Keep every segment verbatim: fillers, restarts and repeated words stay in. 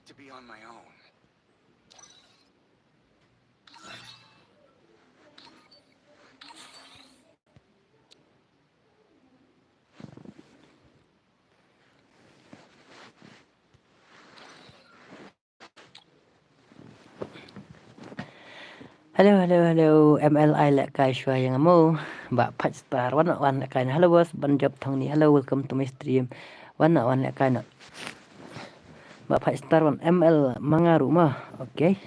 To be on my own. Hello, hello, hello. M L ai lehkai shuwa ïa nga mo. Bah Five Star wan, wan lehkai noh. Hello boss, ban jop thong ni. Hello, welcome to my stream. Wan, wan lehkai noh. Bah Five Star wan, M L ma nga ruh mo. Okay.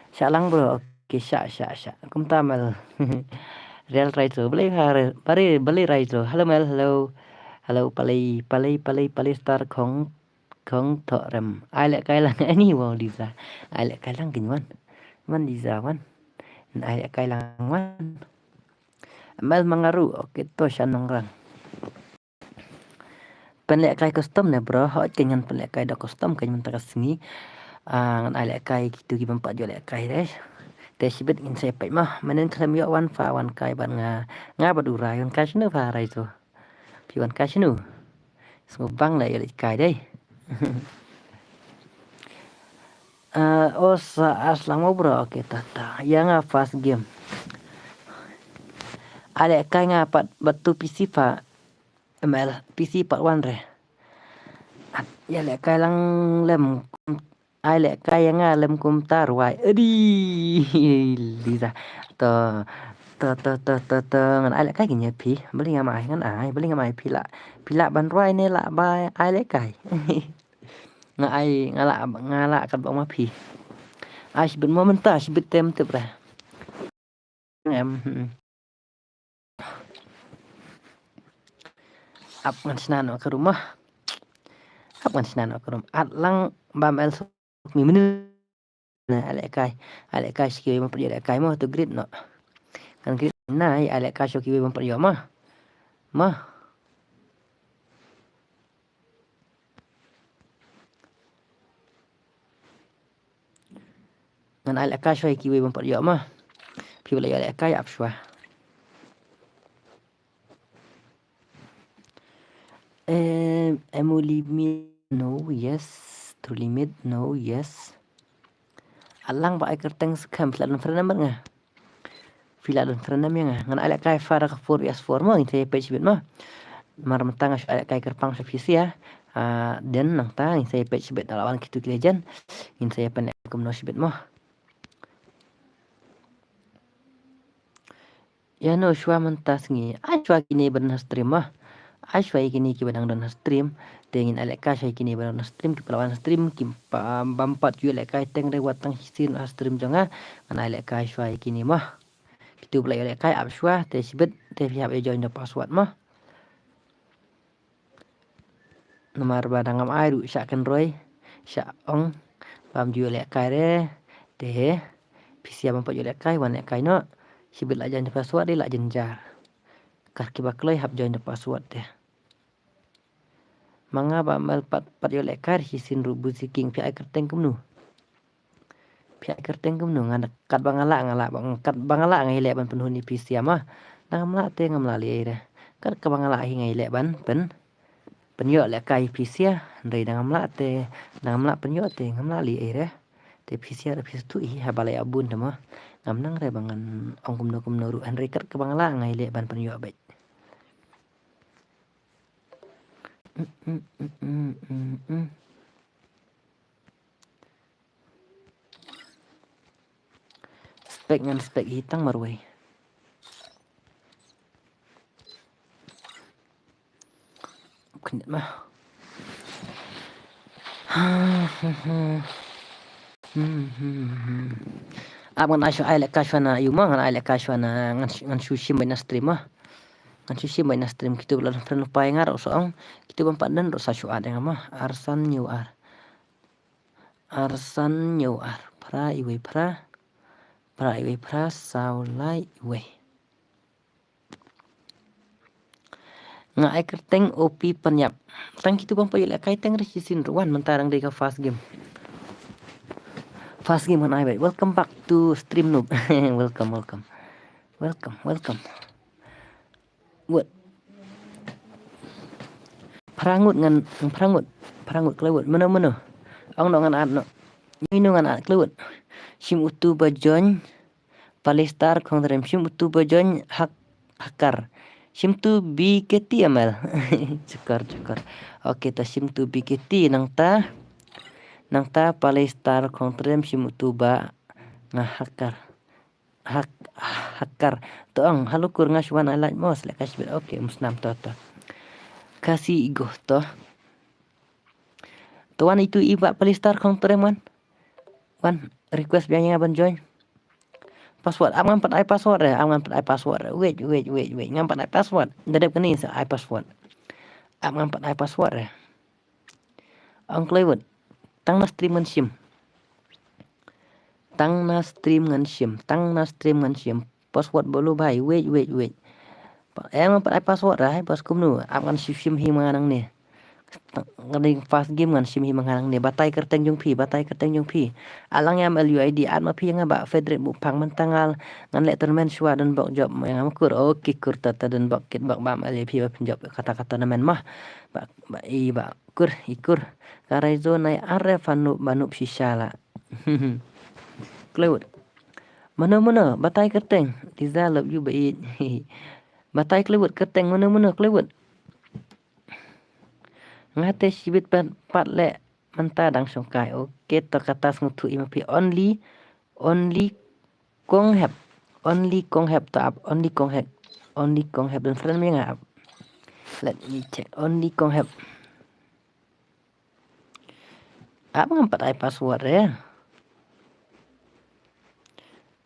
Shah lang bro. Okay, shah, shah, shah. Kumta M L. Real Raitro. Balei ha re-, bari, balei Raitro. Hello M L, hello. Hello, Palei, Palei, Palei, Palei Star Khong Khong Thoh Rem. Ai lehkai lang ani, wow Liza. Ai lehkai lang kin wan. Wan Liza wan. Ai lehkai lang wan. M L ma nga ruh. Okay, to sha nongrang. Pynlehkai custom ne bro. Hooid, kan ngan pynlehkai da custom kan mynta ka sngi. Ah, ngan ai lehkai kito ki bym pat ïoh lehkai re. Te shibit ngin sa peit mo. Mynnin khlem ïoh wan pha wan kai bad nga. Nga bad u Rai wan kai shano pha Rai to. Phi wan kai shano? Sngewbang la ïa leit kai dei. Ah, oh, sa as lang mo bro. Okay, tata. Ïa nga first game. Ai lehkai nga pat bad tu P C pha M L. P C pat wan re. At, ïa lehkai lang lem. Ai lehkai ïa nga lem kumta rwai. Adi. Liza. To. To, to, to, to, to. Ngan ai lehkai kine phi. Balei ngam ai ngan ai. Balei ngam ai phi lah. Phi lah ban rwai ne lah ba ai lehkai. Nga ai, nga lah, nga lah kat ba ma phi. Ai shibit mo mynta, shibit tem tip re. Em, hmm. Ap ngan shna noh ka room ah. Ap ngan shna noh ka room. At lang bam el sok mi menu. Na, ai lehkai. Ai lehkai sha kiwei bym pat ïoh lehkai mo, to greet noh. Ngan greet na, ai lehkai sha kiwei bym pat ïoh mo. Mo. Ngan ai lehkai shuwa ïa kiwei bym pat ïoh mo. Phi ba la ïoh lehkai ap shuwa. Em, em u limit, no, yes. Through limit, no, yes. Alang ba ai kyrteng skhem, phi la don friend number nga. Phi la don friend number nga. Ngan ai lehkai pha da ka four V S four mo, ngin sa ïa peit shibit mo. Mar mynta nga shu ai lehkai kyrpang sha phi sha. Ah, den nangta ngin sa ïa peit shibit da la wan kitu ki legend. Ngin sa ïa peit kumno shibit mo. Ïa no shuwa mynta sngi. Ai shuwa kine ba don ha stream mo. Ai shuwa ïa kine kiba dang don ha stream. Te ngin ai lehkai shuwa ïa kine ba don ha stream, kiba la wan ha stream, kiba bym pat ïoh lehkai teng re wat tang shisien ha stream jong nga. Ngan ai lehkai shuwa ïa kine mo. Kitu ba la ïoh lehkai ap shuwa, te shibit, te phi hap ïa join da password mo. Namar ba dang ngam ai ruh sha kynroi, sha ong, bam ju ïoh lehkai re, te, phi sha bym pat ïoh lehkai, wan lehkai noh, shibit la join da password, dei la jynjar. Kar kiba kloi hap join da password te. Ma nga ba mel pat, pat ïoh lehkai, shisien ruh Buzi King, phi ai kyrteng kumno. Phi ai kyrteng kumno, nga kat ba nga lah, nga lah, ba nga kat ba nga lah nga ïaleh ban pynhun ïa phi sha mo. Dang ngam lah te ngam lah lei ei re. Kat kaba nga lah hi nga ïaleh ban pyn, pynïoh lehkai phi sha. Hynrei dang ngam lah te, dang ngam lah pynïoh te ngam lah lei ei re. Te phi sha re phi sha tu hi haba leh ïa bun te mo. Ngam nang re ba ngan ong kumno kumno ruh. Hynrei kat kaba nga lah nga ïaleh ban pynïoh beit. Spek ngan spek hi tang marwei. Kynit ma. Ap ngan ai shu ai lehkai shuwa na ïu ma, ngan ai lehkai shuwa na ngan shu, ngan shu shim beit na stream ma. Ngan shu shim beit na stream kitu ba la friend lypa ïa nga ruh sa ong. Kitu bym pat don ruh sa shu add ïa nga ma. Arsan New Ar. Arsan New Ar. Phra iwei phra. Phra iwei phra saw lai iwei. Nga ai kyrteng O P Pynïap. Tang kitu bym pat ïoh lehkai teng re shisien ruh wan mynta dang dei ka first game. First game ngan ai beit. Welcome back to stream noob. Welcome, welcome. Welcome, welcome. Wot. Phra ngut ngan, phra ngut. Phra ngut kloi wot. Mano, mano. Ong no ngan at no. Ino ngan at klewut. Shim utu ba join. Palistar Khongtrem. Shim utu ba join hak hakar. Shim tu B K T M L. Cukar, cukar. Okay, ta shim tu B K T nangta. Nangta Palistar Khongtrem shim utu ba nga hakar. Hak hakar. To ong halo kur nga shuan I like most lek ka shibit. Okay, musnam to to. Khasi Igo to. To wan itu i ba Palistar Khongtrem wan. Wan request biang ïa nga ban join. Password, ap ngam pat ai password re, ap ngam pat ai password re. Wait, wait, wait, wait. Ngam pat ai password. Da dep kane sa ai password. Ap ngam pat ai password re. Ong kloi wut. Tang na stream ngan shim. Tang na stream ngan shim. Tang na stream ngan shim. Password bolu bhai. Wait, wait, wait. Em pat ai password re, bas kumnu. Ap ngan shim shim hi ma nga nangne. Ngan dei first game ngan shim hi ma nga nangne. Batai kyrteng jong phi, batai kyrteng jong phi. Alang ïa M L U I D, at ma phi ïa nga ba Frederick Buphang, mynta ngal ngan leh tournament shuwa, don bok jop ïa nga ma kur. Okay kur, ta ta don bok kit bok ba M L ïa phi ba phin jop kata kata tournament mah. Ba ba i ba kur i kur. Ka Raizo nai are fanu ba nup shisha la. Klewut. Mano mano batai kyrteng. Liza love you ba i. Batai klewut kyrteng mano mano klewut. Nga te shibit pat, pat leh mynta dang shongkai. Okay, to kata sngewthuh i ma phi. Only, only Konghep. Only Konghep to ap. Only Konghep. Only Konghep don friend me nga ap. Let me check. Only Konghep. Ap ngam pat ai password re.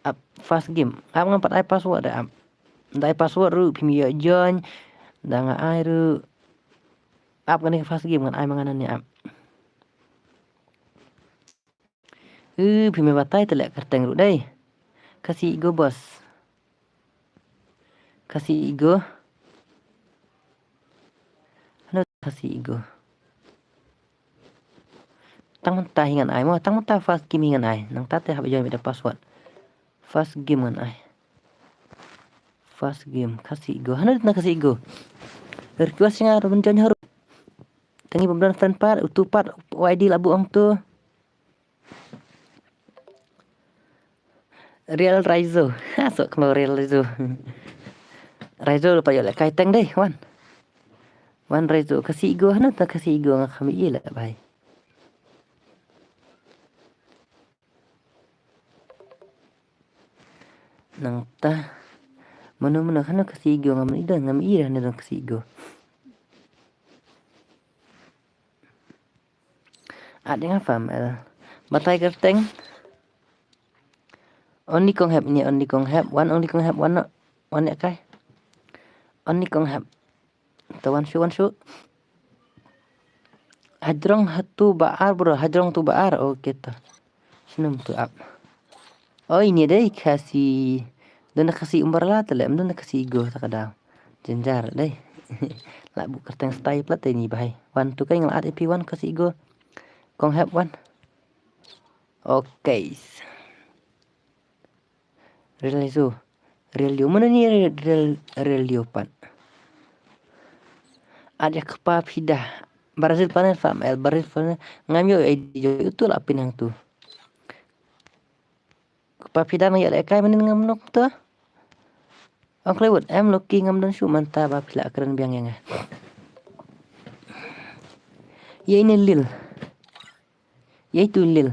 Ap first game. Ap ngam pat ai password re ap. Da ai password ruh phim ïoh join. Da nga ai ruh. Ap kane first game ngan ai ma nga nangne ap. Eh, phim ïa batai te leh kyrteng ruh dei. Khasi Igo boss. Khasi Igo. Hano Khasi Igo. Tang mynta hi ngan ai mo, tang mynta first game hi ngan ai. Nangta te hap join beit da password. First game ngan ai. First game Khasi Igo. Hano na Khasi Igo. Request nga ruh ban join haru. Tangi bym don friend pat, utu pat, Y D la buh ong tu. Real Raizo. Ha, sok kno Real Raizo. Raizo lupa ïoh leh kai teng dei, wan. Wan Raizo, Khasi Igo, hano ta Khasi Igo nga kham i leh bai. Nangta. Mano mano hano Khasi Igo ngam i don, ngam i hano don Khasi Igo. At ïa nga farm el. Batai kyrteng. Only Konghep ni, Only Konghep. Wan Only Konghep, wan no. Wan ïa kai. Only Konghep. To wan shu, wan shu. Hajrong hatu ba ar bro, hajrong tu ba ar. Okay to. Shnum tu ap. Oh, ini dei Khasi. Don Khasi Umbrella te leh, don Khasi Igo ta ka daw. Jenjar dei. La buh kyrteng style plat te ini bahai. Wan tu kai ngal at A P wan Khasi Igo. Konghep wan. Okay. Real Izo. Real Leo. Mano ni Real, Real, Real Leo pat. At ïa kpa phi da. Brazil planet farm el Brazil planet. Ngam ïoh I D jong utu la pynhang tu. Kpa phi da nang ïa leh kai manin ngam nok tu. Ong klewut em loki ngam don shu mynta ba phi la kren biang ïa nga. Ïa ine Lil. Ïa itu Lil.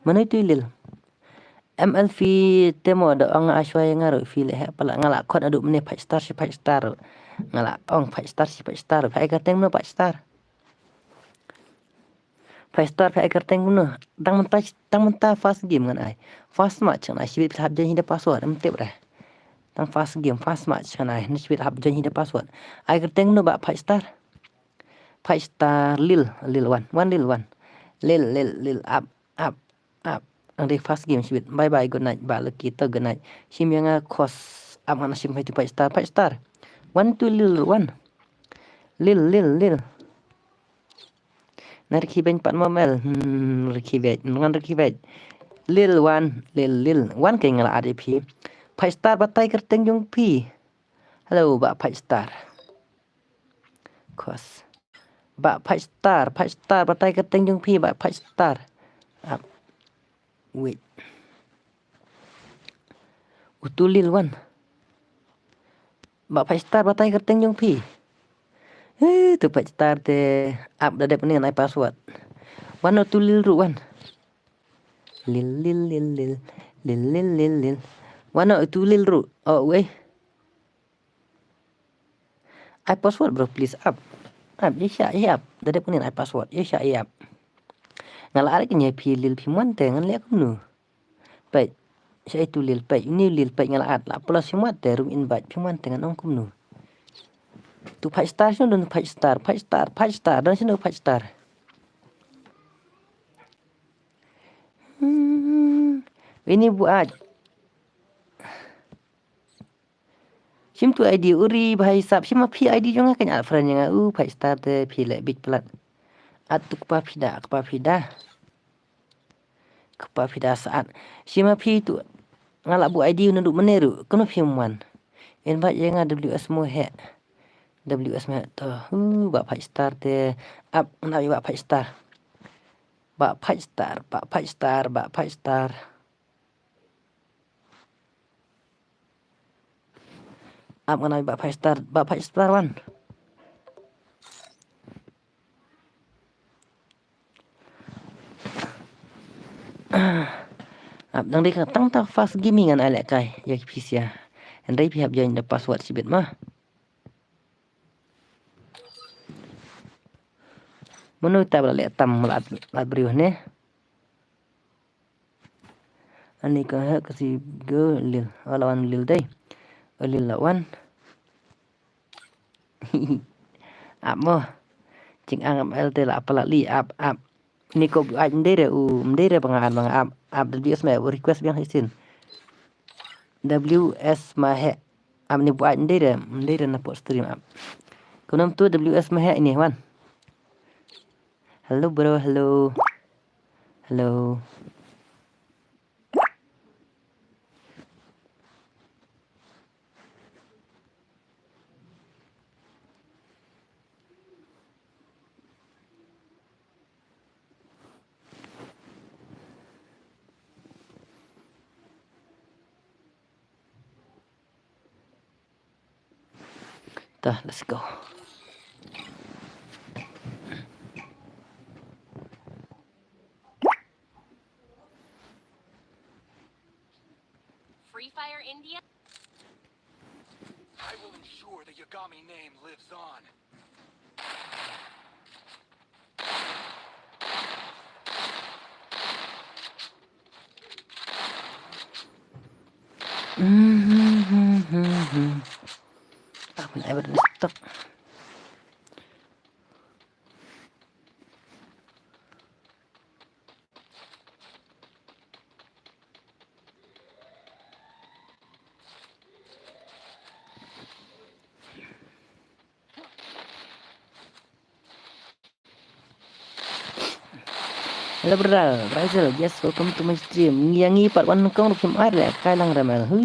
Mano itu Lil? M L phi te mo da ong nga ashwa ïa nga ruh phi leh heh pala nga la khot aduh mane five star shi five star ruh. Nga la ong five star shi five star ruh. Phi ai kyrteng mano five star? Five star phi ai kyrteng mano? Tang mynta, tang mynta first game ngan ai. First match ngan ai. Shibit phi hap join hi da password em tip re. Tang first game, first match ngan ai. Ni shibit hap join hi da password. Ai kyrteng mano ba five star? Five star Lil, Lil wan, wan Lil wan. Lil, Lil, Lil, up, up, up. Ang dei first game shibit. Bye bye, good night. Ba lucky to good night. Shim ïa nga khos. Ap ngan shim hai tu five star, five star. Wan tu Lil wan. Lil, Lil, Lil. Na rikhi beng pat mo mel. Hmm, rikhi beng. Ngan rikhi beng. Lil wan, Lil, Lil. Wan kai nga la at ïa phi. Five star batai kyrteng jong phi. Hello, ba five star. Khos. Bah Fight Star, Fight Star, batai kyrteng jong phi, Bah Fight Star. Ah, wait. U Tulil wan. Bah Fight Star, batai kyrteng jong phi. Eh, tu Fight Star te ap da dep ni ngan ai password. Wan u Tulil ruh wan. Lil, lil, lil, lil. Lil, lil, lil, lil. Wan u Tulil ruh. Oh, wei. Ai password bro, please, ap. Ap, ïa sha, ïa ap. Da dep ni ai password, ïa sha, ïa ap. Nga la ar kane phi Lil phi mon te ngan leh kumno. Peit. Sha itu Lil peit, uni Lil peit nga la ar la plus phi mon te room invite phi mon te ngan ong kumno. Tu Fight Star shano don Fight Star, Fight Star, Fight Star, don shano Fight Star. Hmm. Ini buat. Shim tu I D uri bha hisap, shim ma phi I D jong nga kan add friend jong nga u Fight Star te phi leh bit plat. At tu kpa phi da, kpa phi da. Kpa phi da saat. Shim ma phi tu nga la buh I D u naduh mane ruh, kano phi mon. Invite ïa nga W S Mohe. W S Mohe to. Hu, Bah Fight Star te. Ap, nga ïa Bah Fight Star. Bah Fight Star, Bah Fight Star, Bah Fight Star. Ap ngan ai Bah Fight Star, Bah Fight Star wan. Ap dang dei ka tang ta fast gaming ngan ai leh kai ïa ki phi sia. Hynrei phi hap join da password shibit ma. Mano ta ba la leh tam la la briew ne. Ani ka ha ka si go Lil. Ala wan Lil dei. Lil la wan. Ap mo. Jingangam el te la pala li ap ap. Ni ko ai mdei re u mdei re ba nga an ba nga ap ap W S ma request biang hisin. W S ma he. Ap ni buat mdei re mdei re na pot stream ap. Kunam tu W S ma he ini wan. Hello bro, hello. Hello. Dah, let's go. Free Fire India. I will ensure the Yagami name lives on. Aku nak buat stok. Hello brother, Raizal, yes, welcome to my stream. Ngi yang ngi pat wan kong rukim ar le kai lang ramel. Hu.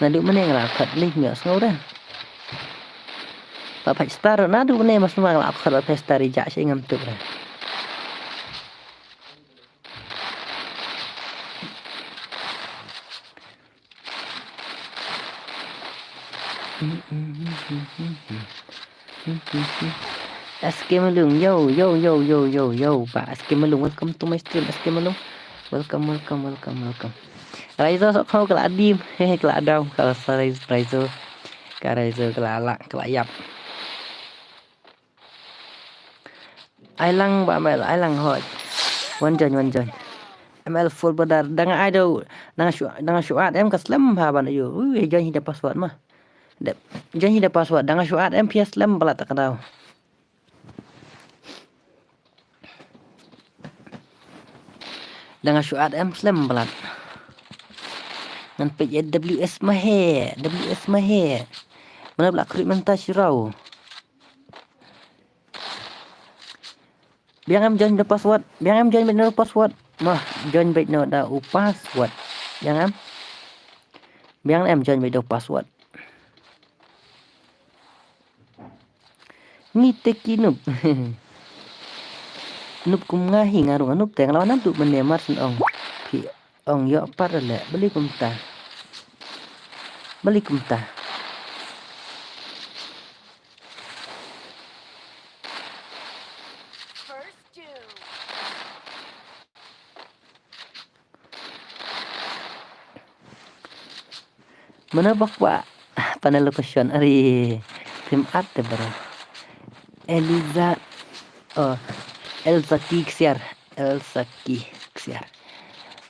Naduh mane nga la khot link nga sngew dah. Ba Fight Star naduh mane mas ma nga la khot ba Fight Star i jak shi ngam tuk dah. S K Malung, yo, yo, yo, yo, yo, yo, ba, S K Malung, welcome to my stream, S K Malung. Welcome, welcome, welcome, welcome. Raizo sok kau kala adim, hehe, kala adam, kala sa Raizo, Raizo. Ka Raizo, kala ala, kala yap. Ai lang ba M L, ai lang hoi. Wan join, wan join. M L full brother, dang ai do, dang shu, dang shu at em ka slem ha ban ayo. Ui, join hi da password ma. Da, join hi da password, dang shu at em pia slem bala ta ka daw. Dang shu at em slem bala. Ngan peit W S ma he, W S ma he. Mana bala krik menta shirau. Biang em join beit na u password. Biang em join beit na u password. Mah, join beit na u da u password. Biang em. Biang em join beit na u password. Ni te ki nup. Nup kum nga hi nga ruh nga nup te nga la wan naduh mynne mar shen ong. Phi ong ïoh pat le beli kumta. Beli kumta. Mana bak wa panel location ari phim at te bro. Eliza, oh, Elsa ki ksiar, Elsa ki ksiar.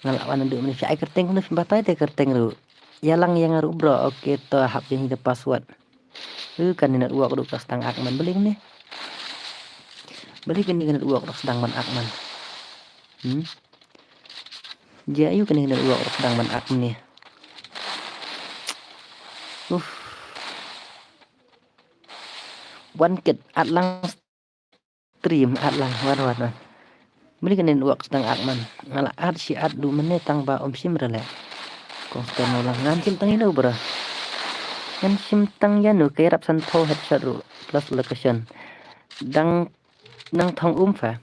Nga la wan naduh mynne phi ai kyrteng kumno phim batai te kyrteng ruh. Ïalang ïa nga ruh bro, okay to hap jin hi da password. Uh, kane network ruh ka sdang ak man beli ne. Beli kane ka network ruh sdang man ak man. Hmm. Ja ayu kane ka network ruh sdang man ak ne. Uff. Wan kit at lang stream at lang wan wan wan. Beli kane network sdang ak man. Nga la at shi at du mynne tang ba um shim re le. Kong stem lang ngan shim tang ino bro. Ngan shim tang ïano ka ïarap san tho headshot ruh plus location. Dang nang thong um fa.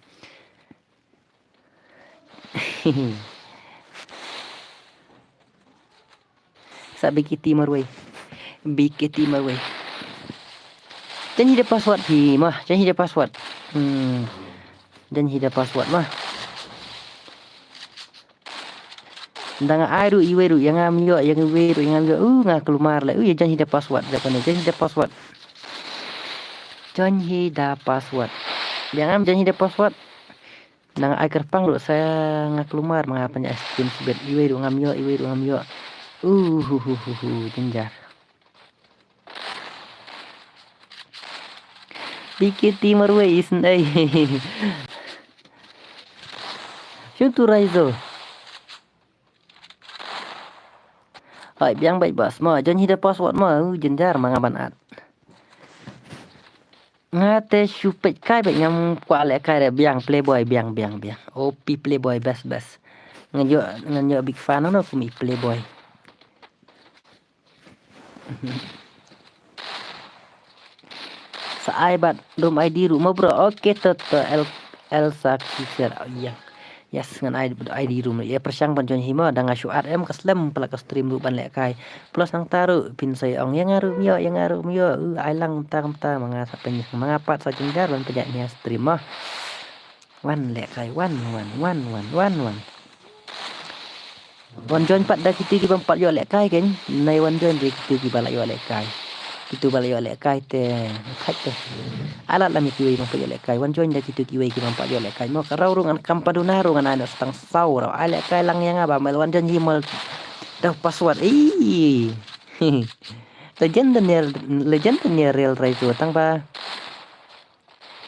Sa B K T marwei. B K T marwei. Jan hi da password phi ma, jan hi da password. Hmm. Jan hi da password ma. Dang ai ruh iwei ruh ïa ngam ïoh, ïa iwei ruh ïa ngam ïoh. Uh, nga kulmar le. Uh, ïa jan hi da password da kane. Jan hi da password. Jan hi da password. Ïa ngam jan hi da password. Nang ai kyrpang ruh sa nga kulmar ma nga pynjah stream sibet iwei ruh ngam ïoh, iwei ruh ngam ïoh. Uh, hu, hu, hu, hu, jynjar. B K T marwei isn't ai. Shun tu Raizo. Hai biang bait bas ma, jan hi da password ma, uh, jynjar ma nga ban at. Nga te shu peit kai beit ngam kwah leh kai re biang playboy biang biang biang. O P playboy best best. Ngan ïoh ngan ïoh big fan no kum i playboy. Sa ai bad dum I D ruh mo bro. Okay to to el el sa ki share. Oh, ïa. Yes ngan ai I D ruh mo. Ïa pyrshang ban join hi mo dang nga shu at em ka slem pala ka stream ruh ban leh kai. Plus nangta ruh phin sa ong ïa nga ruh myo ïa nga ruh myo. Uh, ai lang mta mta ma nga sa pyn ma nga pat sa jynjar ban pynjah nia stream mo. Wan leh kai wan wan wan wan wan. Wan join pat da kito ki bym pat ïoh leh kai ken. Nai wan join da kito ki ba la ïoh leh kai. Kito ba la ïoh leh kai te. Thait te. Alat lam kiwei bym pat ïoh leh kai. Wan join da kito kiwei ki bym pat ïoh leh kai. Mo ka raw ruh ngan kam paduna ruh ngan ai na stang saw raw. Ai leh kai lang ïa nga ba mel wan join hi mol. Da password. Ih. Legend Daniel, legend Daniel real rai tu tang ba.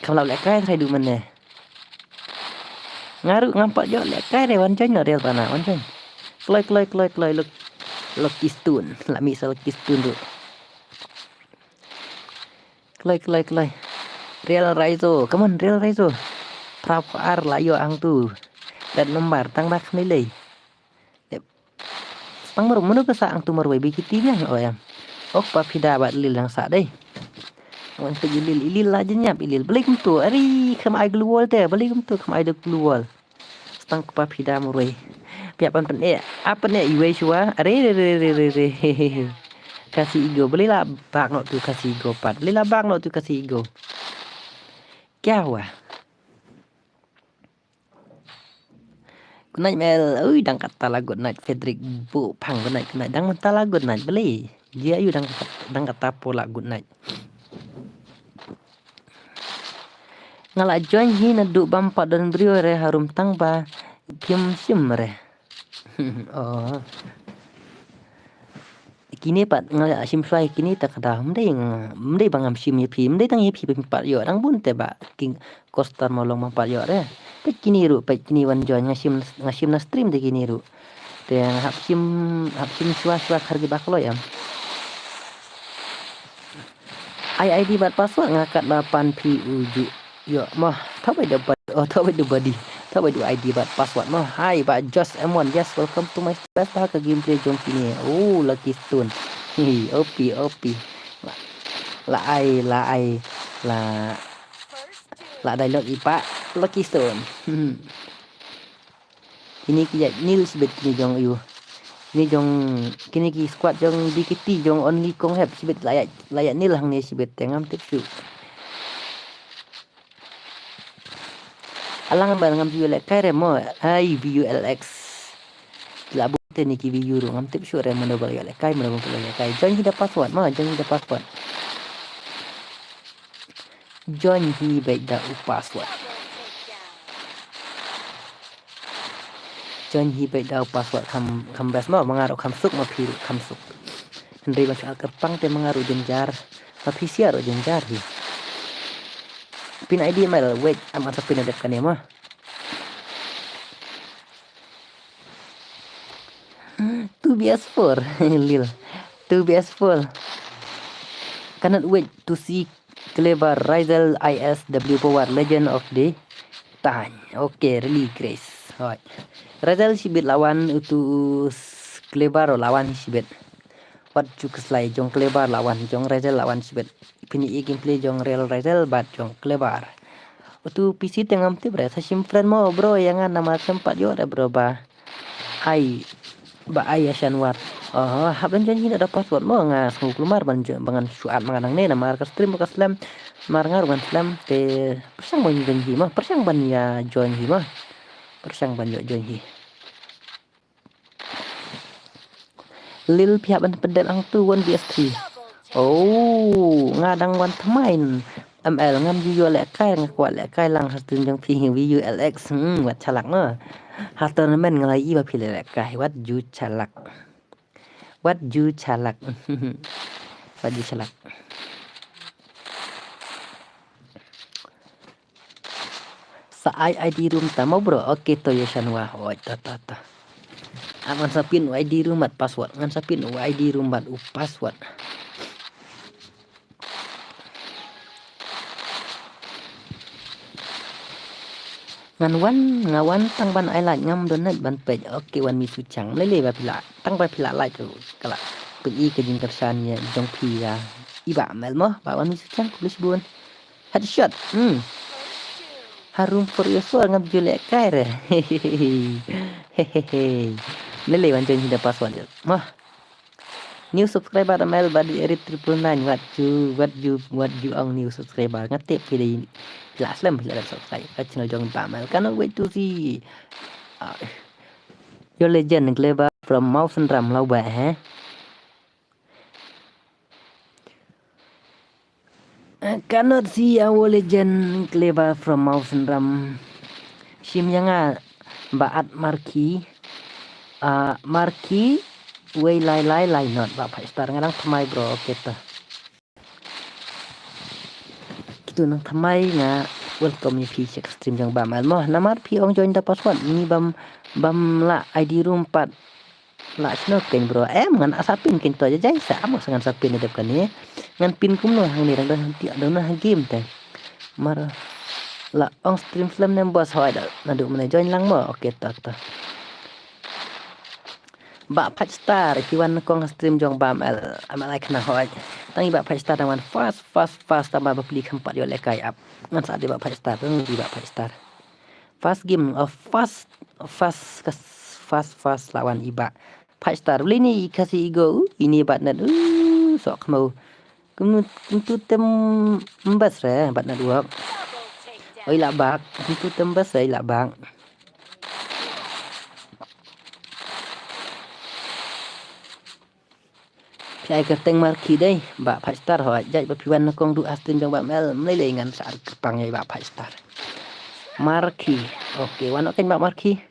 Kam lah leh kai trai du mane. Nga ruh ngam pat ïoh leh kai re wan join no real bana wan join. Kloi kloi kloi kloi lok lok kistun. Lah mi sa lok kistun ruh. Kloi kloi kloi. Real Raizo, come on real Raizo. Prap ar la ïoh ang tu. Dat nombar tang bak milei. Dep. Tang mar mano ka sa ang tu marwei B K T biang o em. Ok pa phida bad lil dang sa dei. Wan tu ilil ilil la jin yap ilil balik mtu ari kham ai glue wall te balik mtu kham ai da glue wall. Tang pa phida marwei. Pia pan pen e apa ne iwei shua are re re re re re. Kasi igo balik la bak no tu kasi igo pat balik la bak no tu kasi igo. Kya hua? Good night Mel. Ui dang kata la good night Frederick bu pang good night good night dang mynta la good night beli. Ji ayu dang kata dang kata po la good night. Nga la join hi naduh bym pat don briew re harum tang ba phim shim re. Oh. Kine pat nga la shim shwa kine ta ka da mdei mdei ba ngam shim ïa phi mdei tang ïa phi pat ïoh dang bun te ba king kostar ma long bym pat ïoh re. Peit kine ruh peit kine wan join nga shim nga shim na stream te kine ruh. Te nga hap shim hap shim shwa shwa khar ki ba kloi em. Ai ID bad password nga kat ba pan phi u ju. Yo, mo, thaw bai da bad, oh, thaw bai da badi. Thaw bai da ID bad password, mo. Hai, ba Josh M one, yes, welcome to my best ba ka gameplay jong kine. Oh, lucky stone. Hi, OP, OP. La, la ai, la ai. La, la dai lok i pa Lucky Stone. Kine ki ïa nil sibit kine jong ïu. Kine jong, kine ki squad jong B K T jong Only Kong Hep sibit la ïa, la ïa nil hangne sibit te ngam tip shuh. Alang bal ngam ju leh kai re mo. Ai V U L X. La bu te ni ki V U ruh ngam tip shuh re mo, no bal ïa leh kai mo, no bal ïa leh kai. Join hi da password mo, join hi da password. Join hi beit da u password. Join hi beit da u password kham, kham best mo, ma nga ruh kham suk, ma phi ruh kham suk. Hynrei ban shu kyrpang te ma nga ruh jynjar, ma phi sia ruh jynjar hi. Pin I D mel, wait, am sa pin dep kane mo. Two B S four, lil. Two B S four. Cannot wait to see Clever Rizel I S W Power Legend of the Time. Okay, really Grace. Hoi. Rizel shibit lawan utu s-, Clever lawan shibit. Wat ju kslai jong Clever lawan jong Rizel lawan shibit. Pini i gameplay jong Real Rizel bad jong Clever. Utu P C te ngam tip re, sa shim friend mo bro ïa nga namar sem pat ïoh re bro ba. Ai, ba ai ïa Shanwar. Oh, hap ban join hi na da password mo, nga sngew kulmar ban join, ba ngan shu add ma nga nangne namar ka stream ka slem. Namar nga ruh ngan slem te pyrshang ban join hi mo, pyrshang ban ïa join hi mo. Pyrshang ban ïa join hi. Lil phi hap ban pyndep hangtu one V S three. Oh, nga dang wan thymmai. M L ngam ju ïoh lehkai, nga kwah lehkai lang ha stream jong phi hi V U L X. Hmm, wat shalak mo. Ha tournament nga la ïohi ba phi lehkai, wat ju shalak. Wat ju shalak. Wat ju shalak. Sa ai I D room ta mo bro. Okay to ïa Shanwa. Hoi to to to. Ah, ngan sa pin u I D room bad password. Ngan sa pin u I D room bad u password. Ngan wan, nga wan tang ban ai like, ngam don net ban peit. Okay, wan mi suchang. Lele ba phi la, tang ba phi la like tu. Ka la peit i ka jingkyrshan ïa jong phi ïa i Bah Mel mo, ba wan mi suchang, khublei shibun. Headshot. Hmm. Harum for your soul, ngam ju lehkai re. Hehehe. Lele wan join hi da password. Mo. New subscriber Amel Badi Erit triple nine. What you, what you, what you ong new subscriber? Nga tip phi dei phi la slem phi la subscribe ka channel jong Bah Amel. Cannot wait to see, uh, your legend Clever from Mawsynram, Lawbah, eh? I cannot see our legend Clever from Mawsynram. Shim ïa nga ba at Marquee. Ah, Marquee, wei lai lai lai not ba five star, nga dang thymmai bro, okay to. Kitu nang thymmai nga welcome ïa phi sha ka stream jong Bah Amel mo. Namar phi ong join da password, ngi bam, bam lah I D room pat. Lah shano kein bro, em ngan sa pin kein to, jai jai sa mo sa ngan sa pin dep kane. Ngan pin kumno hangne, dang don ha, dang don ha game te. Mar la ong stream slem ne em boss, hoi da naduh mynne join lang mo. Okay to to. Bah five star, ki wan kong stream jong Bah Amel, Amel ai khnang hoi. Tang i Bah five star dang wan fast fast fast, tang ba bapli kham pat ïoh lehkai ap. Ngan sa dei Bah five star, tang dei Bah five star. Fast game, uh, fast, fast, fast, fast, lawan i Bah five star. Uli ni i Khasi Ego, uh, ini bat net, uh, sok khmau. Kum, kumtu tem mbas re, bat net work. Oi la bak, kumtu tem mbas re, la bak. Phi ai kyrteng Marquee dei, Bah five star hoi, jait ba phi wan na kong duh ha stream jong Bah Amel, mlei lei ngan sa ar kyrpang ïa Bah five star. Marquee, okay, wan ok kein Bah Marquee.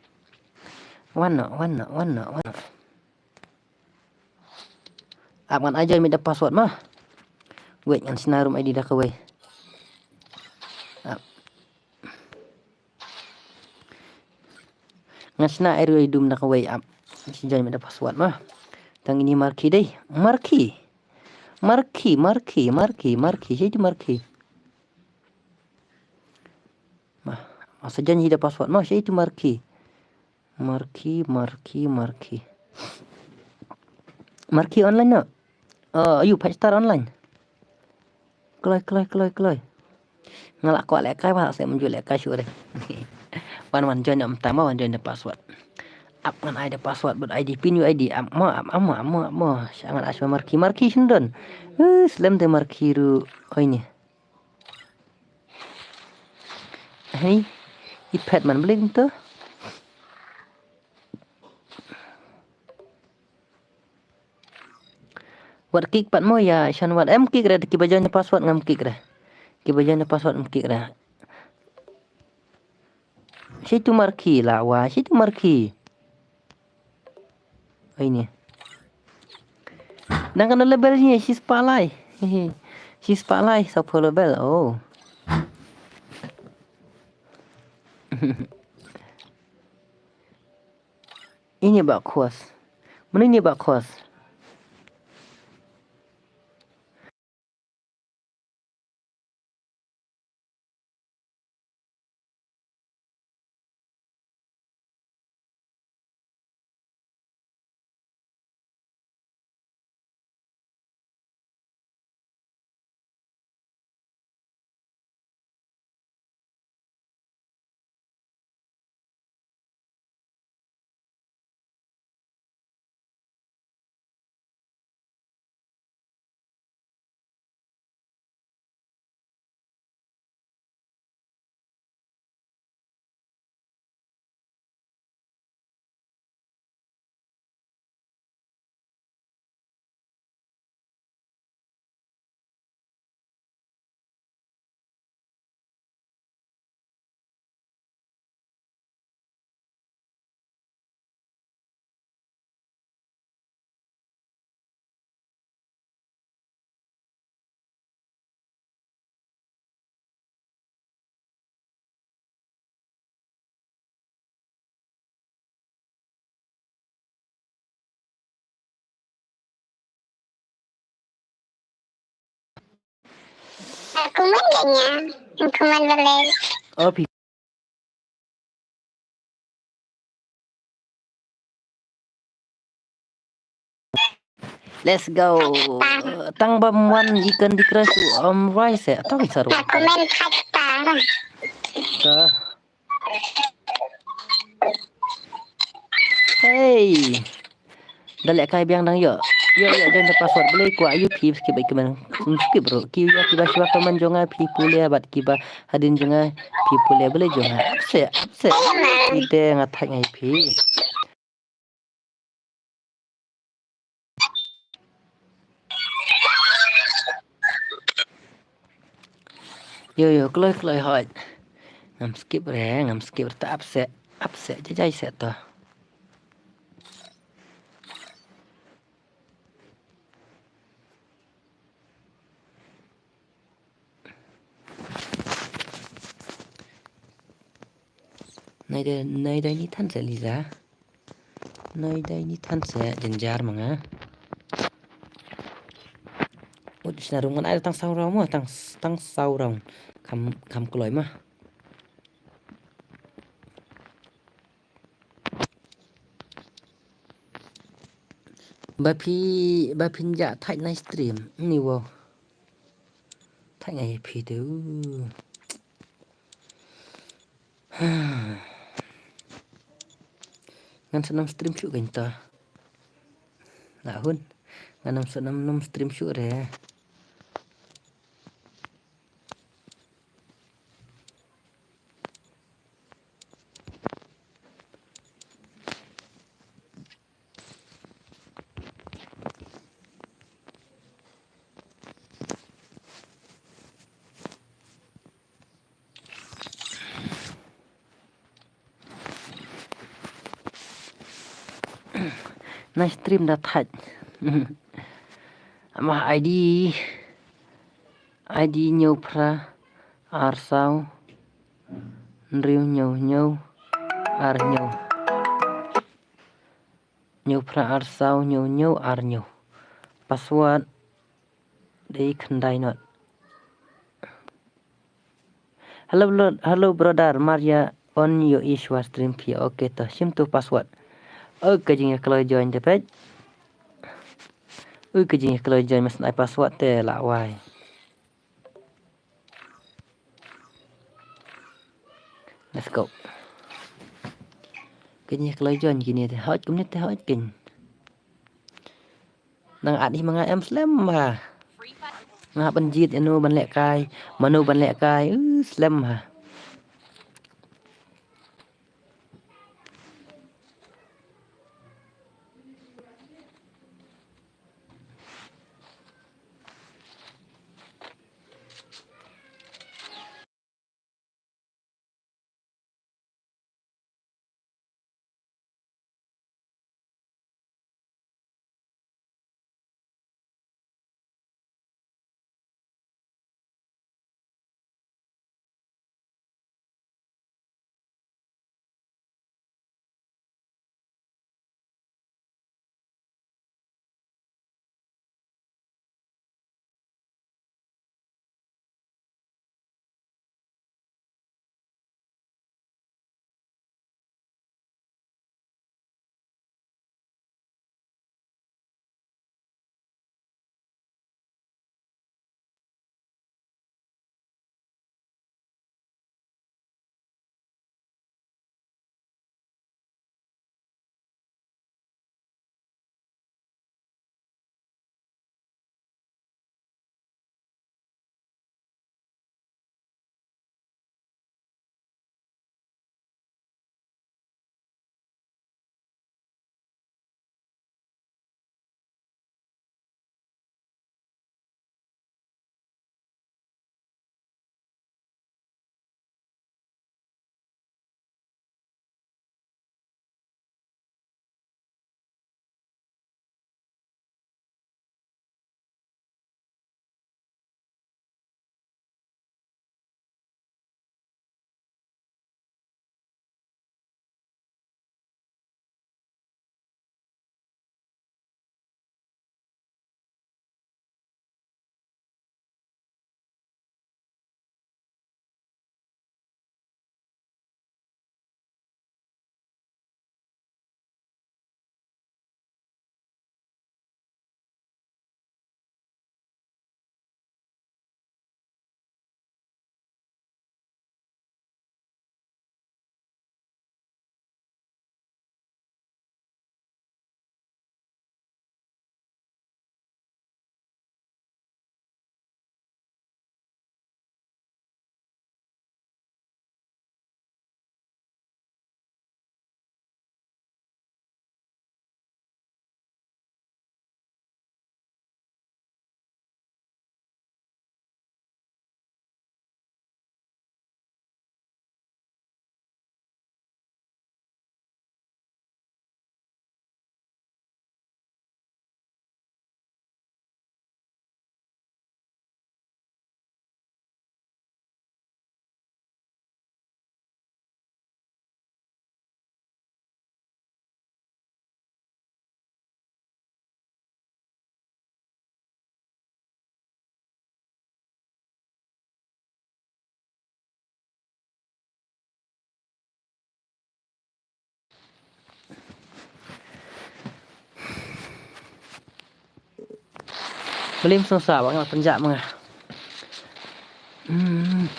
Wan no, wan no, wan no, wan no. Ap ngan ai join mih da password mo. Wait ngan shna room I D da kawei. Ap. Ngan shna ai room I D da kawei ap. Shi join mih da password mo. Tang ini Marquee dei. Marquee. Marquee, Marquee, Marquee, Marquee. Shi itu Marquee. Ma, ma sa join hi da password mo, shi itu Marquee. Marquee, Marquee, Marquee. Marquee online no? Oh, ayu, five star online. Kloi, kloi, kloi, kloi. Nga lah kwah lehkai ba, sa mynjur lehkai shuh re. Wan, wan join ym tam, wan join da password. Ap ngan ai da password bad I D pin, U I D ap mo, ap mo, ap mo, ap mo. Sha ngan ai sha marki, marki shen don. Eh, slem te marki ruh. Oi ni. Hei, i phet man bling tu. Wat kick pat mo ïa, shan wat em kick re, kiba join password ngam kick re. Kiba join password ngam kick re. Shi tu marki la wa, shi tu marki. Ai ni. Nang kano level ni, shi spalai. Shi spalai, sa pho level. Oh. Ini ba khos. Mano ini ba khos? Aku man ganya, aku man balai. Oh, pi- Let's go. Tang bam wan ikan di crash um rice ya. Tang saru. Aku main kata. Ka. Hey. Da lehkai biang dang ïoh. Ïoh, ïoh, join da password. Balei kwah ïa phi skip ïa ki men. Skip bro. Ki ïa kiba shuwa ka man jong nga phi pule bad kiba hadien jong nga phi pule, balei jong nga. Ap seh, ap seh. Ite nga thait ngai phi. Yo, yo, kloi, kloi, hoi. Ngam skip re, ngam skip re, ta ap seh, ap seh, jai, jai seh to. Nai dei, nai dei ni than seh Liza. Nai dei ni than seh, jynjar ma nga. Ut sna rung ngan ai tang saw round mo, tang, tang saw round. Kham, kham kloi ma. Ba phi, ba phin ja thait na stream ni wo. Thait ngai phi tu. Ngan sa nam stream shuh kan ta. La hun. Ngan nam sa nam nam stream shuh re. Na stream da thait. Ama I D, I D hynñiew phra ar saw hynriew hynñiew hynñiew ar hynñiew. Hynñiew phra ar saw hynñiew hynñiew ar hynñiew. Password dei khyndai not. Hello, bro-, hello brother, mar ïa on ïohi shuwa stream phi. Okay to, shim tu password. Okay, jingïakloi join te peit. Ui, ka jingïakloi join, mas nai password te la wai. Let's go. Kine kloi join kine te hot kumne te hot kin. Nang at hi ma nga em slem ha. Nga ban jied eno ban lehkai, mano ban lehkai, uh, slem ha. Blim sngewsih ba nga pynjah ma nga. Hmm.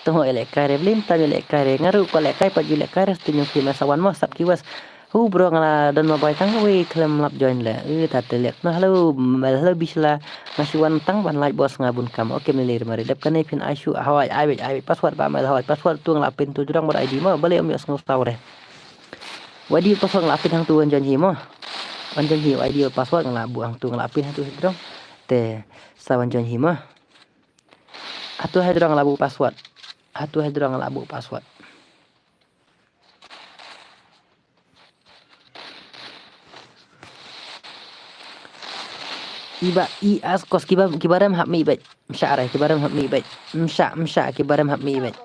Tang ïa lehkai re, blim tam ïa lehkai re. Nga ruh ka lehkai pat ju lehkai re, sting yung phi ma sa wan mo sap ki was. Hu bro nga la don ma bai tang wei khlem lap join le. Eh, ta te lek na hello, mel hello bisla. Nga shu wan tang ban like boss nga bun kam. Okay, mel le mari dep kane phin ai shu hawai ai wei ai wei password ba mel hawai password tu nga la pin tu jrong bar I D mo, bale um ïa sngewsih re. Wa I D password nga la pin hang tu wan join hi mo. Wan join hi wa I D password nga la bu hang tu nga la pin hang tu hi jrong. Te sa wan join hi mo. Hatu hai jrong la bu password. Hatu hai jrong la bu password. Iba i as kos kiba kiba rem hap mi bai. Msha rai kiba rem hap mi bai. Msha msha kiba rem hap mi bai.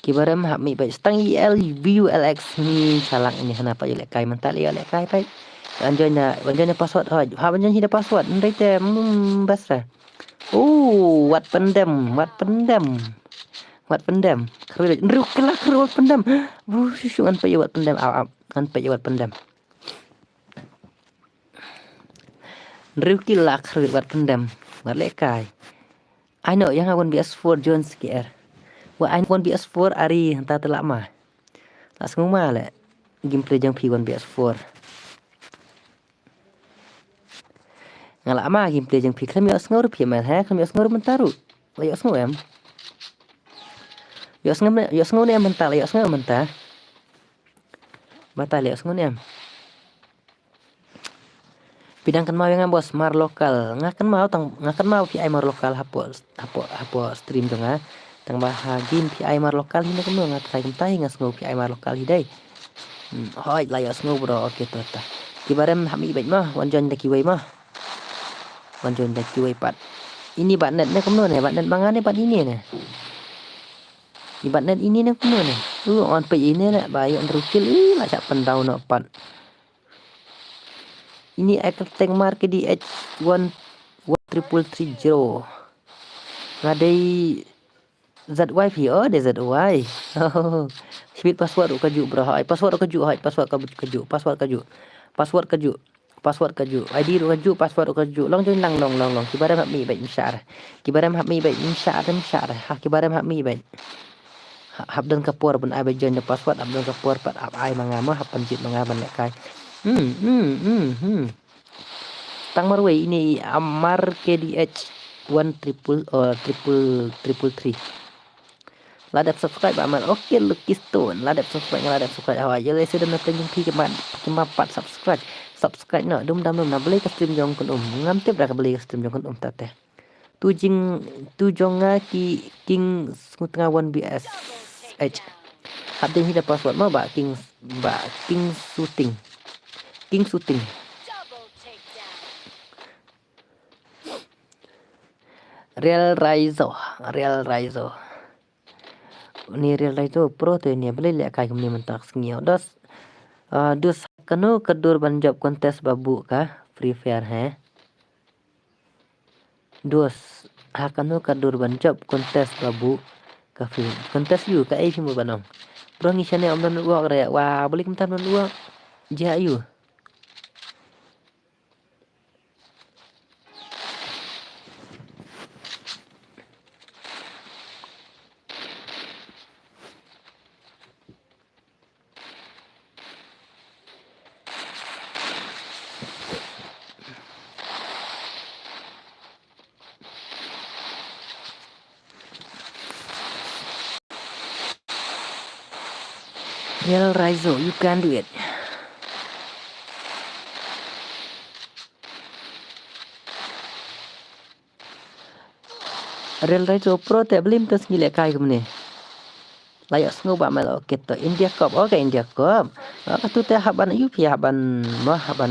Kiba rem hap mi bai. Stang i L V U L X ni salak ini hana pa yu lehkai mental yu lehkai pai. Anjoin na anjoin na password hoi. Ha anjoin hi da password. Ndai te mm, basra. Oh, wat pyndem, wat pyndem. Wat pyndem. Kru nru kela kru wat pyndem. Bu shu ngan pe wat pyndem. Au au. Ngan pe wat pyndem. Nru kela kru wat pyndem. Wat lehkai. I know yang awan B S four Jones K R. Wa ai one B S four ari hangta te lah ma. Lah sngew ma leh. Gameplay jong phi one B S four. Nga lah ma gameplay jong phi khlem ïohsngew ruh phi ïa mel he, khlem ïohsngew ruh mynta ruh. Wa ïohsngew em? Ïohsngew ne, ïohsngew ne em mynta, la ïohsngew em mynta. Mynta la ïohsngew ne em. Phi dang kynmaw ïa nga boss mar local. Nga kynmaw tang, nga kynmaw phi ai mar local hapoh, hapoh, hapoh stream jong nga. Tang ba ha game phi ai mar local hi ne kumno, nga try kumta hi, nga sngew phi ai mar local hi dei. Hmm, hooid la ïohsngew bro, okay to ta. Ki barem hap mih beit mo, wan join da kiwei mo. Wan join da kiwei pat. Ini bad net ne kumno ne, bad net ma nga ne bad ini ne. Ini bad net ini ne kumno ne. Uh, wan peit ini ne, ba ïoh hynriew kill, ih, la shah pyndaw noh pat. Ini ai kyrteng mar K D H one, one triple three zero. Nga dei Z Y phi, oh, dei Z Y. Sbit password ruh kajuh bro, hooid, password ruh kajuh, hooid, password ka, kajuh, password kajuh. Password kajuh. Password kajuh. I D ruh kajuh, password ruh kajuh. Long join lang, long, long, long. Ki barem hap mih beit mynshar. Ki barem hap mih beit mynshar, mynshar. Ha, ki barem hap mih beit. Ha, hap don ka por ban ai ba join da password, hap don ka por pat hap ai ma nga mo, hap pynjot ma nga ban lehkai. Hmm, hmm, hmm, hmm. Tang marwei ini i Amar K D H one triple, oh, triple, triple three. La dep subscribe ba Amar. Okay, Lucky Stone. La dep subscribe, la dep subscribe. Hawa, ïa lei sdang na pynjung phi ki ma, ki ma pat subscribe. Subscribe noh, dum dam dum na, balei ka stream jong Kynum. Ngam tip da ka balei ka stream jong Kynum ta te. Tu jing, tu jong nga ki King Sngewtnga one B S H. Hap dei hi da password mo ba King, ba King Shooting. King Shooting. Real Raizo, Real Raizo. Ni Real Raizo Pro te ni balei lehkai kumne mynta ka sngi. Dos, ah, dos kano ka dur ban jop contest ba buh ka Free Fire he. Dos, ha kano ka dur ban jop contest ba buh ka Free, contest ïa kaei phi mut ban ong. Bro ngi shane ym don network re, wa balei kumta ym don network. Jia ïa u. Real Raizo, you can do it. Real Raizo Pro te blim te sngi lehkai kumne. La ïohsngew ba mel, okay to India Cup, okay India Cup. Katu te hap ban ïa phi hap ban, mo hap ban,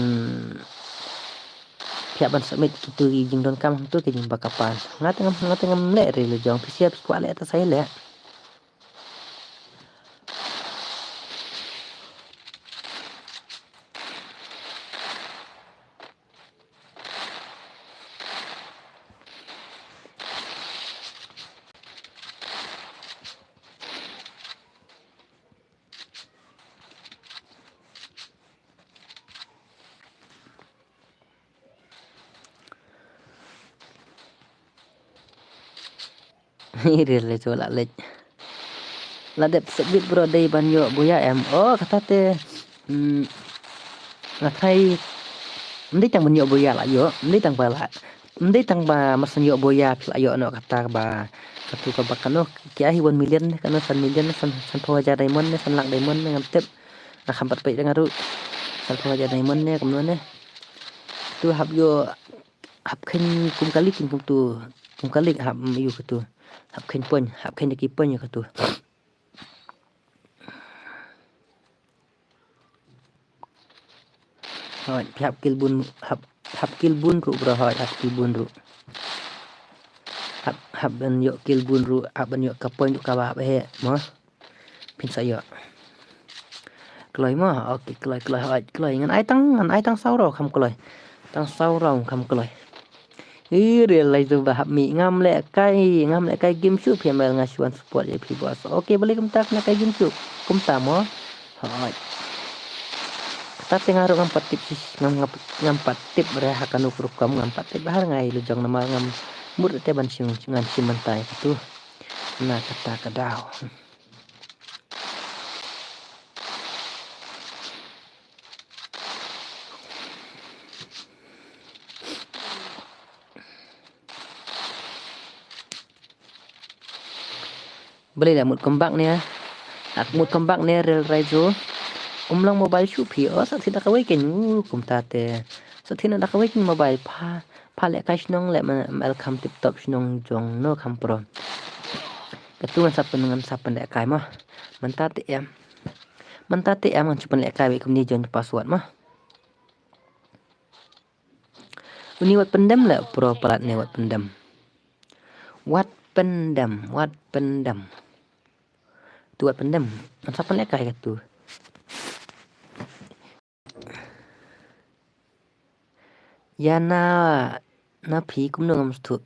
phi hap ban submit kitu ki jingdonkam hangtu ki jingba kapan. Nga te ngam, nga te ngam leh re lajong, phi sngewbha phi kwah leh te sa ïa leh. Hi, Real Raizo la leit. La dep submit bro, dei ban ïoh boya em. Oh, kata te. Hmm, nga try. Ym dei tang ban ïoh boya la ïoh, ym dei tang ba la. Ym dei tang ba mar shu ïoh boya phi la ïoh noh kata ba. Katu kaba kano, ki ai one million ne, kano san million ne, san, sanphew hajar diamond ne, san lak diamond ne, ngam tip. Nga kham pat peit nga ruh. Sanphew hajar diamond ne, kumno ne. Tu hap ïoh, hap kheiñ kum kali kin kumtu, kum kali hap ïoh katu. Hap kheiñ point, hap kheiñ da ki point ïoh katu. Hooid, phi hap kill bun, hap, hap kill bun ruh bro, hooid, hap kill bun ruh. Hap, hap ban ïoh kill bun ruh, hap ban ïoh ka point ruh kaba hap heh, mo. Phin sa ïoh. Kloi mo, okay, kloi, kloi, hooid, kloi. Ngan ai tang, ngan ai tang saw round kham kloi. Tang saw round kham kloi. Hi, Real Raizo ba hap mih, ngam lehkai, ngam lehkai game shuh phi mel nga shu wan support ïa phi boss. Okay, balei kumta kane kai game shuh. Kumta mo. Hooid. Kata te nga ruh ngam pat tip shisha, ngam, ngam, ngam pat tip re ha kano ka rukom, ngam pat tip bha re nga ïa lajong namar ngam mut re te ban shim, ngan shim mynta ïa katu. Na kata ka daw. Balei la mut comeback ne? Ak mut comeback ne Real Raizo. Um long mobile shuh phi, o sa thina da kawei kein, u kumta te. Sa thina da kawei kein mobile pha, pha lehkai shnong leh ma, ma el kham tip top shnong jong no kham pro. Katu ngan sa pyn, ngan sa pynlehkai mo. Mynta te em. Mynta te em ngan sa pynlehkai bad kumne jong password mo. Uni wat pyndem leh pro palat ne wat pyndem. Wat pyndem, wat pyndem. Tu wat pyndem. Ngan sa pynlehkai katu. Ïa na, na phi kumno ngam sngewthuh.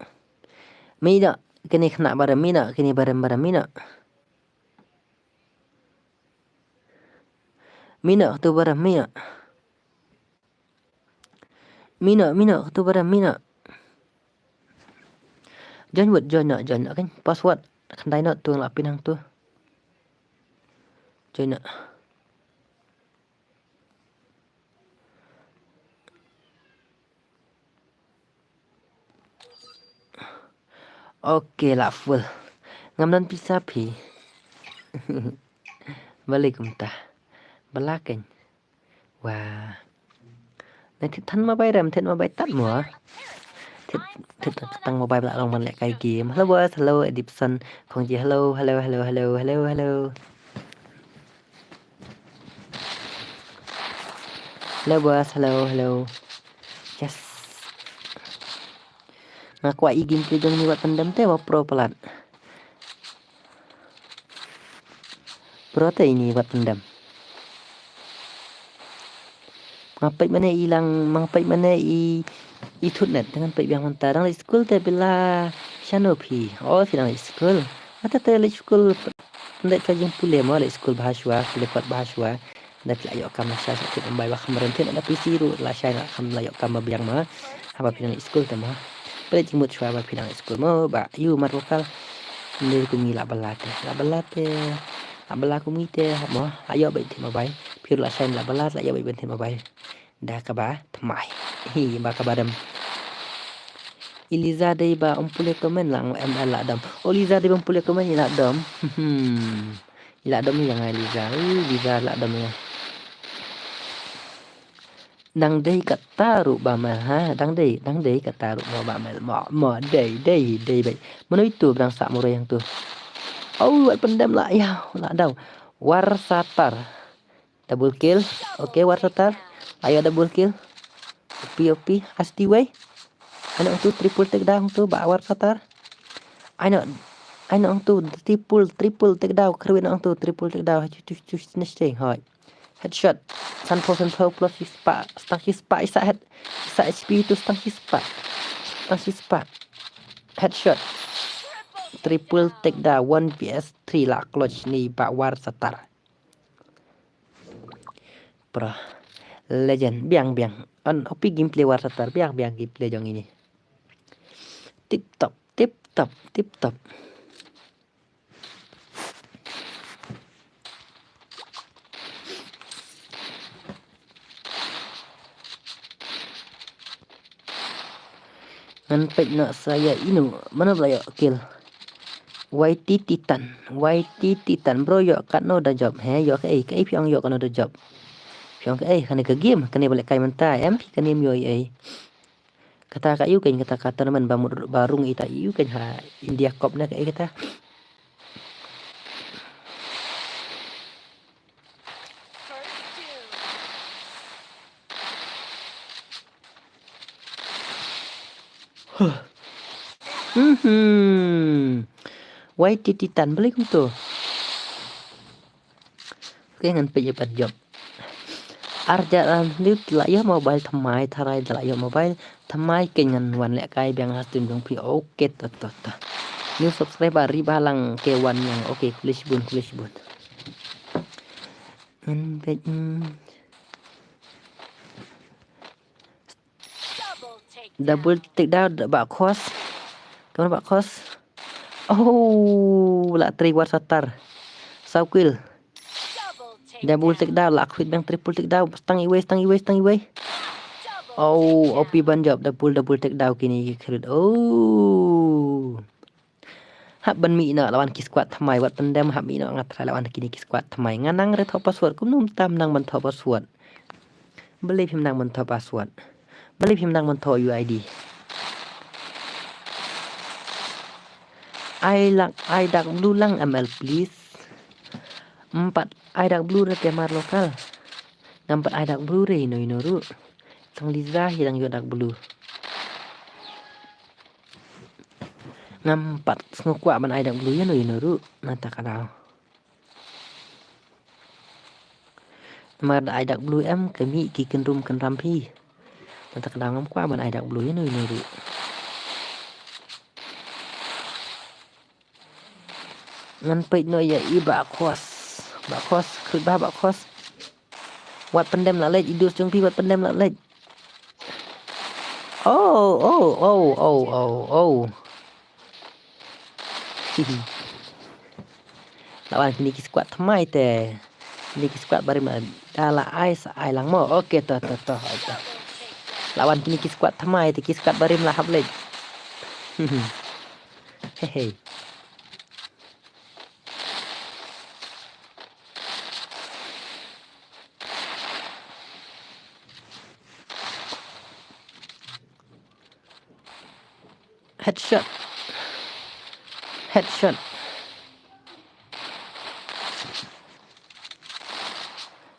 Mih noh, kine khynnah barim, mih noh, kine barim barim, mih noh. Mih noh, tu barim, mih noh. Mih noh, mih noh, tu barim, mih noh. Join wut, join noh, join noh, kan password. Khyndai noh, tu nga la pyn hangtu. Join noh. Ok, la full. Ngam don pisa phi. Balei kumta. Bala kein. Wa. Na thied than mobile rem, thied mobile tad mo. Thied, thied tang mobile la long ban lehkai game. Hello boss, hello Edipson. Khongji hello, hello, hello, hello, hello, hello. Hello boss, hello, hello. Yes. Nga kwah i gameplay jong ini wat pyndem te wa pro palat. Pro te ini wat pyndem. Nga peit mane i lang, nga peit mane i, i thut net, te ngan peit biang mynta. Dang leit skul te phi la shano phi? O phi dang leit skul. Nga te te leit skul. Nda ka jingpule mo, leit skul bha shuwa, pule kot bha shuwa. Nda phi la ïoh kam lashai sa thied mobile ba kham rem thied, nda phi shu ruh lashai la kham la ïoh kam ba biang mo. Haba phi dang leit skul te mo. Phi leit jingmut shuwa ba phi dang leit skul mo, ba ïoh marwakal. Nda kum ngi la bala te, la bala te. La bala kum ngi te, mo, la ïoh beit thied mobile. Phi ruh lashai la bala, la ïoh beit thied mobile. Da kaba thymmai. Hi, ba kaba dam. I Liza dei ba ym pule comment lang, M L la dam. O Liza dei ba ym pule comment i la dam. Hmm. I la dam ïa nga i Liza. Ui, Liza la dam ïa nga. Dang dei kata ruh ba mel ha. Dang dei, dang dei kata ruh mo ba mel. Mo, mo, dei, dei, dei beit. Mano itu ba dang sah muroi hangtu. O, wat pyndem la ïa, la dam. War Satar. Double kill. Okay, War Satar. La ïoh double kill. O P, O P. Asti wei. Ai noh tu triple takedown tu ba War Satar. Ai noh, ai noh tu triple, triple takedown. Kyrwit noh tu triple takedown. Chu, chu, chu, chu, chu, hoi. Headshot. San phew, san phew plus shispah. Stang shispah, isa head. Isa H P tu stang shispah. Stang shispah. Headshot. Triple takedown. One V S three la clutch ni ba War Satar. Pro. Legend. Biang, biang. An O P gameplay War Satar. Biang, biang gameplay jong ini. Tip top, tip top, tip top. Ngan peit noh sa ïa ino, mano ba la ïoh kill. Y T Titan, Y T Titan, bro ïoh katno da job, he, ïoh kaei, kaei phi ong ïoh katno da job. Phi ong kaei, kane ka game, kane ba lehkai mynta, em phi kane ym ïoh ei. Kata ka ïoh kein kata ka tournament ba mut ba rung ita ïoh kein ha India Cup ne kaei kata. Mhm. Y T Titan, balei kumto? Okay, ngan peit ïa pat jop. Arja ran liu la ïoh mobile thymmai, tharai da la ïoh mobile thymmai, kein ngan wan lehkai biang ha stream jong phi. Okay, to, to, to. New subscriber ri ba lang ke wan yang. Okay, khublei shibun, khublei shibun. Ngan peit, mm. Double takedown ba khos. Kaman ba khos. Oh, la trei war satar. Saw kill. Double take down, la khwit bang triple take down. Stang iwei, stang iwei, stang iwei. Oh, O P ban jop, double, double take down kine ki khwit. Oh. Hap ban mih noh, la wan ki squad thymmai, wat pyndem hap mih noh, nga try la wan kine ki squad thymmai. Nga nang re thoh password, kumno mynta ym nang ban thoh password. Balei phim nang ban thoh password. Balei phim nang ban thoh U I D. Ai lang, ai dark blue lang M L please. Em pat ai dark blue re te mar local. Ngam pat ai dark blue re ino ino ruh. Sang Liza hi dang ïoh dark blue. Ngam pat sngew kwah ban ai dark blue ïano ïano ruh. Nangta ka daw. Namar da ai dark blue em ka mih ki kynrum kynram phi. Nangta ka daw ngam kwah ban ai dark blue ïano ïano ruh. Ngan peit noh ïa i Bah Khos. Bah Khos, khlem ba Bah Khos. Wat pyndem la leit, i dus jong phi wat pyndem la leit. Oh, oh, oh, oh, oh, oh. La wan kine ki squad thymmai te. Kine ki squad barim la da la ai sa ai lang mo. Okay, to, to, to, to. La wan kine ki squad thymmai te ki squad barim la hap leit. Hehe. Headshot. Headshot.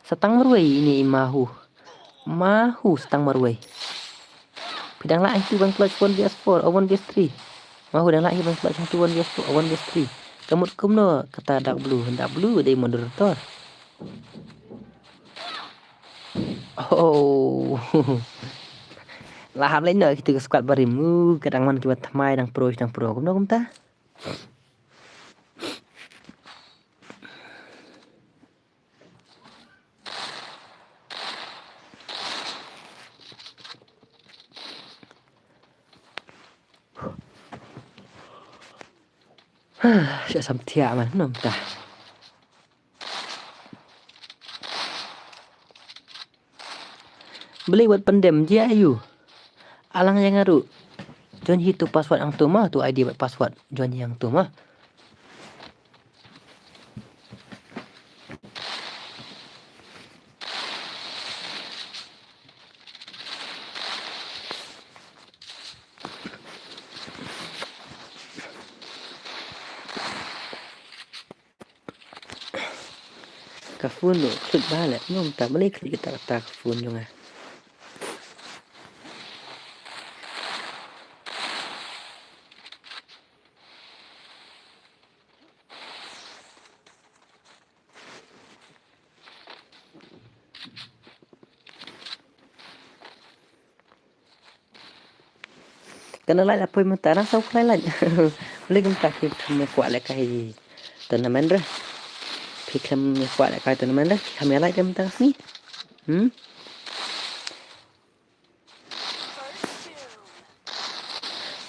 Sa tang marwei ine i Mahu. Mahu sa tang marwei. Phi dang lah hi ban clutch one versus four, oh, one versus three. Mahu dang lah hi ban clutch one versus four, oh, one versus three. Ka mut kumno kata dark blue, dark blue dei moderator. Oh. La hap leit noh kito ki squad barim. Uh, ka dang wan kiba thymmai dang pro, dang pro. Kumno kumta? Sha samthiah man nom ta. Balei wat pyndem jia ayu. Alang ïa nga ruh. Join hi tu password hangtu ma, tu I D bad password. Join hi hangtu ma. Ka phone ruh khlud bha leh, ngam ta balei khlud kita kata ka phone jong nga. Kane lai la poi mynta na saw khlai lai. Balei kumta phi khlem ïa kwah lehkai tournament re. Phi khlem ïa kwah lehkai tournament re. Phi khlem ïa lai mynta ka sngi. Hmm?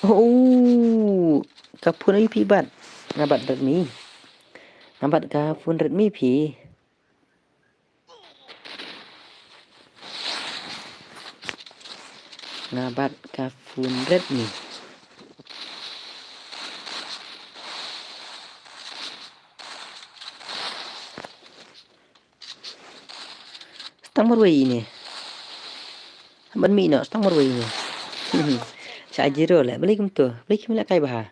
Oh, ka phone ayu phi bat? Nga bat Redmi. Nga bat ka phone Redmi phi. Nga bat ka phone Redmi. Stang marwei ine. Ban mih noh, stang marwei ine. Sha zero leh, balei kumto? Balei kim lehkai bha?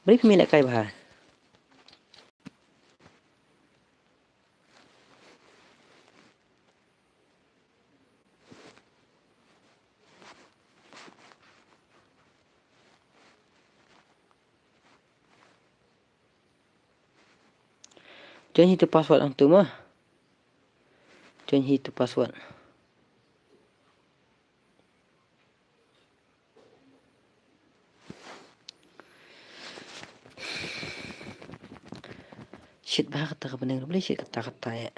Balei kim lehkai bha? Join hi tu password ang tu mah. Join hi tu password. Shit, bah, kata ka bneng, boleh shit, kata, kata, ya.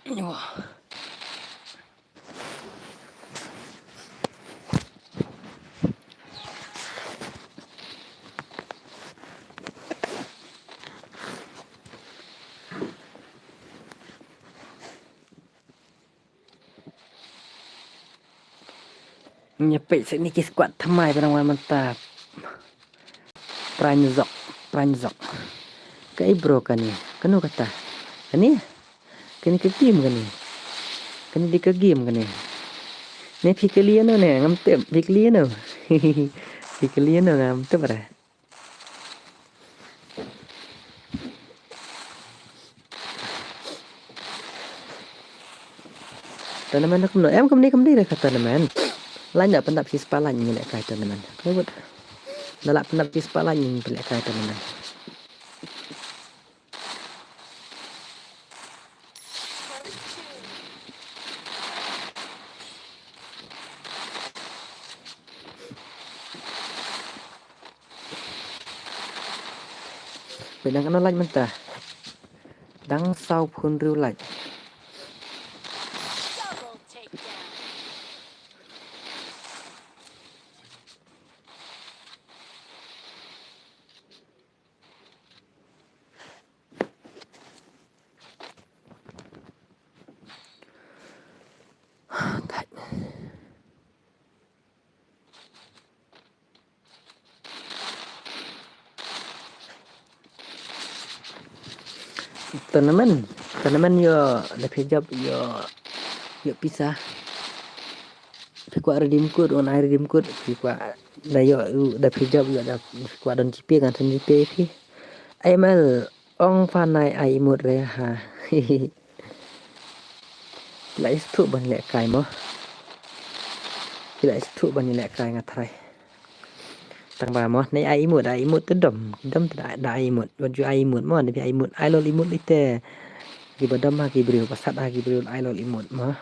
Nyo. Ngi peit sha kine ki squad thymmai ba dang wan mynta. Pranjok, pranjok. Kaei bro kane? Kano kata? Kane? Kane ka game kane. Kane dei ka game kane. Ne phi kylli ïano ne? Ngam tip. Phi kylli ïano? Phi kylli ïano? Ngam tip re. Tournament kumno? Em, kumne, kumne re ka tournament. Lait noh, pyndap shi spah lait ngin lehkai tournament. Ka wut. Da lah pyndap shi spah lait ngin lehkai tournament. Peit dang katno lait mynta. Dang saw phew hynriew lait. Tournament, tournament ïoh da phi jop ïoh, ïoh pisa. Phi kwah redeem code, un ai redeem code, phi kwah da ïoh, da phi jop ïoh da, phi kwah don GPay ngan send GPay phi. Ai mal ong pha nai ai emote re ha. Phi la ïa sngewthuh ban lehkai mo. Phi la ïa sngewthuh ban lehkai nga tharai. Tang ba mo, nai ai emote, ai emote te dom, dom te da, da ai emote. Wat ju ai emote mo, ne phi ai emote, ai lol emote lei te. Kiba dom ha ki briew, ba sat ha ki briew, ai lol emote mo.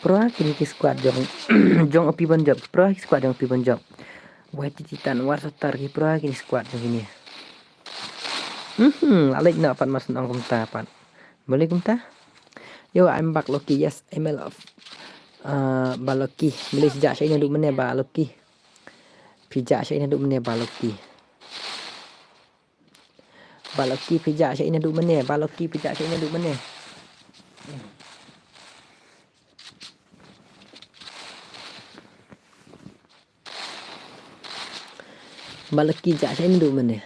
Pro ha kine ki squad jong, jong u Pi Ban Jop, pro ha ki squad jong u Pi Ban Jop. Wai ti ti tan war satar ki pro ha kine squad jong kine. Mhm, la leit noh pat mar shen ong kumta pat. Balei kumta? Yo, I'm back Loki. Yes, I'm a love. Uh, ba Loki. Balei phi jah sha ïing naduh mynne ba Loki? Phi jah sha ïing naduh mynne ba Loki? Ba Loki phi jah sha ïing naduh mynne, ba Loki phi jah sha ïing naduh mynne. Ba Loki jah sha ïing naduh mynne.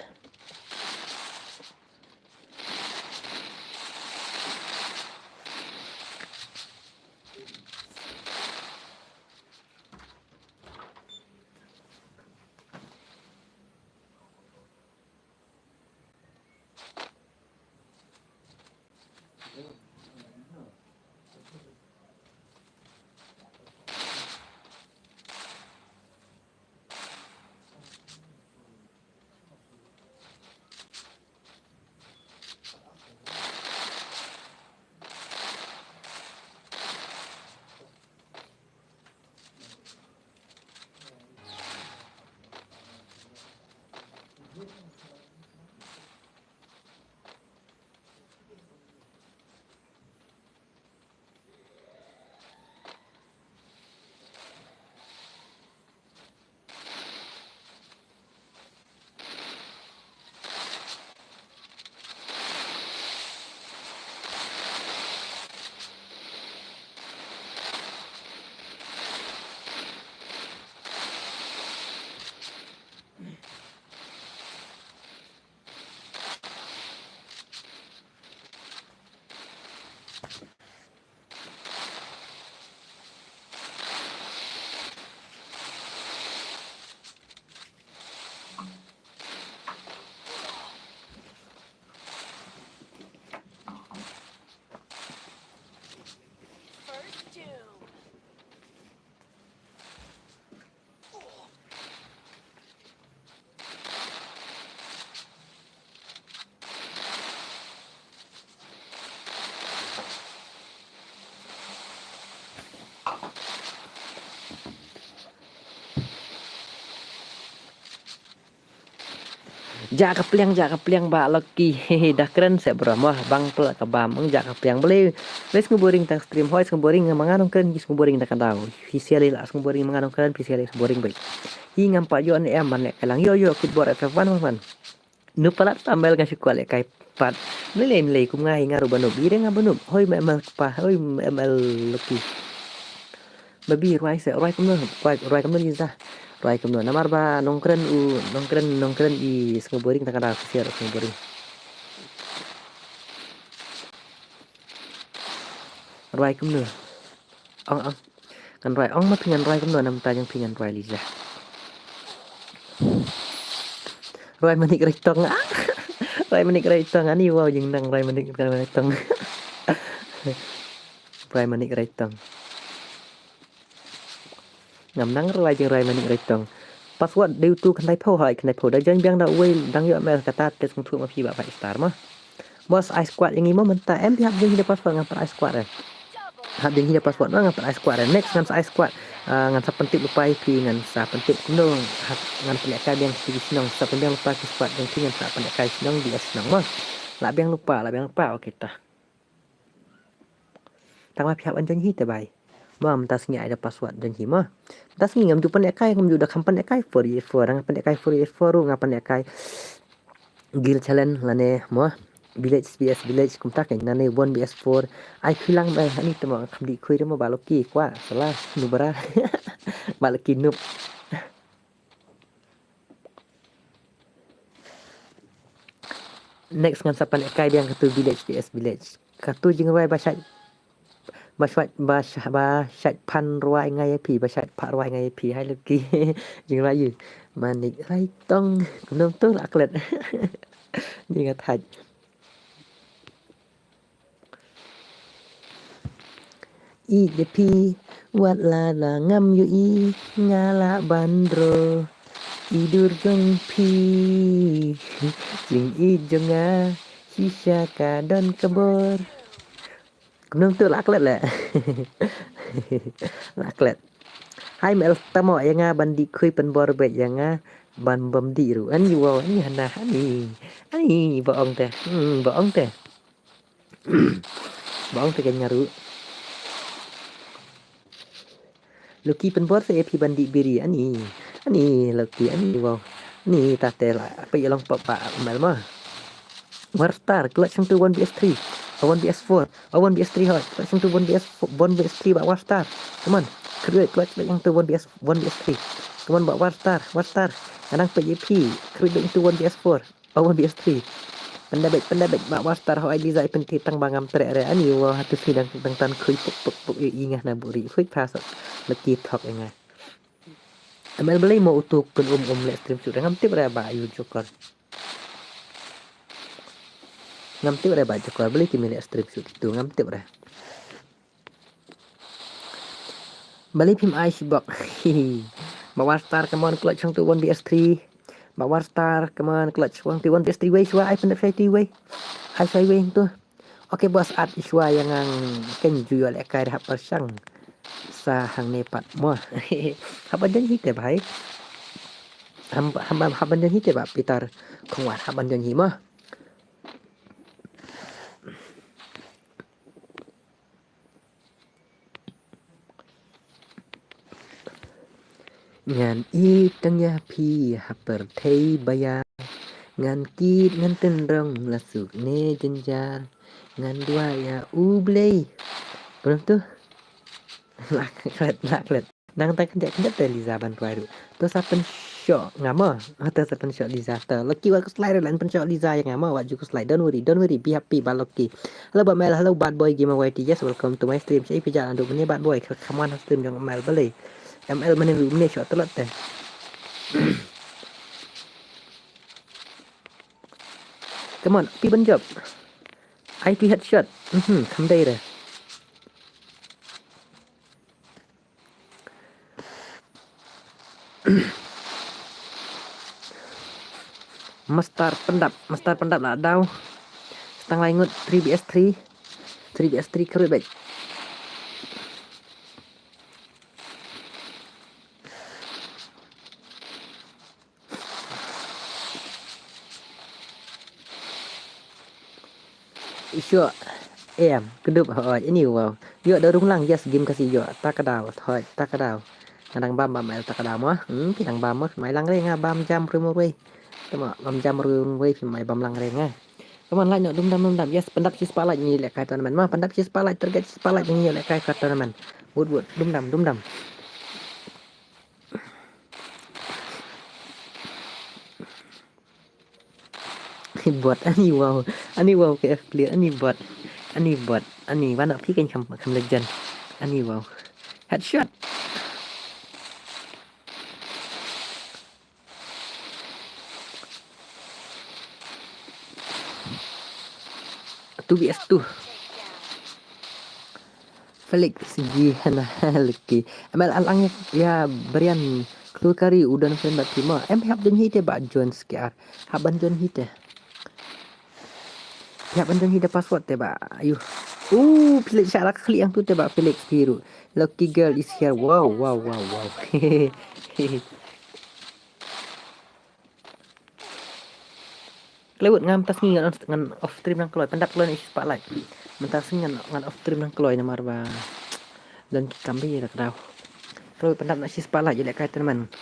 Ja ka pliang, ja ka pliang ba Lucky. Da kren se bro mo, bang pla ka bam, ja ka pliang bele. Bele sngewboring tang stream, hoi sngewboring ma nga nongkren ki sngewboring da ka daw. Hi sia le la sngewboring ma nga nongkren, phi sia le sngewboring bai. Hi ngam pat ïoh ne em ban leh ka lang, ïoh ïoh kit bor F F one man. Nu palat ta mel nga shu kwah leh kai pat. Mele mele kum nga hi nga ruh ba nup, i re nga ba nup. Hoi ma M L kpa, hoi ma M L Lucky. Babi rwai se, rwai kumno, rwai, rwai kumno Liza. Rwai kumno, namar ba nongkren u, nongkren, nongkren i sngewboring ta ka da official sngewboring. Rwai kumno. Ong, ong. Ngan rwai, ong ma phi ngan rwai kumno, namta jong phi ngan rwai Liza. Rwai manik rwai tong. Rwai manik rwai tong, ani wow jing nang rwai manik rwai tong. Rwai manik rwai tong. Ngam nang rwai jing rwai manik rwai tong. Password dei tu khyndai phew, hai khyndai phew. Da join biang da uwei dang ïoh mel kata te sngewthuh ma phi ba five star ma. Boss, ai squad ïa ngi mo mynta, em phi hap jing hi da password, ngam pat ai squad re. Hap jing hi da password ma, ngam pat ai squad re. Next ngan sa ai squad. Ah, ngan sa pyntip lypa ïa phi, ngan sa pyntip kumno. Hap ngan pynlehkai biang ki shnong, sa pynbiang lypa ki squad jong phi, ngan sa pynlehkai shnong, D S shnong ma. Lah biang lypa, lah biang lypa. Okay ta. Tang ma phi hap ban join hi te bai. Mo mynta sngi ai da password join hi mo. Mynta sngi ngam ju pynlehkai, ngam ju da kham pynlehkai four eight four, nga pynlehkai four eight four ruh, nga pynlehkai Guild Challenge lane mo Village V S Village kumta kein, lane One V S four. Ai phi lang bai, ani te mo kham dih khui de mo ba Lucky kwah sala nu bara. Ba Lucky noob. Next ngan sa pynlehkai biang katu Village V S Village. Katu jingrwai ba shait, ba shait, ba shait, ba shait phan rwai nga ïa phi, ba shait phan rwai nga ïa phi. Hai Lucky. Jingrwai ïa manik rwai tong. Kumno tu la klet. Ni nga thait. Ïeit ïa phi, wat la da ngam ïohi, nga lah ban draw. I dur jong phi, jingïeit jong nga, shisha ka don ka bor. Kumno tu la klet le. La klet. Hai mel tamo ïa nga ban dih khui pynbor bad ïa nga ban bam dih ruh. Ani wow, ani hana, ani. Ani ba ong te. Hmm, ba ong te. Ba ong te kein nga ruh. Lucky pynbor se ïa phi ban dih biri, ani. Ani Lucky, ani wow. Ani ta te la, apa ïa long pop pa mel ma. War star, clutch into one V S three. A one V S four. A one V S three hot. Clutch into one V S four, one V S three ba war star. Come on. Create clutch back into one V S, one V S three. Come on ba war star, war star. Nga nang peit ïa phi. Create back into one V S four. Oh, one V S three. Pynda beit, pynda beit, ba war star ho ai Liza i pynti tang ba ngam treh re. Ani wow, hatu sni dang, dang tan khui puk, puk, puk, i, i ngah na buri. Khui pha sa. Lucky thok i ngah. M L balei mo utu kun um um leh stream shoot. Ngam tip re ba ïa u Joker. Ngam tip re ba Joker balei ki me leh stream shoot tu. Ngam tip re. Balei phim ai shibok. Ba war star, come on, clutch hangtu one V S three. Ba war star, come on, clutch hangtu one V S three. Wei shuwa ai pyndep shai tu wei. Ai shai wei hangtu. Okay boss, at shuwa ïa ngang ken ju ïoh lehkai da hap pyrshang. Sa hangne pat mo. Hap ban jan hi te bhai. Ham, ham, hap ban jan hi te ba Peter Khongwar, hap ban jan hi mo. Ngan ïeit tang ïa phi ha pyrthei ba ïa. Ngan kit ngan tynrong la suk ne jynjar. Ngan duwai ïa U Blei. Kumno tu? La klet, la klet. Nang ta kynjat kynjat te Liza ban rwai ruh. To sa pynshoh nga mo. To sa pynshoh Liza to. Lucky wat ko slide ruh lan pynshoh Liza ïa nga mo. Wat ju ko slide. Don't worry, don't worry. Be happy ba Lucky. Hello ba Mel, hello Bad Boy Gamer Y T. Yes, welcome to my stream. Shai phi ja andu mane Bad Boy. Come on stream jong Mel balei. M L mane ruh mane shoh tlot te. Come on, pi ban jop. Ai tu headshot. Mhm, kham dei re. Master pyndap, master pyndap la daw. Stang lai ngut three V S three. Three V S three khrui bek. Shuh. Em, kdup hoi, ini wow. Ïoh da rung lang, yes, game ka si ïoh. Ta ka daw, hoi, ta ka daw. Nga dang bam, bam, el ta ka daw mo. Hmm, phi dang bam mo. Mai lang re nga bam jam rum rui. Tama, bam jam rum rui, phi mai bam lang re nga. Come on, like noh, dum dam, dum dam. Yes, pyndap shi spotlight ngi lehkai tournament mo. Pyndap shi spotlight, target shi spotlight ngi lehkai ka tournament. Wut, wut, dum dam, dum dam. Bot, ani wow, ani wow, K F clear, ani bot, ani bot, ani wan phi kan kam kam legend, ani wow, headshot. Two V S two. Felix, gi hana leki. Em el alang ya, ya berian klur kari udan friend bat primo. Em hap jon hite ba jon skiar. Hap ban jon hite. Hap ban jon hite password te ba. Ayu. Uh, Felix shalak khli yang tu te ba Felix biru. Lucky girl is here. Wow, wow, wow, wow. Klewut ngam tas ngi ngan, ngan off stream nang kloi, pyndap kloi na isi spotlight. Mynta sngi ngan, ngan off stream nang kloi namar ba don ki kam bi da kdaw. Kloi pyndap na isi spotlight ïa lehkai tournament.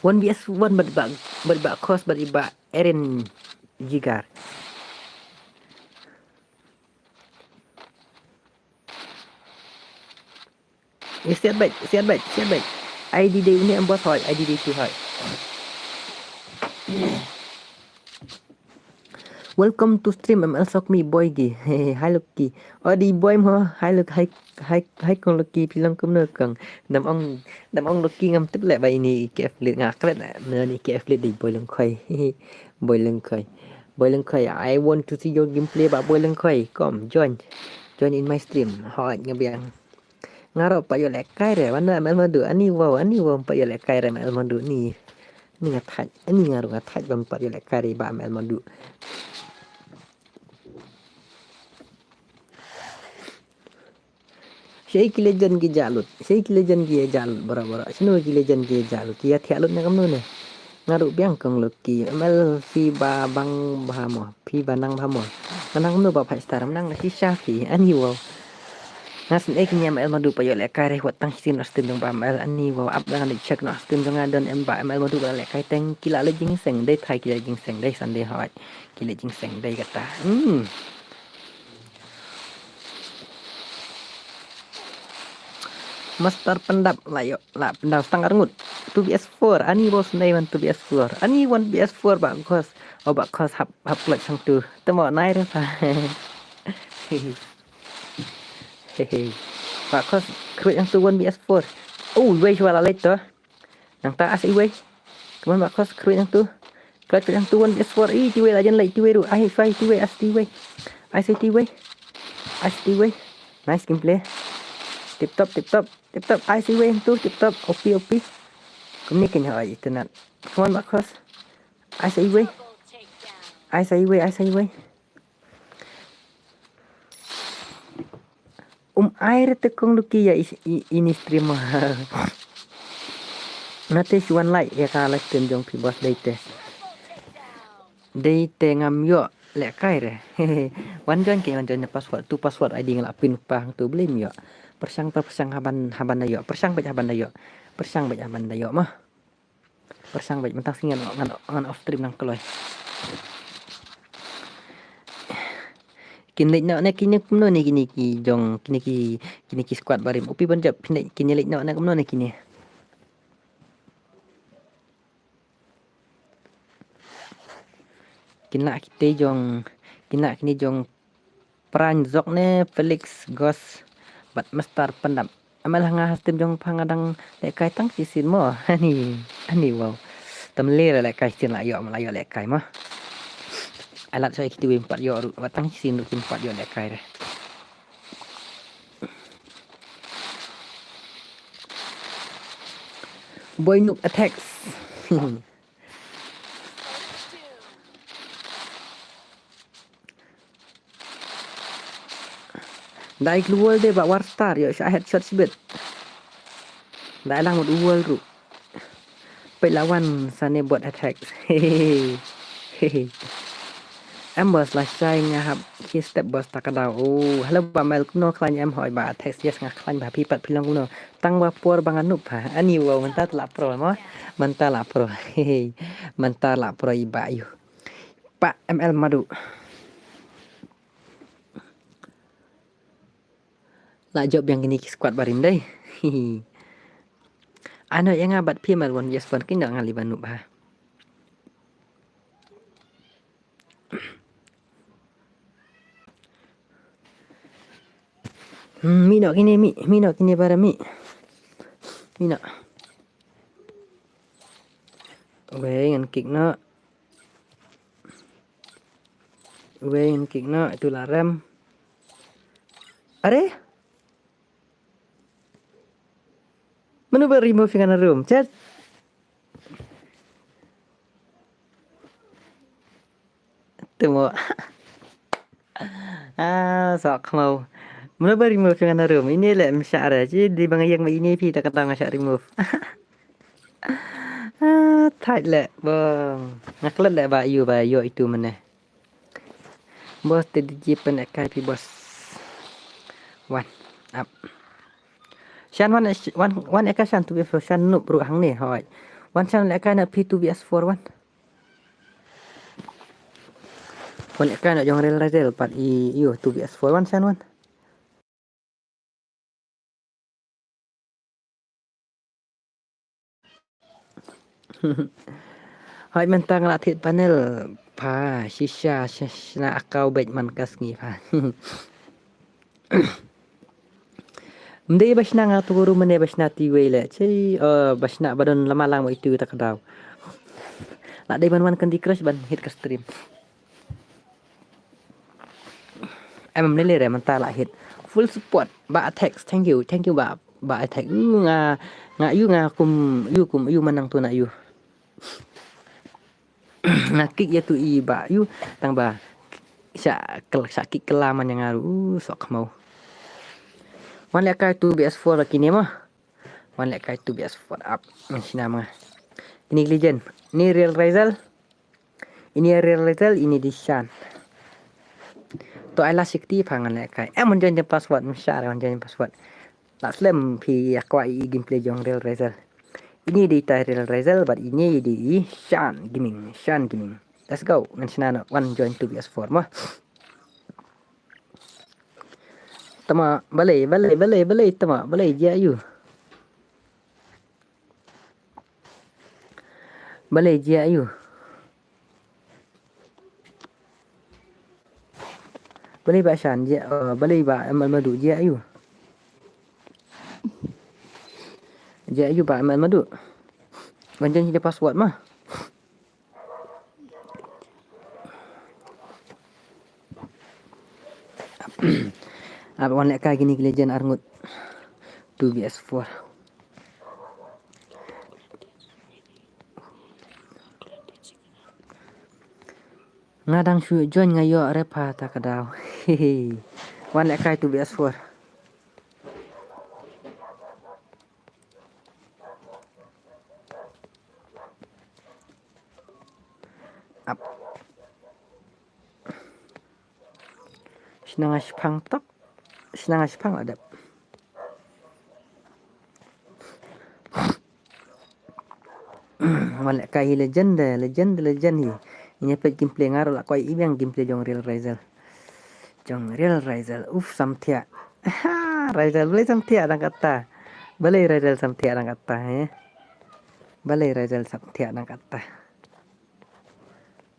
One V S one bad ba, bad ba Kos bad ba Eren Jigar. Siat bad, siat bad, siat bad. I D dei une em boss hoi, I D dei tu hoi. Welcome to stream, M L Sok me boy gi. Hi Lucky. Oh, dei boy mo. Hi Lucky, hi, hi, hi kong Lucky, phi long kumno kong. Nam ong, nam ong Lucky ngam tip leh ba ini K F Lit nga klet na. Ini K F Lit dei boy long khoi. Boy long khoi. Boy long khoi. I want to see your gameplay ba boy long khoi. Come, join. Join in my stream. Hoi, nga biang. Nga ruh pat ïoh lehkai re, wan na M L Madu, ani wow, ani wow, pat ïoh lehkai re M L Madu ni. Ni nga thait, ani nga ruh nga thait bam pat ïoh lehkai re ba M L Madu. Shei ki legend ki jalut, shei ki legend ki jalut, bora bora. Shino ki legend ki jalut, ki ya thiah lut ne kamno ne. Nga ruh biang kong Lucky, M L phi ba bang bha mo, phi ba nang bha mo. Nga nang no ba five star, nang na shisha phi, ani wow. Nga sngewthuh ki M L Madu pat ïoh lehkai re wat tang shisien noh stream jong ba M L, ani wow, ap da ngan check noh stream jong nga don em ba M L Madu ba lehkai teng ki la leh jingseng, dei thai ki la jingseng, dei Sunday hoi. Ki leh jingseng dei kata. Hmm. Master pyndap la ïoh, la pyndap stang arngut. Two V S four, ani bos nei wan two V S four. Ani one V S four ba khos. Oh ba khos hap, hap clutch sang tu. Temo nai re pa. Hehe. Ba khos kruid yang tu one V S four. Oh, wei shwa la leh to. Nangta as iwei. Come on, ba khos kruid yang tu. Kruid yang tu one V S four. Ih, tiwei la jan leh tiwei ruh. Ai, shwa tiwei, as tiwei. Ai, shwa tiwei. As tiwei. Nice gameplay. Tip top, tip top. Tip top, ai sa iwei tu, tip top, O P, O P. Kumne kin ha ai internet. Come on, ba khos. Ai sa iwei. Ai sa iwei, ai sa iwei. Um ai re te kong Lucky ïa is-, i-, ini stream. Nate shu wan lai ïa ka live stream jong phi boss dei te. Dei te ngam ïoh lehkai re. Wan join ke, wan join na password. Tu password I D nga la pin pa hangtu blei ym ïoh. Pyrshang, pyrshang haban, haban da ïoh. Pyrshang beit haban da ïoh. Pyrshang beit haban da ïoh mah. Pyrshang beit mynta sngi ngan, ngan, ngan off stream nang kloi. Kin leit noh ne kine kumno ne kine ki jong, kine ki, kine ki squad barim. U Pi ban jop, kin leit, kin leit noh ne kumno ne kine. Kin lah kite jong, kin lah kine jong Pran Zok ne Felix Gos bad Master Pyndap. Amal hanga ha stream jong pha nga dang lehkai tang shisien mo. Ani, ani wow. Tam le lehkai shisien la ïoh, la ïoh lehkai mo. Alat soi kiti wim pat ïoh ruh, wat tang shisien ruh kim pat ïoh lehkai re. Boy Noob attacks. Dai global de ba war star ïoh sha headshot sibit. Dai lang mut wall ruh. Peit la wan sane bot attack. Em boss, la shai nga hap ki step boss ta ka daw. Oh, hello ba mel kumno khlaiñ em hoi ba text yes nga khlaiñ ba phi pat phi long kumno. Tang ba por ba nga nup ha. Ani wow mynta la pro mo. Mynta la pro. Hehe. Mynta la pro i ba yu. Pa M L Madu. La jop yang kini ki squad barim dai. Ano yang abat phi mal won yes won kini ngali ba nup ha. Hmm, mi no kini mi, mi no kini bara mi. Mi no. Wei ngan kick no. Wei ngan kick no, itu la rem. Are? Manu ba remove ngan room, chat. Temo. Ah, sok mau. Mula ba remove ngan room. Ini le msha re. Ji di bang yang ini pi tak kata nga sha remove. Ah, tight le bang. Ngaklet le ba yu ba yo itu mene. Boss te di ji pen ekai pi boss. One up. Shan one one one ekai shan tu bi shan nup ru hang ne hoi. One shan ekai na pi tu bi as four one. Wan ïa ka na jong Real Razel pat i ïoh two B S four one san wan. Hai mynta nga la thied panel pha shisha shna akau beit man ka sngi pha. Mdei ba shna nga tu guru mane ba shna ti wei le. Chei, oh, ba shna ba don lama lang mo itu ta ka daw. La dei ban wan Candy Crush ban hit ka stream. Em ne le re mynta la hit. Full support ba Attack. Thank you. Thank you ba ba Attack. Yu nga nga yu nga kum yu kum yu manang tu na yu. Nga kick ïa tu i ba yu tang ba sha kel sha kick kela man ïa nga ru, uh, sok khmau. Wan leh kai tu B S four la kine ma. Wan leh kai tu B S four up. Ngan shna ma nga. Ini Legend. Ini Real Razel. Ini Real Razel, ini di Shan. To ai la sikti pha ngan leh kai. Em, wan join the password, mshar wan join the password. La slem phi ïa kwah i gameplay jong Real Razel. Ini dei tai Real Razel bad ini dei i Shan Gaming, Shan Gaming. Let's go. Ngan shna noh wan join two B S four mo. Tama balei balei balei tama balei jia yu. Balei jia yu. Balei ba Shan jia, eh, balei ba M L Madu jia yu. Jia yu ba M L Madu. Wan join the password ma. Ap wan leh kai kini ki Legend arngut. Two B S four. Nga dang shu join nga ïoh re pha ta ka daw. Wan leh kai two B S four. Ap. Shnang a shpang tok. Shnang a shpang adep. Wan leh kai hi Legend, Legend, Legend hi. Ini pet gameplay nga ruh la koi i biang gameplay jong Real Razel. Jong Real Razel. Uf, samthiah. Ha, Razel, balei samthiah dang kata. Balei Razel samthiah dang kata, eh. Balei Razel samthiah dang kata.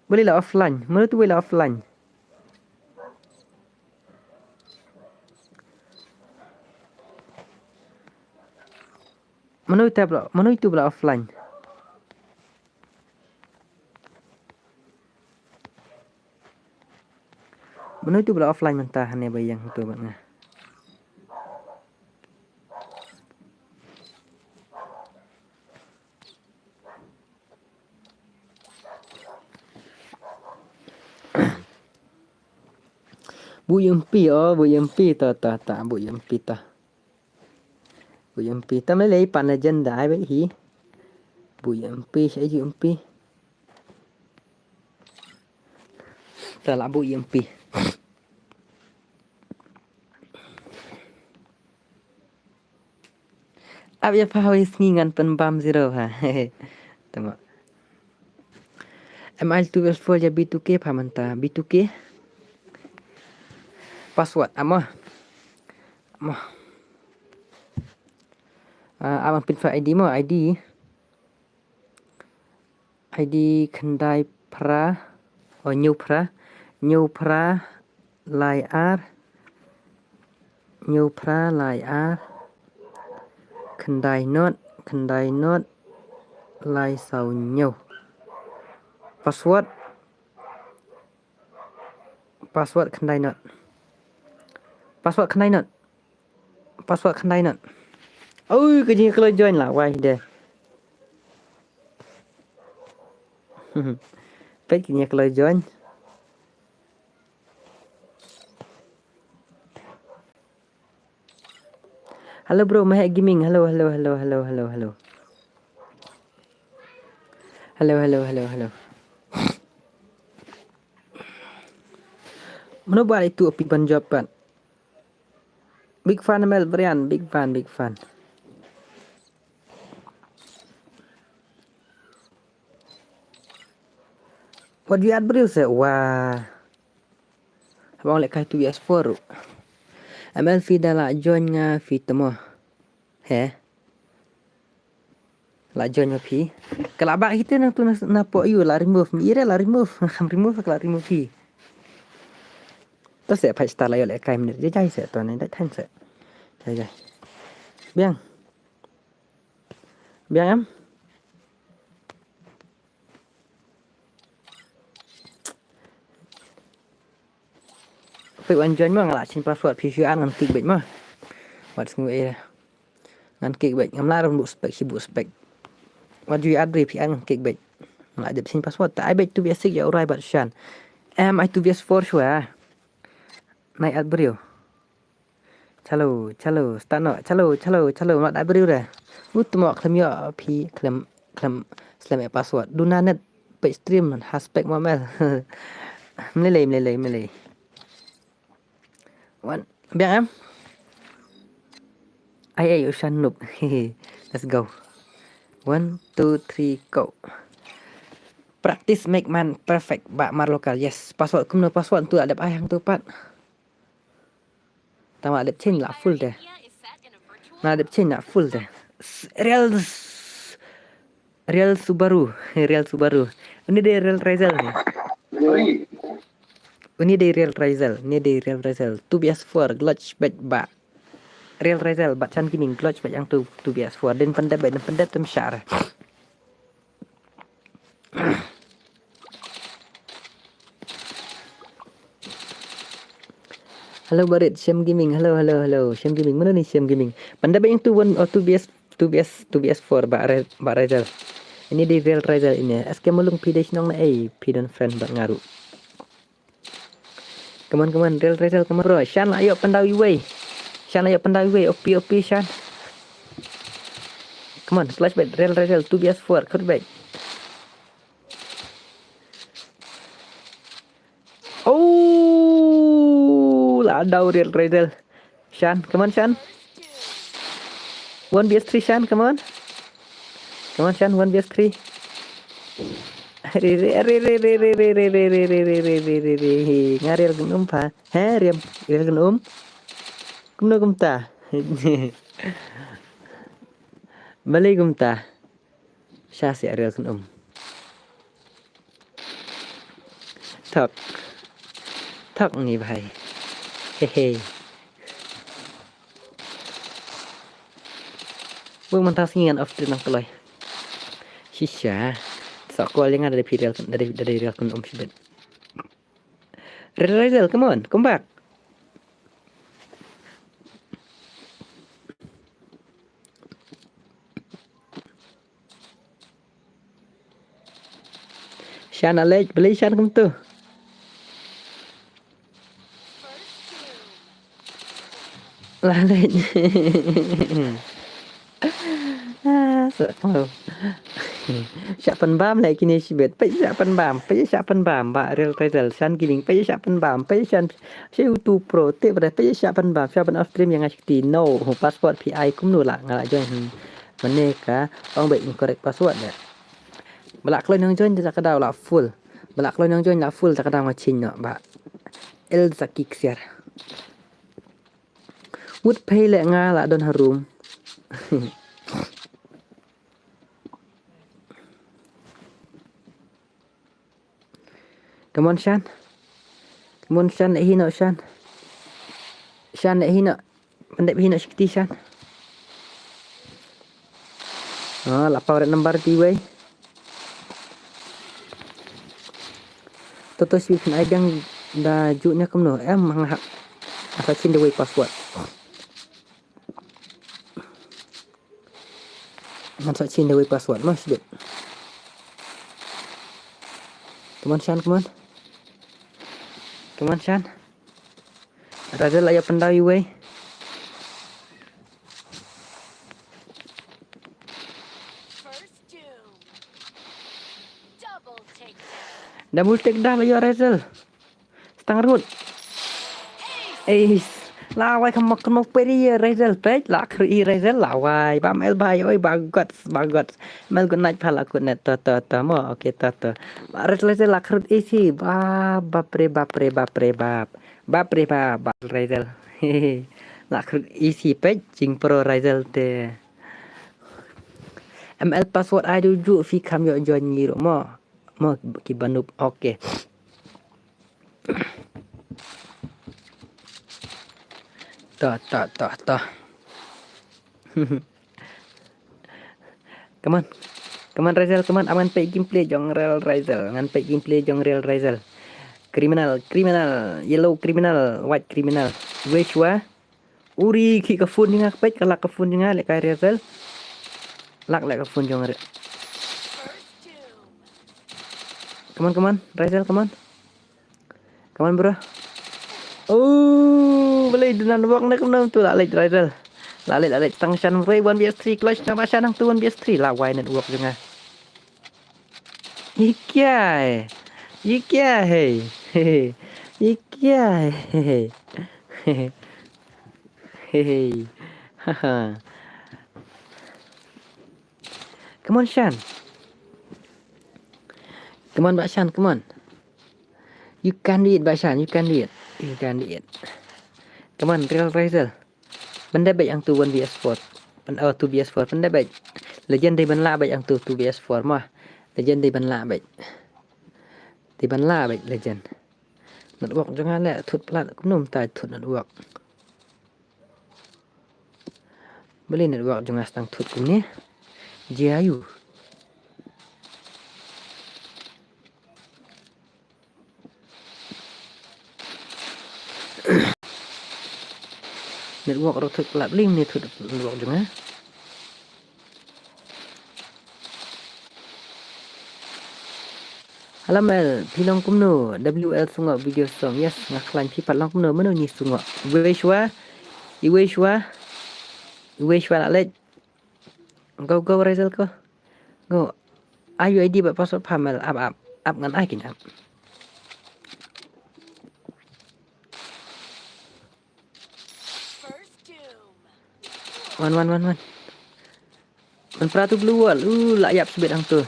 Balei la offline. Mano tu la offline. Mano tu la, mano tu la offline. Mano tu la offline mynta hane ba ïeng tu bad nga. Bu yempi, oh, bu yempi ta ta ta bu yempi ta. Bu yempi ta me lei pan Legend dai be hi. Bu yempi, sai yempi. Te la buh ïa phi. Ap ïa pha ha wi sngi ngan pynbam zero ha. Tama. Em ai two S four ïa B two K pha mynta. B two K. Password amo. Amo. Ah, ap ban pynphai ID mo, ID. ID khyndai phra, oh, hynñiew phra, hynñiew phra lai ar, hynñiew phra lai ar, khyndai not, khyndai not, lai saw hynñiew. Password, password khyndai not. Password khyndai not. Password khyndai not. Ui, ka jingïakloi join la wai de. Peit ka jingïakloi join. Hello bro, Mahek Gaming. Hello, hello, hello, hello, hello, hello. Hello, hello, hello, hello. Mano ba itu api ban jop pat. Big fan Mel Brian, big fan, big fan. Wat ju add briew se, wah. Haba ong lehkai two S four ruh. M L phi da la join nga phi te mo. He. La join ma phi. Ka la bah hi te nangtu na, na pok ïu la remove. Mih re la remove. Kham remove ka la remove phi. To se phai star la ïoh lehkai minit. Jai jai se to ne dai than se. Jai jai. Biang. Biang em. Phi wan join mo nga la change password phi shu an ngan kick back mo. Wat sngew eh. Ngan kick back ngam lah rum buh spek shi buh spek. Wat ju add briew phi an ngan kick back. Nga la dep change password ta ai back two B S six ïa u Rai bad Shan. Em ai two B S four shuwa. Nai add briew. Chalo, chalo, stano, chalo, chalo, chalo, mat da briew re. Ut mo khlem ïoh phi khlem khlem slem e password. Duna net page stream haspek mo mel. Mlelei, mlelei, mlelei. One, biang em. Ai ai ushan noob. Let's go. One, two, three, go. Practice make man perfect ba mar local. Yes, password kumno password tu adep ai hang tu pat. Tama dep change la full te. Na dep change la full te. Real Real Subaru, Real Subaru. Ini dei Real Razel ni. Ini dei Real Razel, ini dei Real Razel. Two B S four glitch back ba. Real Razel ba chan kining glitch back yang tu two B S four. Den pendep, den pendep tem share. Hello Barit, Shem Gaming. Hello, hello, hello. Shem Gaming. Mana ni Shem Gaming? Panda ba yang tu one or two B S, two B S, two B S four ba Re-, ba Razel. Ini di Real Razel ini. S K Mulung phi dei shnong na ei, phi don friend ba ngaru. Come on, come on, Real Razel, come on bro. Shan ayo panda iwei. Shan ayo panda iwei. Opi, opi, Shan. Come on, clutch bet, Real Razel, two B S four, kut bet. Oh, la dau Real Razel. Shan, come on Shan. One B S three Shan, come on. Come on Shan, one B S three. Re re re re re re re re re re re re re re re re. Nga Real Gun Um pha. He Real, Real Gun Um. Kumno kumta? Balei kumta? Sha sia Real Gun Um. Thok. Thok ni bhai. He he. Weng mynta sngi ngan off stream nang kloi. Shisha. Sok ko lenga dari phi Real, dari, dari Real Gun Um shibit. Real Razel, come on, come back. Shan Alej, beli Shan kumtu. Lalej. Ah, sok ko. Shah pynbam leh kine shibit. Peit shah pynbam. Peit shah pynbam. Bah Real Razel. Shan Gaming. Peit shah pynbam. Peit shan. Shi utu pro. Tip re. Peit shah pynbam. Shah pyn off stream ïa nga shi kti. No. Password P I kumno lah. Nga lah join. Hmm. Mane ka. Ong ba incorrect password leh. Ba lah kloi nang join da ka daw lah full. Ba lah kloi nang join lah full da ka daw nga change noh. Bah. El Zaki Ksiar. Wut pei leh nga lah don harum. Come on, Shan. Come on, Shan, eh, hino, Shan. Shan, eh, hino. Mandep hino shikti, Shan. Ah, la power number ti wei. Toto sweet kan ai biang da ju nya kumno. Em, hang ha. Asa chin the way password. Ngan sa change the way password mo sibit. Come on, Shan, come on. Come on, Shan. Razel ayo pendau iwei. First doom. Double takedown. Double takedown ayo Razel. Stang rut. Eis. Lawai kam mak no peri Razel pej. Lak ri Razel lawai. Bam el bai oi bagot bagot. Mel good night pala good night to to to mo. Okay to to. Razel Razel lak rut isi. Bap bap re bap re bap re bap. Bap re bap bap Razel. Lak rut isi pej. Jing pro Razel te. M L password ai ju ju fi kam yo join ngiru mo. Mo ki banup. Okay. Toh, toh, toh, toh. Come on. Come on, Razel, come on. Ngan peit gameplay jong Real Razel. Ngan peit gameplay jong Real Razel. Criminal, criminal, yellow criminal, white criminal. Wei shwa. Uri ki ka phone jong nga ka peit ka lak ka phone jong nga leh kai Razel. Lak leh ka phone jong nga. Come on, come on, Razel, come on. Come on, bro. Oh, balei duna network ne kumno tu la leh Razel. La leh, la leh tang shan rei one V S three clutch na ba shan nang tu one V S three la wai network jong nga. ये क्या है? ये क्या है? ये क्या है? Haha. Come on, Shan. Come on, Bah Shan, come on. You can do it, Bah Shan, you can do it. You can do it. Come on, Real Razel. Pynda bad ang tu one V S four. Pyn oh two V S four pynda bad. Legend dei ban lah bad ang tu two V S four mah. Legend dei ban lah bad. Dei ban lah bad Legend. Network jong nga leh thut plat kumno mynta thut network. Balei network jong nga stang thut kumne. Jia yu. Network ruh thut lap ling ni thut network jong nga. Hello Mel, phi long kumno? W L Sungok video song. Yes, nga khlaiñ. Phi pat long kumno? Mano ngi Sungok? Iwei shwa. Iwei shwa. Iwei shwa la leit. Go, go, Razel, go. Go. Ai ïa u I D bad password pha Mel, ap, ap. Ap ngan ai kine ap. Wan, wan, wan, wan. Ngan pra tu blue wall. Uh, la ïap sbit hangtu.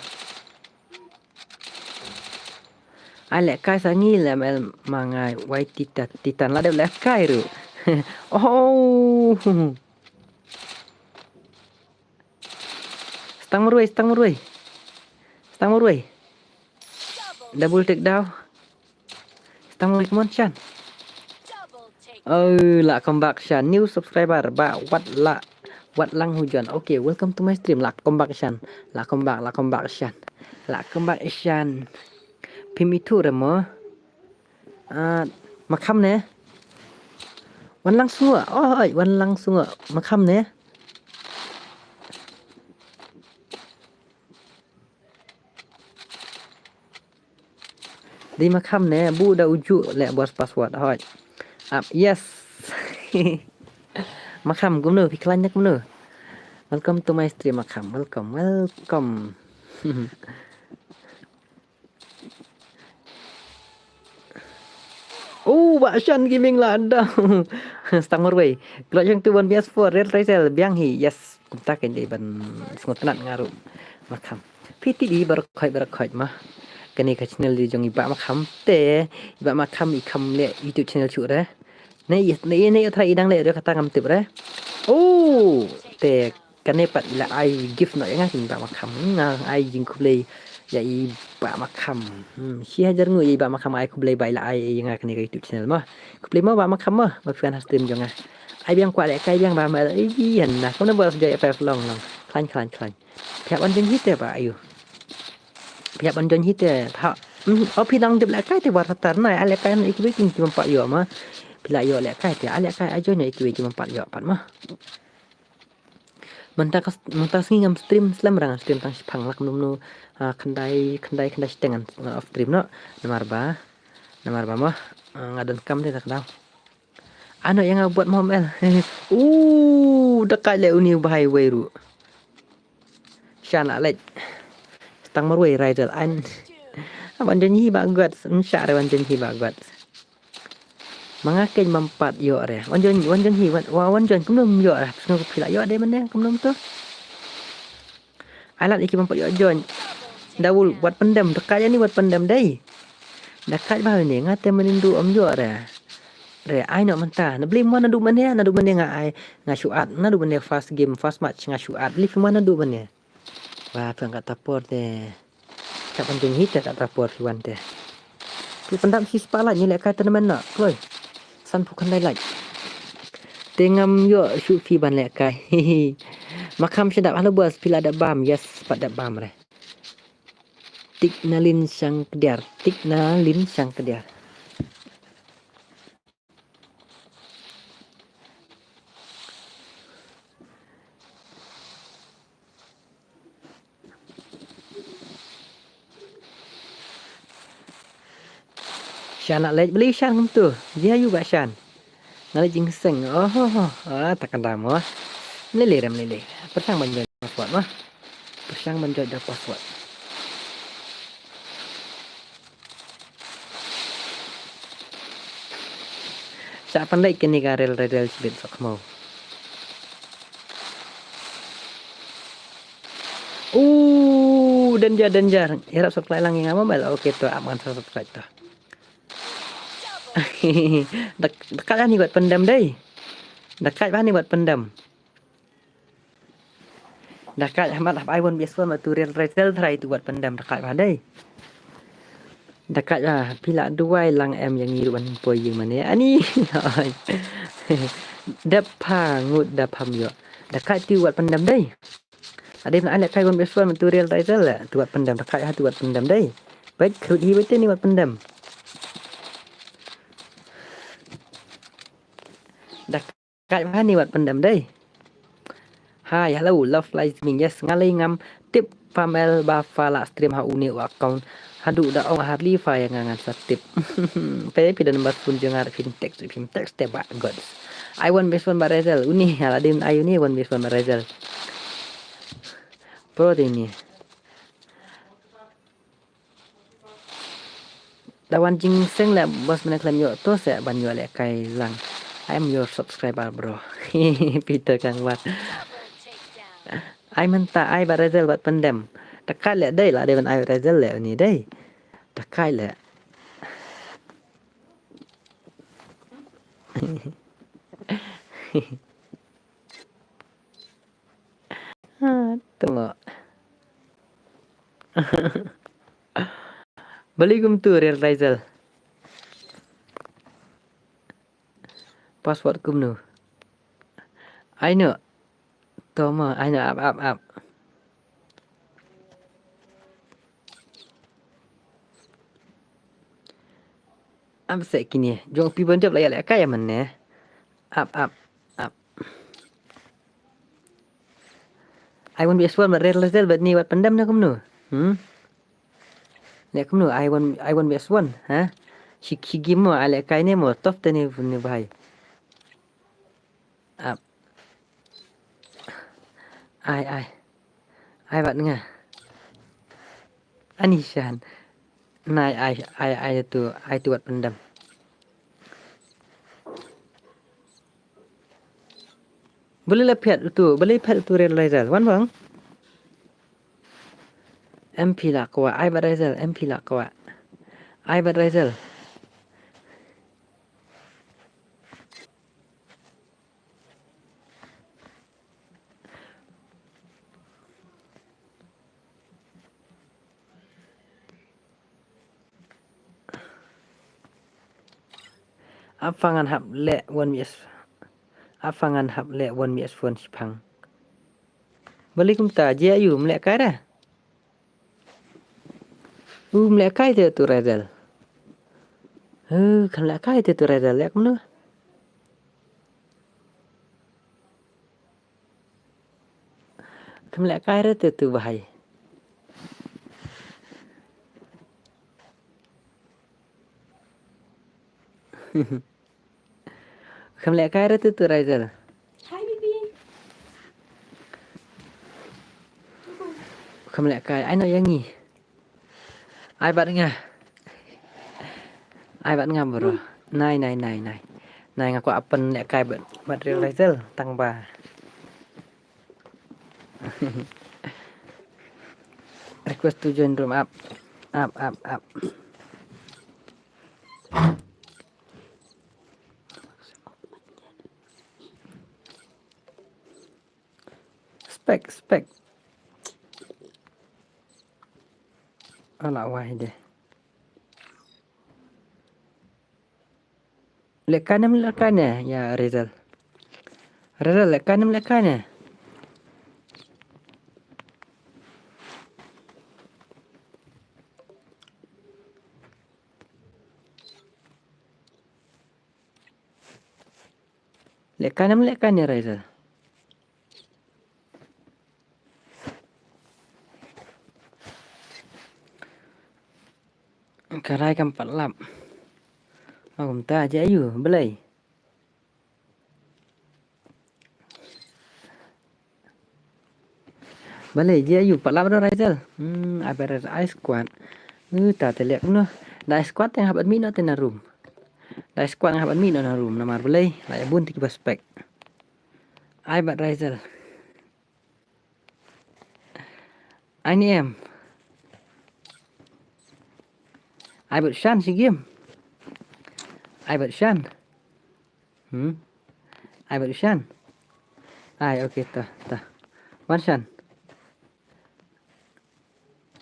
Ai leh kai sa ngi leh Mel ma nga wai Titan, Titan la dep leh kai ruh. Oh. Stang marwei, stang marwei. Stang marwei. Double take down. Stang marwei, come on, Shan. Oh, la come back, Shan. New subscriber, ba wat la, wat lang hujan. Okay, welcome to my stream. La come back, Shan. La come back, la come back, Shan. La come back, Shan. Phim ithuh re mo. Ah, ma kham ne. Wan lang sngewbha. Oh, oi, wan lang sngewbha. Ma kham ne. Dei ma kham ne, bu da uju leh bos password. Hoi. Ap, yes. Ma kham kumno, phi khlaiñ ne kumno. Welcome to my stream, ma kham. Welcome, welcome. Oh, Bah Shan Gaming la da. Stang marwei. Kloi jong tu ban bias for Real Razel biang hi. Yes. Kumta kan dei ban sngewtynnat nga ruh. Makham. Phi ti di baroh khoit baroh khoit ma. Kane ka channel di jong i Bah Makham te. I Bah Makham i kham leh YouTube channel shuh re. Ne i ne i ne i try i dang leh re kata ngam tip re. Oh, te kane pat i la ai gift noh ïa nga kane Bah Makham. Nga ai jingkhublei ïa i Bah Makham. Hmm, shi hajar nguh ïa i Bah Makham ai khublei ba i la ai ïa nga kane ka YouTube channel mo. Khublei mo Bah Makham mo, ba phi wan ha stream jong nga. Ai biang kwah lehkai biang Bah Mel. Ïa na kumno ba sdei pa long long. Khlaiñ khlaiñ khlaiñ. Phi hap ban join hi te Bah Ayu. Phi hap ban join hi te. Ha. Hmm, oh phi dang dep lehkai te Bah Satar na ai lehkai na ïa kiwei kin kim pat ïoh ma. Phi la ïoh lehkai te ai lehkai ai join na ïa kiwei kim pat ïoh pat ma. Mynta ka mynta sngi ngam stream slem ra nga stream tang shipang lak mnu mnu, ah, khyndai khyndai khyndai shiteng ngan off stream noh. Namar ba namar ba mo, ah, nga donkam te ta ka daw. Ano ïa nga bot mo Mel. Uh, da kai leh uni u bhai wei ruh. Shan la leh. Tang marwei Razel an. Wan join hi Bah Gods. Ym shah re wan join hi Bah Gods. Ma nga keiñ mam pat ïoh re. Wan join wan join hi wan wan join kumno ym ïoh re. Phi la ïoh de mane kumno to. Ai lad ïa ki bym pat ïoh join. Da ul wat pyndem, da kait ani wat pyndem dei. Da kait ba ni nga te mynnin du ym ïoh re. Re ai noh mynta. Na blim wan naduh mane, naduh mane nga ai nga shu at, naduh mane first game, first match nga shu at. Blim wan naduh mane. Ba phi wan kata por te. Ka ban jong hi te kata por phi wan te. Phi pyndap shi spah lait ngi lehkai tournament noh. Kloi. Sanphew khyndai lait. Te ngam ïoh shuh phi ban lehkai. Makham sha dap halo bos phi la dap bam. Yes, pat dap bam re. Tik na lin shang kdiar. Tik na lin shang kdiar. Shan la leh beli shan kumtu. Jia yu ba shan. Nga leh jingseng. Oh, oh, oh. Ah, tak kandam oh. Lele rem lele. Pyrshang ban join password mah. Pyrshang ban join da password. Sa pandai kini ka rel rel sibit sok mau. Uh, danger, danger. Irap subscribe lang ïa nga mobile. Okay, to ap ngan subscribe to. Dak dak ani buat pendam dai. Dak ani buat pendam. Dak amat hap ai wan bias wan ma tu rel rel trai tu buat pendam dak ba dai. Dak ba pila duwai lang em yang ngi ruan poi ïing mane ani. Dap pha ngut dap pham ïoh. Dak tu buat pendam dai. Ade na alek kai wan bias wan ma tu rel trai tel tu buat pendam dak ha tu buat pendam dai. Baik khrut hi baik ni buat pendam. Dak Kai ba ni wat pendam dei. Hai, hello, love life ming yes ngalai ngam tip pamel ba fa la stream ha uni u account. Hadu da ong harli fa yang ngan sa tip. Pe pi dan ba sun jengar phim text phim text te ba gods. I want best one ba Razel uni hala din I uni one best one ba Razel. Pro de ni. Da wan jingseng leh bos mane khlem ïoh to seh ban ïoh leh kai lang. I am your subscriber bro. Peter Kangwat. Ai mynta ai ba Razel wat pendem. Takai leh dei la dei ban ai Razel leh ni dei. Takai leh. Tengok. Beli kumtu rel Razel. Password kumnu. Aino. Toma, aino ap ap ap. Am se kini jong pi ban jop la ya le kai man ne. Ap ap ap. I want best one but rel rel but ni wat pendam na kumnu. Hmm. Ne kumnu I want I want best one, ha? Shi shi gimo ale kai ne mo top te ni ni bhai. Ap. Ai ai. Ai bat nga. Ani shan. Nai ai, ai, ai tu, ai tu wat pendam. Balei la phet utu, balei phet utu Raizel, Raizel. Wan bang. Em phi la kwah, ai bad Raizel, em phi la kwah. Ai bad Raizel. Ap pha ngan hap leh wan mi es. Ap pha ngan hap leh wan mi es phone shiphang. Balei kumta, jia yu, mleh kai da. U mleh kai te tu Raizel. Hu, kham leh kai te tu Raizel, leh kumno. Kham leh kai re te tu bahai. Kham leh kai re tu tu Raizel. Hi, baby. Kham leh kai, ai no yang ngi. Ai bad nga. Ai bad nga bro. Nai, nai, nai, nai. Nai nga kwah ap pynleh kai bad, bad Raizel tang ba. Request to join room up. Up, up, up. Spek, spek. Ala wai de. Leh kai ne em leh kai ne, ya Raizel. Raizel, leh kai ne em leh kai ne. Leh kai ne em leh kai ne Raizel. Ka rai kam pat lap. Ong kumta, jia yu, balei. Balei, jia yu, pat lap da Raizel. Hmm, ai bad Raizel, ai squad. Uh, ta te leh kumno. Da ai squad te nga hap admit noh te na room. Da ai squad nga hap admit noh na room. Namar balei, la ïa bun te kiba spek. Ai bad Raizel. Ai ne em. Ai bad Shan shi game. Ai bad Shan. Hmm. Ai bad Shan. Ai, okay, ta, ta. Wan Shan.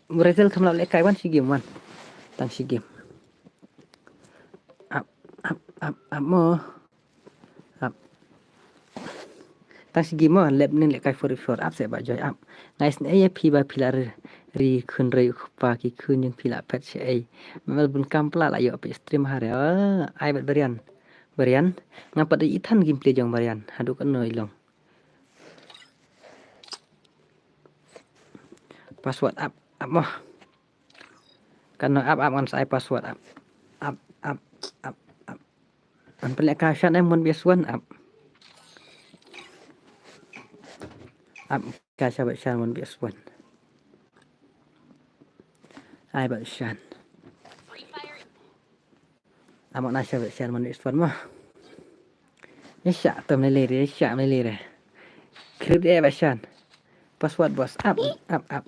Raizel kham lap leh kai, wan shi game, wan. Tang shi game. Ap, ap, ap, ap mo. Ap. Tang shi game mo, leh ning leh kai four four, ap seh ba joy ap. Nga isynei ïa phi ba phi la ri, ri khun rei u kpa ki khun jong phi la phet shaei. Mel bun kam pla la ïoh phi stream ha re. Oh, ai bad Barian. Barian. Nga pat i than gameplay jong Barian. Haduh katno i long. Password ap, ap mo. Katno ap, ap ngan sa ai password ap. Ap, ap, ap, ap. An pynleh kai Shan em one V S one ap. Ap kai Shan bad Shan one V S one. Ai bad Shan. Ap mo na Shan bad Shan one V S one mo. Ni sha tom lele re, sha lele re. Create eh bad Shan. Password bos ap, ap, ap.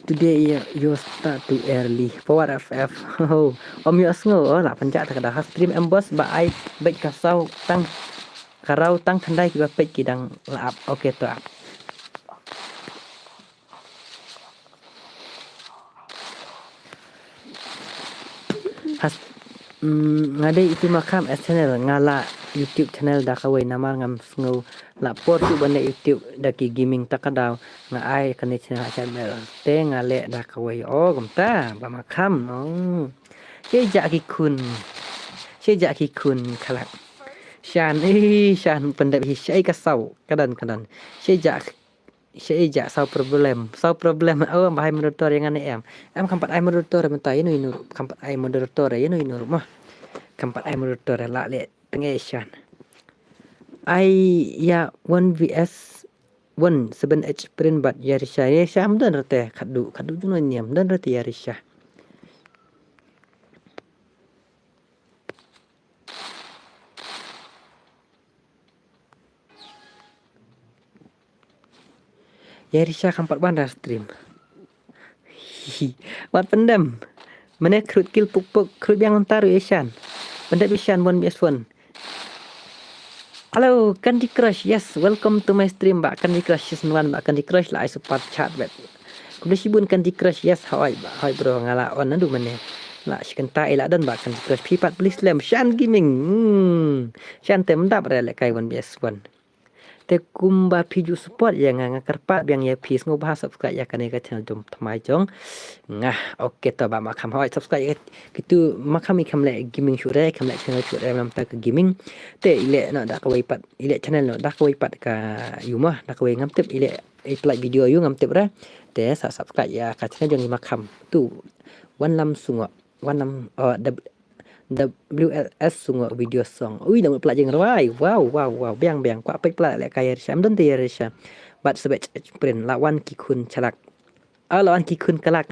Today you, you start too early. Power F F. Oh, ym ïohsngew, oh, la pynjah ta ka da ha stream em boss ba ai beit ka saw tang ka raw tang khyndai kiba peit ki dang la ap. Okay to ap. Has, mm, nga dei itu Makham S channel, nga la YouTube channel da kawei namar ngam sngew la por tu ban leh YouTube da ki gaming ta ka daw nga ai kane channel ha channel te nga leh da kawei. Oh, kumta ba Makham. Oh. She ja ki khun. She ja ki khun khalak. Shan, eh, shan pyndep hi shai ka saw. Kadan, kadan. She ja Sha ija saw problem. Saw problem. Oh, ba hai moderator ïa nga ne em. Em kam pat ai moderator mynta ïa no ïa no ruh. Kam pat ai moderator ïa no ïa no ruh mah. Kam pat ai moderator la leh teng eh shan. Ai ïa one V S one seven H print bad ïa Risha. Ïa Risha am don rete khadduh khadduh jong no niam don rete ïa Risha. Ïa Risha kam pat wan da stream. Wat pyndem. Mane khrut kil puk puk khrut biang ntar ïa shan. Pyndem ïa shan one V S one. Hello Candy Crush, yes, welcome to my stream ba Candy Crush season one ba Candy Crush la ai super chat bet. Khublei shibun Candy Crush, yes, hoi ba hoi bro nga la on nadu mane. La shi kynta ila don ba Candy Crush phi pat please lem Shan Gaming. Hmm. Shan te mdap re le kai one V S one. Te kumba phi ju support ïa nga nga kyrpad biang ïa phi sngewbha subscribe ïa kane ka channel jong thymmai jong nga. Okay to ba Makham hoi subscribe ïa kitu Makham i kham leh gaming shuh re kham leh channel shuh re namta ka gaming. Te i leh na da kawei pat i leh channel na da kawei pat ka ïu mah da kawei ngam tip i leh i play video ïu ngam tip re. Te sa subscribe ïa ka channel jong i Makham tu Wan Lam Sungok. Wan Lam oh, W L S Sungok video song. Ui, dah mut pla jing rwai. Wow, wow, wow. Biang, biang. Kwah pek pla leh kai Risha. Am don te Risha. Bat sebek print. Lawan ki khun chalak. Ah, lawan ki khun kalak.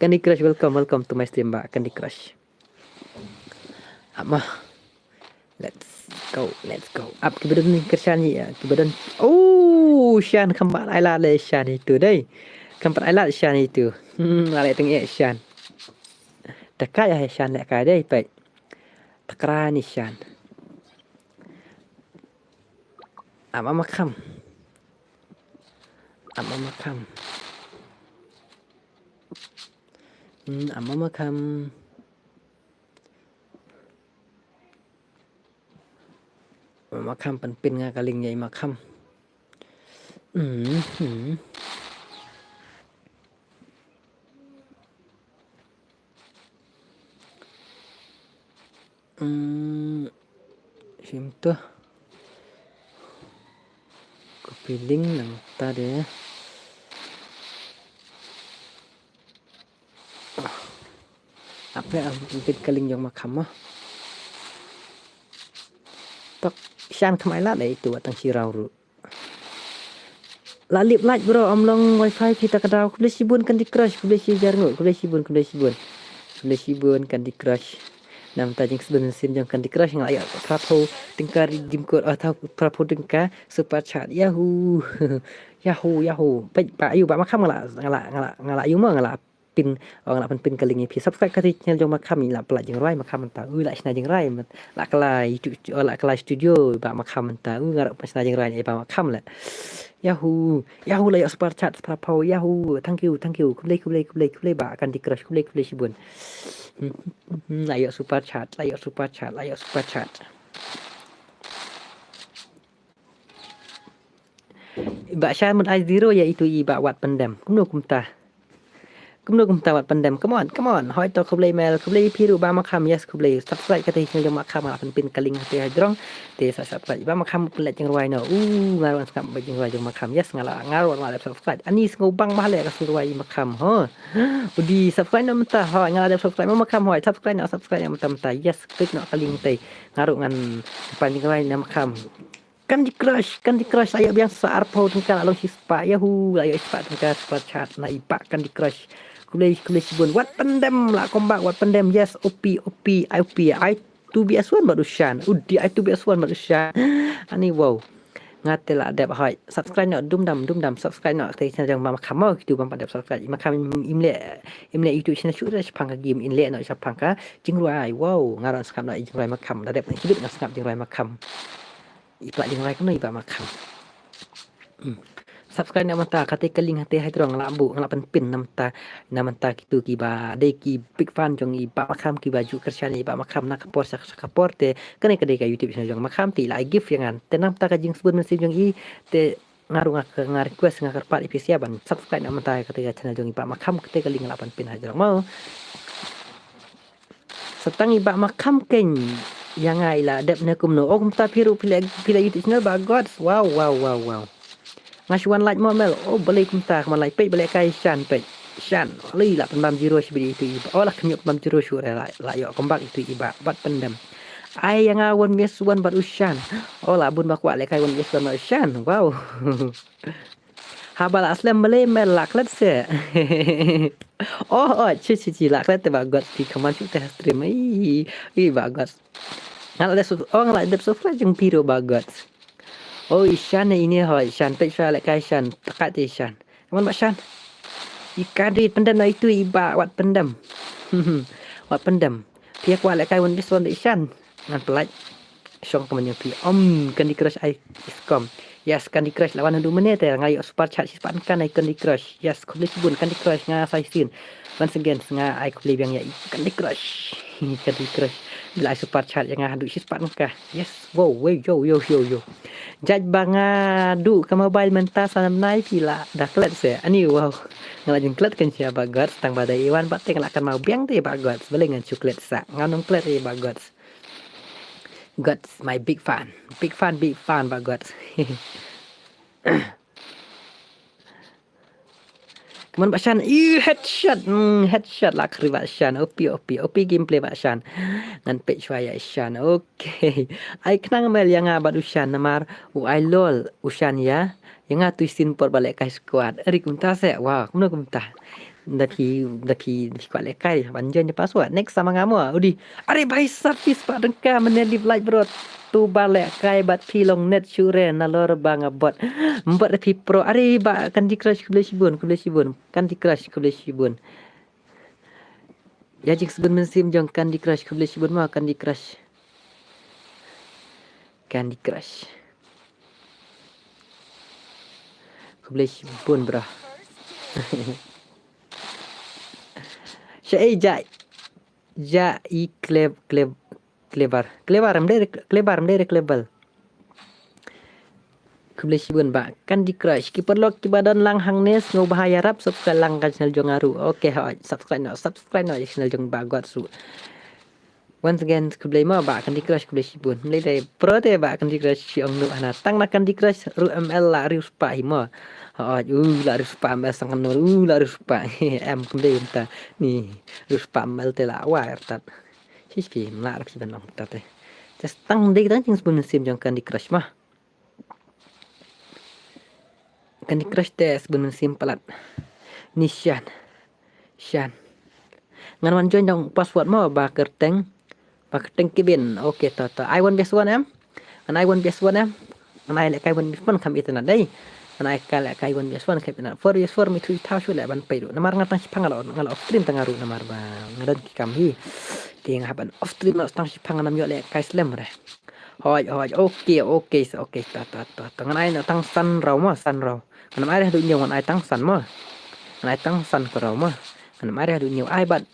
Candy Crush, welcome, welcome to my stream ba Candy Crush. Ama. Let's go, let's go. Ap ki badon ni kershan ni ya. Ki badon. Oh, shan kampat ai la le shan itu dei. Kampat ai la shan itu. Hmm, la le teng eh shan. Teka ya shan le kai dei pai. Takra ni shan. Ama Makham. Ama Makham. Hmm, ama Makham. Makham pynpin nga ka link ïa i Makham. Hmm, hmm. Hmm, shim tu. Copy link nangta de. Apa am pynpin ka link jong Makham mo. Tok shan kham ai lad dei itu wat tang shi raw ruh. La lip light bro am long wifi phi ta ka daw khublei shibun Candy Crush khublei shi jar ngut khublei shibun khublei shibun. Khublei shibun Candy Crush. Namta jingshibun sien jong Candy Crush nga la ïa phra phew tyngka redeem code oh phra phew tyngka super chat yahoo. Yahoo yahoo. Ba ba ayu ba Makham nga la nga la nga la nga la ayu mo nga la pin oh nga la pynpin ka link ïa phi subscribe ka channel jong Makham i la pla jingrwai Makham mynta u la shna jingrwai la kala YouTube la kala studio ba Makham mynta u nga la shna jingrwai ba Makham la. Yahoo yahoo la ïa super chat phra phew yahoo thank you thank you khublei khublei khublei khublei ba Candy Crush khublei khublei shibun. La ïa super chat la ïa super chat la ïa super chat. Ba shan mut ai zero ïa itu i ba wat pyndem. Kumno kumta. Kumno kumta wat pyndem. Come on, come on. Hoi to khublei mel, khublei phi ruh ba Makham yes khublei. Subscribe kata hi jong Makham nga pynpin ka link hati ha jrong. Te sa subscribe ba Makham pynlet jingrwai no. U nga ruh sngap ba jingrwai jong Makham yes nga la nga ruh la subscribe. Ani sngewbang ba le ka surwai Makham ho. Udi subscribe no mynta ho nga la subscribe Makham hoi subscribe no subscribe no mynta mynta yes klik no ka link te. Nga ruh ngan pan jingrwai na Makham. Candy Crush, Candy Crush, ayo biang sa arphew tyngka la long shi spah, yahoo, ayo spah tyngka super chat na i ba Candy Crush. Khublei khublei shibun, wat pyndem la komba, wat pyndem, yes, O P, O P, I O P, I two B S one bad u shan, udi I two B S one bad u shan. Ani wow. Nga te la dep hoi. Subscribe noh, dum dam, dum dam, subscribe noh. Te channel jong Bah Makham mo, kitu bym pat dep subscribe. Bah Makham im, im leh, im leh YouTube channel shuh, shaphang ka game, im leh noh shaphang ka jingrwai. Wow, nga ruh sngap noh jingrwai Makham. La dep na kibit nga sngap jingrwai Makham. I pla jingrwai kumno i Bah Makham. Hmm. Subscribe na mynta, kata ka link hangta hajrong nga la buh, nga la pynpin na mynta, na mynta kitu kiba dei ki big fan jong i Bah Makham, kiba ju kyrshan i Bah Makham na ka por sha, sha ka por te, kane ka dei ka YouTube channel jong Makham te i la ai gift ïa nga. Te na mynta ka jingsbun mynsiem jong i te nga ruh nga, nga request, nga kyrpad ïa phi sha ban subscribe na mynta kata ka channel jong i Bah Makham, kata ka link nga la pynpin hajrong mo. Sa tang i Bah Makham keiñ ïa nga i la dep ne kumno. Oh, kumta phi ruh phi leh, phi leh YouTube channel Bah Gods. Wow, wow, wow, wow. Nga shu wan like mo Mel. Oh, balei kumta, kumno like, peit balei kai Shan, peit. Shan. Balei la pynbam zero shi bri itu i Bah. Oh, la khynñiuh pynbam zero shuh re, la, la ïoh comeback itu i Bah. Bad pyndem. Ai ïa nga one vs one bad u Shan. Oh, la bun ba kwah leh kai one vs one bad u Shan. Wow. Haba la slem balei Mel, la klet se. Oh, oh, chi, chi, chi, la klet te Bah Gods, phi comment shuh te ha stream. Ih, ih, Bah Gods. Nga la dep sub-, oh, nga la dep subscribe jong phi ruh Bah Gods. Oh, i Shan ne ine hoi, Shan, peit shuwa leh kai Shan, takat i Shan. Come on Bah Shan. I Kadri pyndem na itu i Bah, wat pyndem. Wat pyndem. Phi kwah leh kai one vs one i Shan. Ngan pynlait. Shong kumne phi. Om, Candy Crush ai skom. Yes, Candy Crush la wan haduh mynne te nga ïoh super chat shispah tyngka na i Candy Crush. Yes, khublei shibun Candy Crush, nga sa shisien. Once again, nga ai khublei biang ïa i Candy Crush. Candy Crush. Ba la ai super chat ïa nga haduh shispah tyngka. Yes, wow, wow, yo, yo, yo, yo. Jait ba nga duh ka mobile mynta sa nang nai phi la da klet se. Ani, wow. Nga la jingklet kan sia Bah Gods, tang ba da i wan ba te nga la kan mau biang te Bah Gods. Balei ngan shu klet sa. Nga nang klet i Bah Gods. Gods, my big fan. Big fan, big fan, Bah Gods. Come on, Bah Shan. Ih, headshot. Hmm, headshot la kri Bah Shan. O P, O P, O P gameplay Bah Shan. Ngan peit shuwa ïa Shan. Okay. Ai khnang Mel ïa nga bad u Shan namar u ai lol u Shan ïa. Ïa nga tu shisien por ba leh kai squad. Ari kumta se. Wah, kumno kumta. Da phi, da phi, da phi kwah leh kai, ban join password. Next sama nga mo, udi. Are bhai sab shispah tyngka mynne, leave like bro. Tu ba leh kai bad phi long net shuh re nalor ba nga bot. Mbot re phi pro. Are Bah Candy Crush khublei shibun, khublei shibun. Candy Crush khublei shibun. Ïa jingsbun mynsiem jong Candy Crush khublei shibun mo Candy Crush. Candy Crush. Khublei shibun bro. Sha ei ja, ja i kleb, kleb, klebar. Klebar, em dei re, klebar, em dei re klebal. Khublei shibun Bah Candy Crush. Ki paralok kiba don lang hangne sngewbha ïarap subscribe lang ka channel jong nga ruh. Okay, hoi, subscribe noh, subscribe noh channel jong Bah Gods ruh. Once again, khublei mo Bah Candy Crush, khublei shibun. Mlei dei pro te Bah Candy Crush shi ong nu hana. Tang na Candy Crush ruh M L la riewspah hi mo. Hoi, u la riewspah M L sang kan u la riewspah. Em khublei mynta. Ni riewspah M L te la wa ertat. Shi shi mla rap shi ban ong tat te. Just tang dei tang jingsbun mynsiem jong Candy Crush mo. Candy Crush te sbun mynsiem palat. Ni Shan. Shan. Ngan wan join dong password mo ba kyrteng. Ba kyrteng Kibin. Okay to to. Ai one vs one em. Ngan ai one vs one em. Ngan ai leh kai one vs one kham internet dei. Ngan ai kai leh kai one vs one kham internet. Four vs four mi three thaw shu leh ban pei ruh. Namar nga tang shipang nga la, nga la off stream tang nga ruh namar ba nga don ki kam hi. Te nga hap ban off stream nga tang shipang nga nam ïoh leh kai slem re. Hoi, hoi, okay, okay, so, okay, ta, ta, ta, ta. Ngan ai na tang san raw mo, san raw. Ngan ai haduh ñiew ngan ai tang san mo. Ngan ai tang san ko raw mo. Ngan ai haduh ñiew ai bad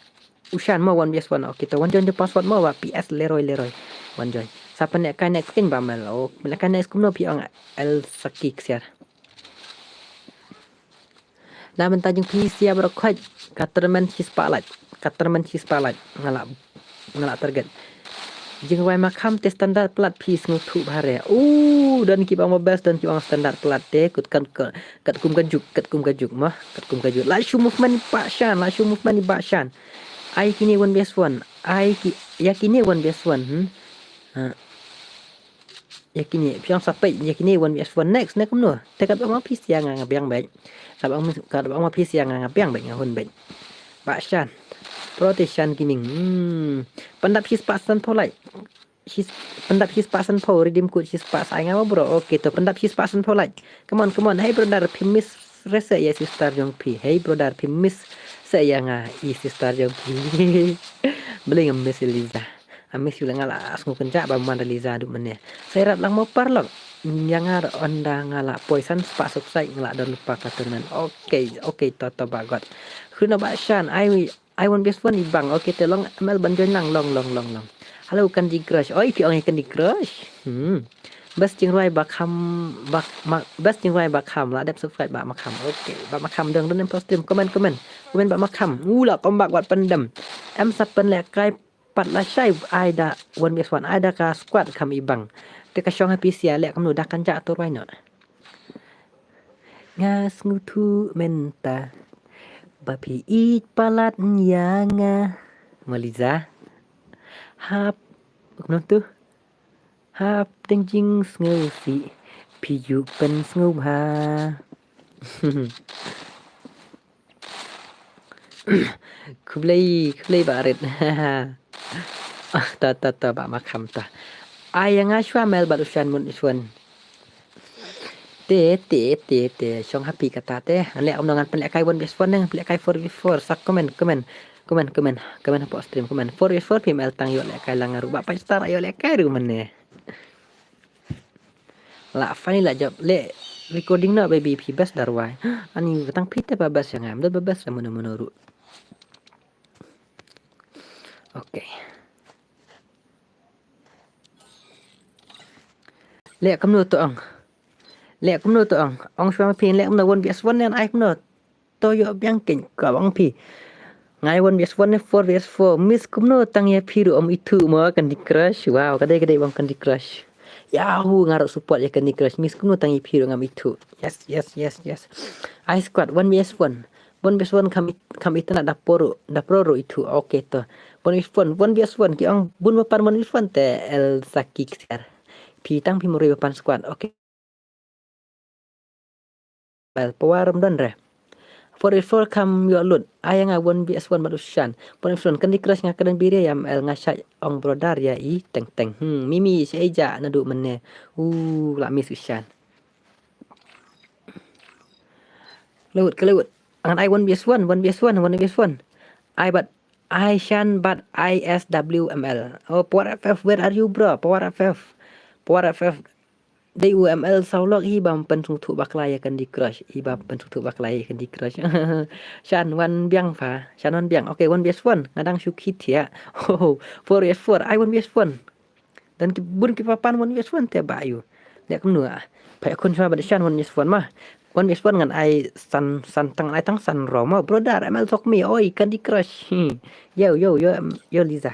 u Shan mo one vs one. Okay, to wan join the password mo ba P S Leroy, Leroy. Wan join. Sa pynleh kai next kin ba Mel. Oh, pynleh kai next kumno phi ong El Saki ksiar. Na bynta jong phi sia baroh khoit, ka tyrmen shispah like, ka tyrmen shispah like, nga la, nga la target. Jingrwai Makham te standard plat phi sngewthuh bha re. U, don kiba ong ba best, don kiba ong standard plat te, kut kan, ka-, katkum ka juk, katkum ka juk mo, katkum ka juk. La shu movement i Bah Shan, la shu movement i Bah Shan. Ai kine one vs one, ai ki, ïa kine one vs one, hmm. Ha. Ïa kine, phi ong sa peit, ïa kine one vs one next, ne kumno. Te katba ong ma phi sia nga nga biang beit. Katba ong, katba ong ma phi sia nga nga biang beit, nga hun beit. Bah Shan. Pro te Shan Gaming. Hmm. Pyndap shispah sanphew like. Shi s-, pyndap shi spah san phew, redeem code shi spah sa ai nga ma bro. Okay, to pyndap shi spah san phew like. Come on, come on. Hey brother, phi miss re se ïa sister jong phi. Hey brother, phi miss se ïa nga i sister jong phi. Beli nga miss Eliza. I miss you la nga la sngew kynjah ba man Eliza du mane. Sa ïarap lang mo parlok. Ïa nga ynda nga la poi san spah subscribe nga la don lypa ka tournament. Okay, okay, to to ba got. Khrina ba shan, ai I won't be swan i bang. Okay, te long M L ban join lang, long, long, long, long. Hello, Candy Crush. Oi, phi ong ïa Candy Crush. Hmm. Best jingrwai ba kham, ba, ma, best jingrwai ba kham. La dep subscribe ba ma kham. Okay, ba ma kham dong, dong em post stream. Comment, comment. Comment ba ma kham. U la kom bak wat pyndem. Em sa pynlehkai pat lashai ai da won't be swan. Ai da ka squad kham i bang. Te ka shong ha P C leh kumno da kan ja to rwai no. Nga sngewthuh mynta ba phi ïeit palat ïa nga. Maliza. Hap, kumno tu? Hap teng jingsngewsih phi ju pynsngewbha. Khublei, khublei ba rit. Ah, ta, ta, ta, ba ma kham ta. Ai ïa nga shuwa mel bad u shan mun swan. Te, te, te, te, shong happy kata te. Ngan leh kumno ngan pynlehkai one v one ne, ngan pynlehkai four v four. Sa comment, comment. Comment, comment, comment hapoh stream, comment. Four v four phi mel tang ïoh lehkai lang nga ruh ba pai star ïoh lehkai ruh mane. La funny la jop leh recording noh baby phi best darwai. Ani tang phi te ba best ïa nga, em dei ba best ïa mano mano ruh. Okay. Leh kumno to ong. Leh kumno to ong. Ong shuwa ma phi leh kumno one v one ne ai kumno. To ïoh biang kein ka bang phi. Ngai one v one ne four v four. Miss kumno tang ïa phi ruh ym ithuh mo Candy Crush. Wow, ka dei ka dei bang Candy Crush. Yahoo, nga ruh support ïa Candy Crush. Miss kumno tang ïa phi ruh ngam ithuh. Yes, yes, yes, yes. Ai squad one v one. One v one kham it-, kham itynnad da pro ruh, da pro ruh ithuh. Okay to. One v one, one v one ki ong bun ba pan one v one te el saki ksiar. Phi tang phi mori ba pan squad. Okay. Bel power ym don re. Four v four kham ïoh lut. Ai nga one v one bad u shan. One v one Candy Crush nga kren biria ïa M L nga shait ong brother ïa i teng teng. Hmm, mimi sha eja naduh mynne. U la miss u shan. Lut, ka lut. Ngan ai one v one, one v one, one v one. Ai bad, ai shan bad I S W M L. Oh, Power F F, where are you, bro? Power F F. Power F F. Dei u M L saw lok i bam pynsngewthuh bakla ïa Candy Crush. I bam pynsngewthuh bakla ïa Candy Crush. Shan wan biang pha. Shan wan biang. Okay, one v one. Nga dang shu khit ïa. Oh, four v four. Ai one v one. Dan ki bun ki papan one v one te ba yu. Leh kumno ah. Pha khun shuwa ba shan one v one ma. One v one ngan ai san, san tang ai tang san ro ma. Brother, M L talk me. Oi, Candy Crush. Hmm. Yo, yo, yo, em, yo, Liza.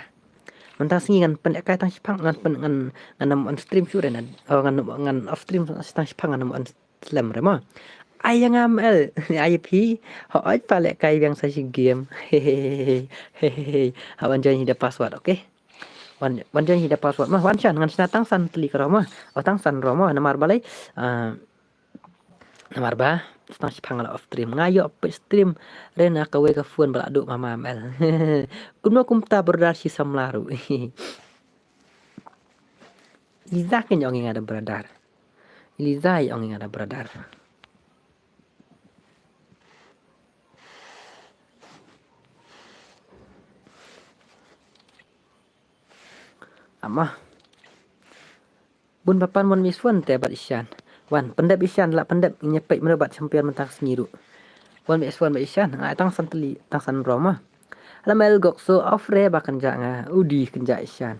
Mynta sngi ngan pynlehkai tang shipang ngan pyn ngan ngan nam on stream shu re na. Oh, ngan ngan off stream tang shipang ngan nam on slem re ma. Ai ïa nga M L. Ai phi. Ho oi pha lehkai biang sa shi game. Hehehe. Hehehe. Ha wan join hi da password, okay? Wan, wan join hi da password ma. Wan shan ngan shna tang san tylli ka ro ma. Oh, tang san ro ma. Namar balei? Ah, namar ba tang shipang la off stream. Nga ïoh peit stream re na kawei ka phone ba la duh mama M L. Kumno kumta brother shi samla ruh. Liza kin ong ïa nga da brother. Liza ïa ong ïa nga da brother. Ama. Bun papan one v one te bad Ishan. Wan, pyndep Ishan, la pyndep, ngin ïa peit mano bad champion mynta ka sngi ruh. One v one bad Ishan, nga ai tang san tylli, tang san ro ma. Hala mel gok so off re ba kynja nga, udi kynja Ishan.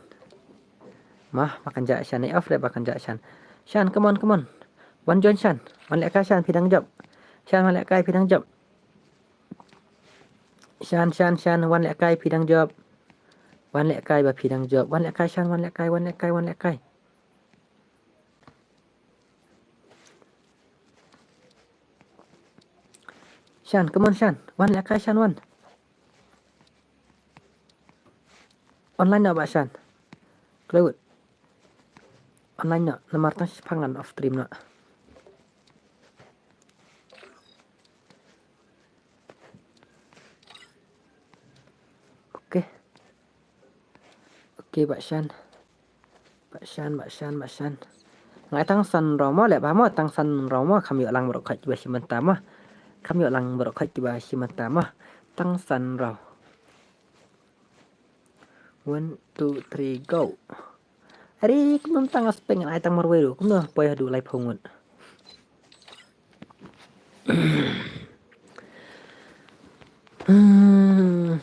Ma, ba kynja Ishan, ai off re ba kynja Ishan. Shan, come on, come on. Wan join Shan, wan lehkai Shan, phi dang jop. Shan, wan lehkai, phi dang jop. Shan, Shan, Shan, wan lehkai, phi dang jop. Wan lehkai ba phi dang jop. Wan lehkai Shan, wan lehkai, wan lehkai, wan lehkai. Shan, come on Shan. Wan lehkai Shan wan. Online noh ba Shan. Klewut. Online noh. Namar tang shipang ngan off stream noh. Okay. Okay, ba Shan. Ba shan, ba shan, ba shan. Nga ai tang san raw mo, leh ba mo, tang san raw mo, kham ïoh lang baroh khoit kiba shim bynta mo. Kham ïoh lang baroh khoit kiba shim bynta mo. Tang san raw. One, two, three, go. Ari, kumno tang aspek ngan ai tang marwei ruh. Kumno poi haduh laiphew ngut. Hmm.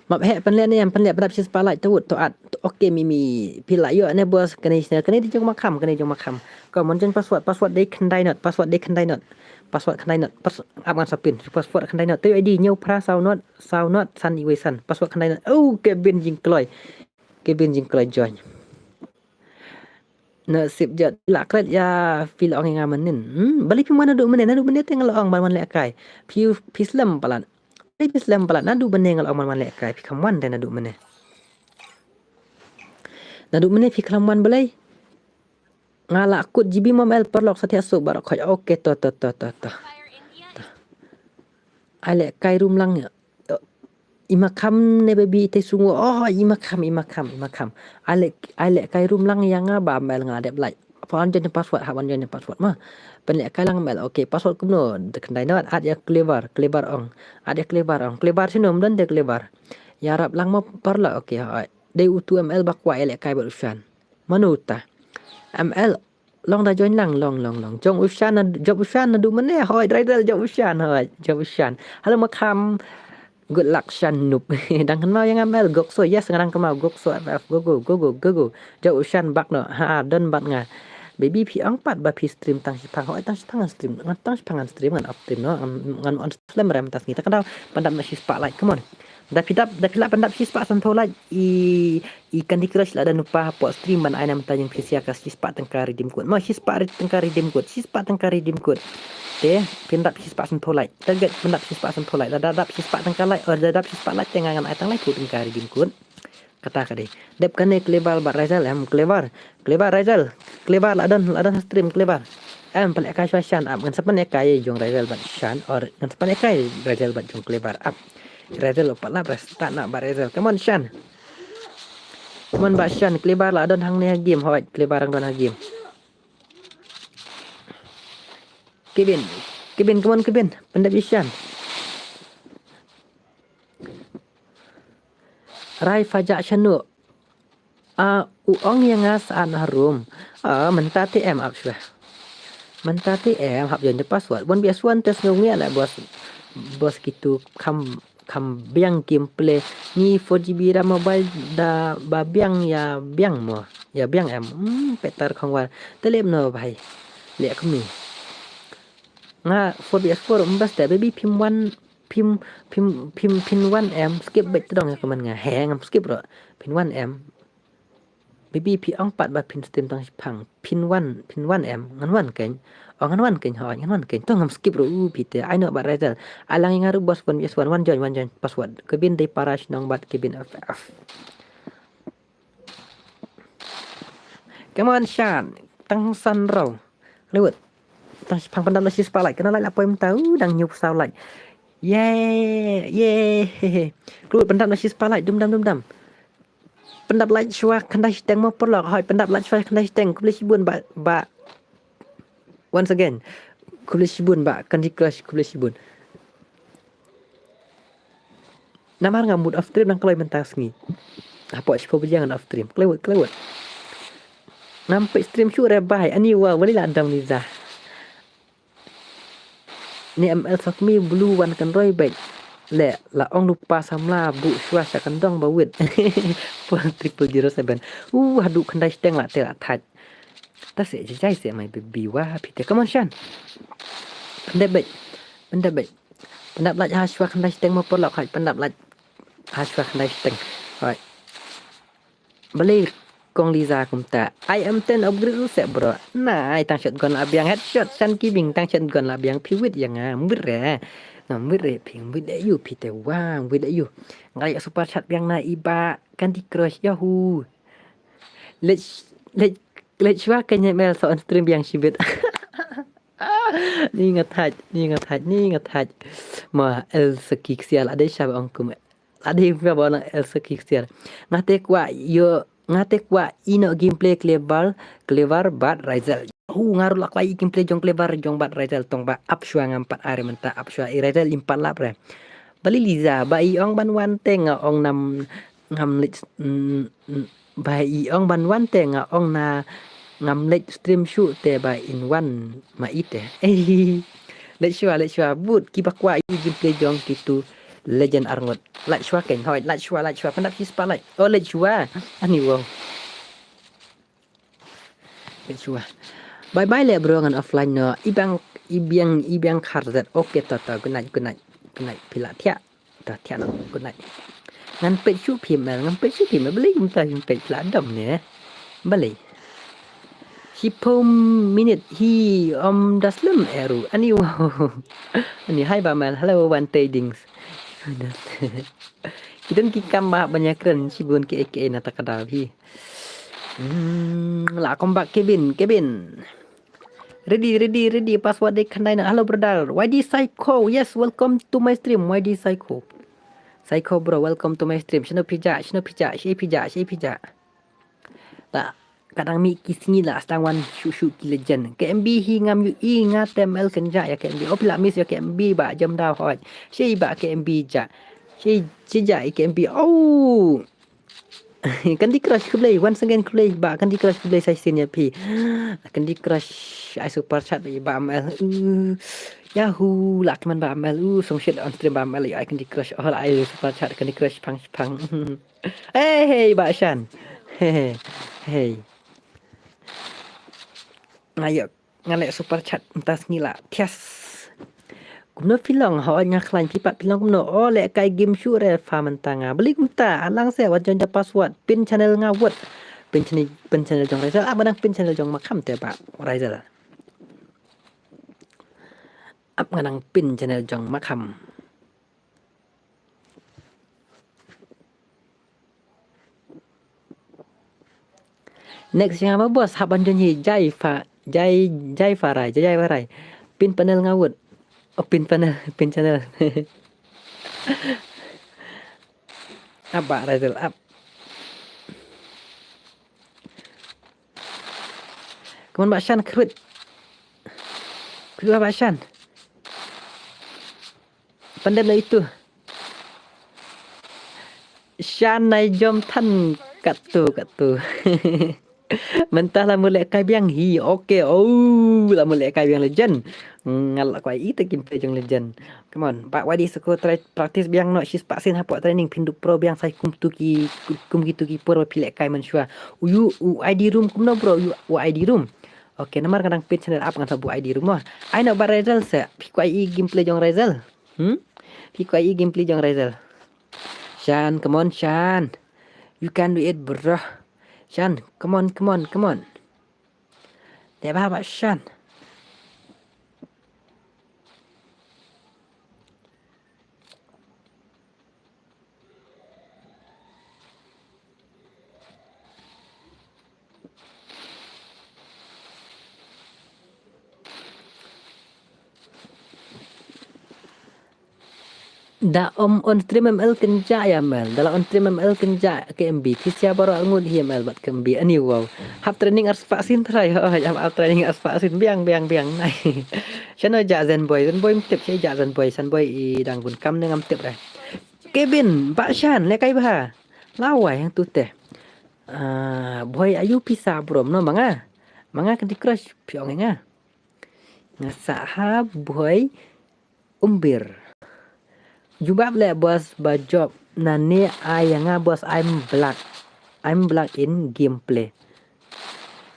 Map heh, pynleh ne em, pynleh, pyndap shispah like, to wut, to at. Okay, Mimi, phi lah ïoh ne boss, kane, kane dei jong Makham, kane dei jong Makham. Ko mon jong password, password dei khyndai not, password dei khyndai not. Password khyndai not, pas-, ap ngan sa pin, password khyndai not. To ïoh I D, hynñiew phra saw not, saw not, san iwei san. Password khyndai not. Oh, Kevin jingkloi. Kevin jingkloi join. Na sip jot la klet ïa phi la ong ïa nga mynnin. Hmm, balei phim wan naduh mynne, naduh mynne te nga la ong ban wan lehkai. Phi, phi slem palat. Balei phi slem palat, naduh mynne nga la ong ban wan lehkai. Phi kham wan te naduh mynne. Naduh mynne phi kham wan balei. Nga la kut G B mom el paralok sa thiah suk baroh khoit. Okay, to, to, to, to, to. Ai lehkai rum lang ïa. I Makham ne baby te sungu. Oh, i Makham, i Makham, i Makham. Ai leh, ai lehkai rum lang ïa nga ba mel nga dep like. Hap wan join password, hap wan join password ma. Pynlehkai lang mel. Okay, password kumno? Te khyndai not, at ïa Clever, Clever ong. At ïa Clever ong. Clever sino, ym don te Clever. Ïarap lang ma paralok, okay, hooid. Dei utu M L ba kwah ïa lehkai bad u Shan. Mano uta? M L. Long da join lang, long, long, long. Jong u Shan na, jong u Shan naduh mynne, hooid, Raidel, jong u Shan, hooid, jong u Shan. Hello, Makham. Good luck, Shan noob. Dang kynmaw ïa nga M L, Gokso, yes, nga dang kynmaw, Gokso, F F, go, go, go, go, go, go. Jong u Shan bak noh, ha, don bad nga. Baby phi ong pat ba phi stream tang shiphang, hooid, tang shiphang ngan stream, ngan tang shiphang ngan stream, ngan off stream noh, ngan, ngan on slem rem tas ngi, ta ka daw, pyndap noh shispah like, come on. Da phi dap, da phi lah pyndap shispah sanphew like, i, i Candy Crush la don u pa hapoh stream ban ai na mynta jong phi sia ka shispah tyngka redeem code. Ma shispah re-, tyngka redeem code, shispah tyngka redeem code. Te, pyndap shispah sanphew like. Target pyndap shispah sanphew like. Da, da dap shispah tyngka like, or da dap shispah like te nga ngan ai tang laiphew tyngka redeem code. Kata ka dei. Dep kane Clever bad Razel em, Clever. Clever Razel. Clever la don, la don ha stream Clever. Em, pynlehkai shuwa Shan ap, ngan sa pynlehkai jong Razel bad Shan, or ngan sa pynlehkai Razel bad jong Clever ap. Razel u pat lap, rest ta na bad Razel. Come on Shan. Come on bad Shan, Clever la don hangne ha game, hooid, Clever dang don ha game. Kevin. Kevin, come on Kevin. Pyndap ïa Shan. Rai Faja Shanu. Ah, u ong ïa nga sa an harum. Ah, mynta te em ap shuwa. Mynta te em hap join the password. Wan biang shuwa te sngew ngi la boss. Boss kitu kham, kham biang gameplay. Ngi four G B RAM mobile da ba biang ïa biang mo. Ïa biang em. Hmm, petar khong war. Te lem no bhai. Leh kami. Nga four V S four mbas te baby phim wan phim, phim, phim, phin wan em, skip beit tdong ïa comment nga. He, ngam skip ruh. Phin wan em. Baby phi ong pat ba phin stream tang shiphang. Phin wan, phin wan em. Ngan wan keiñ. Oh, ngan wan keiñ, hooid, ngan wan keiñ. To ngam skip ruh, u phi te. Ai noh bad Razel. Ai lang ïa nga ruh boss, wan, yes, wan, wan join, wan join. Password. Kevin dei para shnong bad Kevin F F. Come on, Shan. Tang san raw. Klewut. Tang shiphang, pyndap noh shispah like. Kane like la poi mynta. Uh, dang hynñiew phew saw like. Yay. Yay. Klewut, pyndap noh shispah like. Dum dam, dum dam. Pyndap like shuwa khyndai shiteng mo paralok. Hooid, pyndap like shuwa khyndai shiteng. Khublei shibun ba, ba. Once again. Khublei shibun ba Candy Crush, khublei shibun. Namar nga mut off stream nang kloi mynta sngi. Hapoh shiphew baje ngan off stream. Kloi wut, kloi wut. Ngam peit stream shuh re bhai. Ani wa, wali la dam ni za. Ni M L Sokmi blue wan kan roi bek. Le, la ong lupa samla bu shwa sha kan dong ba wit. Four triple zero seven. Uh, haduh khyndai shiteng la te la thait. Ta se jai jai se my baby wa phi te. Come on, Shan. Pyndep bek. Pyndep bek. Pyndap like ha shwa khyndai shiteng mo paralok, hooid, pyndap like ha shwa khyndai shiteng. Hooid. Balei kong Liza kumta? I am ten upgrade ruh se bro. Nai tang shotgun la biang headshot Shan Kibing tang shotgun la biang phi wit ïa nga, wit re. Ngam wit re phi, wit de ïu phi te wa, wit de ïu. Nga ïa super chat biang na i ba Candy Crush yahoo. Let's, let's, let's shwa ka nyemel sa on stream biang shibit. Ni nga thait, ni nga thait, ni nga thait. Ma Elsa Kiksial, adei shaba ong kum. Adei shaba ong Elsa Kiksial. Nga te kwah ïoh Nga te kwah ïoh gameplay Clever, Clever bad Razel. Hu, nga ruh la kwah ïoh gameplay jong Clever jong bad Razel, tang ba ap shuwa ngam pat ai re mynta, ap shuwa i Razel im pat lap re. Balei Liza, ba i ong ban wan te nga ong nam ngam leh, mm, mm, ba i ong ban wan te nga ong na ngam leh stream shuh te ba in wan ma i te. Eh, leh shuwa, leh shuwa, bud kiba kwah ïoh gameplay jong kitu legend arngut. Leh shuwa kein, hoi, leh shuwa, leh shuwa, pyndap shi spah leh. Oh, leh shuwa. Ani wow. Leh shuwa. Bye bye leh bro, ngan offline noh. I biang, i biang, i biang khar zet. Okay, to, to. Good night, good night. Good night. Phi la thiah. To thiah noh. Good night. Ngan peit shuh phi mel, ngan peit shuh phi mel. Balei kumta phi peit, phi la dom ne. Balei. Shiphew minit hi, ym da slem eh ruh. Ani wow. Ani, hi Bah Mel. Hello, Wan Tidings. Ki don ki kam ba hap ban ïakren shibun, kiei kiei na kata ka daw hi. Hmm, la, come back Kevin, Kevin. Ready, ready, ready. Password dei khyndai na. Hello brother. Y D Psycho. Yes, welcome to my stream. Y D Psycho. Psycho bro, welcome to my stream. Shano phi jah, shano phi jah, shaei phi jah, shaei phi jah. La, ka dang mih ki sngi la sdang wan shuh shuh ki legend. K M B hi ngam ïohi, nga te M L kynjah ïa K M B. Oh, phi la miss ïa K M B Bah, jem daw hoi. Shaei Bah K M B jah. Shaei, shaei jah ïa K M B. Oh. Candy Crush khublei, once again khublei Bah, Candy Crush khublei sa shisien ïa phi. Candy Crush ai super chat ïa Bah M L. Uh, Yahoo, la kmen Bah M L. Uh, song shit on stream Bah M L, ai Candy Crush. Oh, la ai super chat Candy Crush, pang pang. Hey, hey, Bah Shan. Hey, hey, hey. Ayo. Nga leh super chat mynta sngi la thias. Kumno phi long, hooid nga khlaiñ, phi pat phi long kumno? Oh, lehkai game shuh re pha mynta nga. Balei kumta, alang se wat join da password, pin channel nga wut. Pin channel, pin channel jong Razel, ap nga nang pin channel jong Makham te Bah Razel. Ap nga nang pin channel jong Makham. Next ïa nga ma boss, hap ban join hi Jai Fa, Jai, Jai Farai, Jai, Jai Farai. Pin panel nga wut. Oh, pin panel, pin channel. Ap Bah Razel, ap. Come on Bah Shan, khrwit. Khrwit Bah Shan. Pyndep na itu. Shan nai jom than katto katto. Mynta la mut lehkai biang hi. Okay. Oh, la mut lehkai biang legend. Nga la kwah ïohi te gameplay jong legend. Come on, Bah Wadi Sako, try practice biang noh shispah sien hapoh training, phin dup pro biang sa kum tu ki, kum kitu ki por ba phi lehkai mynshuwa. U ïoh u I D room kumno bro, u ïoh u I D room. Okay, namar nga dang pin channel, ap ngan sa buh I D room mo. Ai noh Bah Razel se, phi kwah ïohi gameplay jong Razel. Hmm? Phi kwah ïohi gameplay jong Razel. Shan, come on Shan. You can do it bro. Shan, come on, come on, come on. Dei ba, Bah Shan. Da ym on stream M L kynjah ïa M L. Da la on stream M L kynjah K M B. Phi sia baroh arngut hi M L bad K M B. Ani wow. Hap training arspah sien trai. Hap, hap training arspah sien. Biang, biang, biang. Nai. Shano jah Zenboy. Zenboy ym tip, shano jah Zenboy. Zenboy i dang bun kam ne ngam tip re. Kevin, Bah Shan, lehkai bha. Lawei hangtu te. Ah, Boy, ayu pisa bro, no manga. Manga Candy Crush phi ong nga. Nga sah ha Boy Umbir. Jubab leh boss ba job na ne ai ïa nga boss, I'm black. I'm black in gameplay.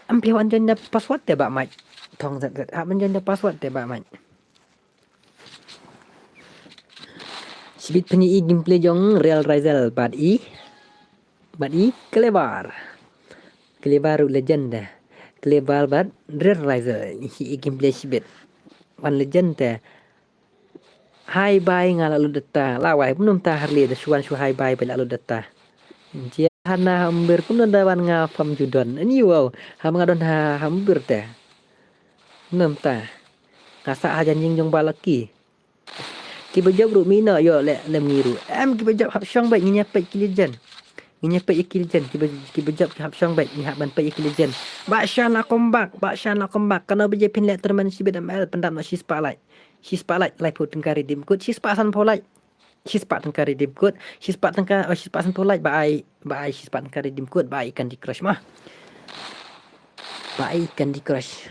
Am phi wan join da password te Bah Mike. Thong zet zet. Hap ban join da password te Bah Mike. Shibit pynïohi gameplay jong Real Razel bad i. Bad i Clever. Clever ruh legend te. Clever bad Real Razel. Ïohi gameplay shibit. Wan legend te. Hi bye nga la lut data. Lawei kumno mynta Harley da shu wan shu hi bye ba la lut data. Jia hana ha Umbir kumno da wan nga farm ju don. Ani wow. Ha ma nga don ha, ha Umbir te. Kumno mynta. Nga sah ha jan ïing jong Bah Lucky. Kiba jop ruh mih noh ïoh leh lem ngi ruh. Em kiba jop hap shong beit ngin ïa peit ki legend. Ngin ïa peit ïa ki legend, kiba, kiba jop ki hap shong beit, ngi hap ban peit ïa ki legend. Bah Shan la come back, Bah Shan la come back. Kano ba jia phin leh tournament shibit M L, pyndap noh shispah like. Shispah like, laiphew tyngka redeem code, shispah sanphew like. Shispah tyngka redeem code, shispah tyngka, oh, shispah sanphew like, ba ai, ba ai shispah tyngka redeem code, ba ai Candy Crush mo. Ba ai Candy Crush.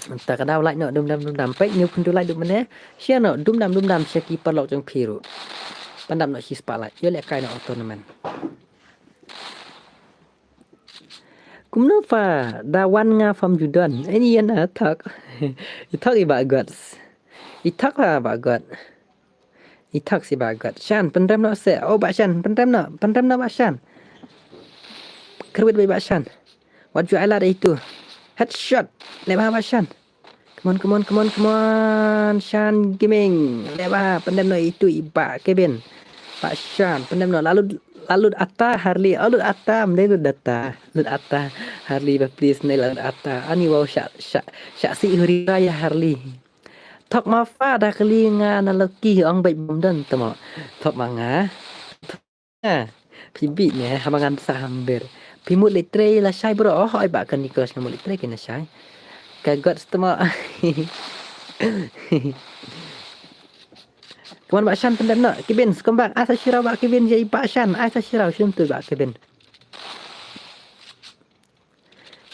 Mynta ka daw like noh dum dam dum dam. Peit, hynñiew phew hynriew like dum mynne. Share noh dum dam dum dam sha ki paralok jong phi ruh. Pyndap noh shispah like. Ïoh lehkai noh tournament. Kumno pha da wan nga from Jordan. Ini ïa na thok. I thok i Bah Gods. I thok pha Bah God. I thok si Bah God. Shan, pynrem noh se. Oh, Bah Shan, pynrem noh. Pynrem noh Bah Shan. Kyrwit beit Bah Shan. Wat ju ai lad itu. Headshot. Leh bha Bah Shan. Come on, come on, come on, come on. Shan Gaming. Leh bha, pyndem noh itu i Bah Kevin. Bah Shan, pyndem noh. La lut, la lut ata Harley. Oh, lut ata, ym dei lut data. Lut ata Harley ba please ne la lut ata. Ani wow sha, sha, sha si huri ra ïa Harley. Thok ma pha da kylli nga na Lucky ong beit bym don te mo. Thok ma nga. Ha, phi bit ne, haba ngan sa hamber. Phi mut leit trei lashai bro. Oh, oi Bah Candy Crush nga mut leit trei keiñ lashai. Ka got stma. Come on Bah Shan, pyndem noh. Kevin, come back. Ai sa shiraw Bah Kevin, ïa i Bah Shan. Ai sa shiraw, shim tu Bah Kevin.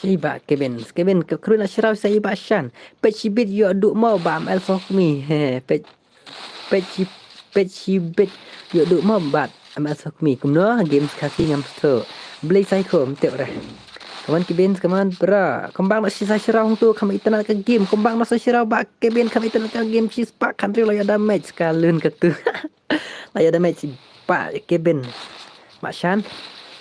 Ïa i Bah Kevin, Kevin, ka kyrwit na shiraw sa i Bah Shan. Peit shibit ïoh duh mo Bah M L Sokmi. He, peit, peit shi, peit shibit ïoh duh mo Bah M L Sokmi. Kumno, game Khasi ngam sngewthuh. Blei Psycho, ym tip re. Come on Kevin, come on bro. Kembang noh shi sa shiraw hangtu, kham itynnad ka game. Kembang noh sa shiraw Bah Kevin, kham itynnad ka game. Shispah khathynriew la ïoh damage, ka lun katu. La ïoh damage Bah Kevin. Bah Shan.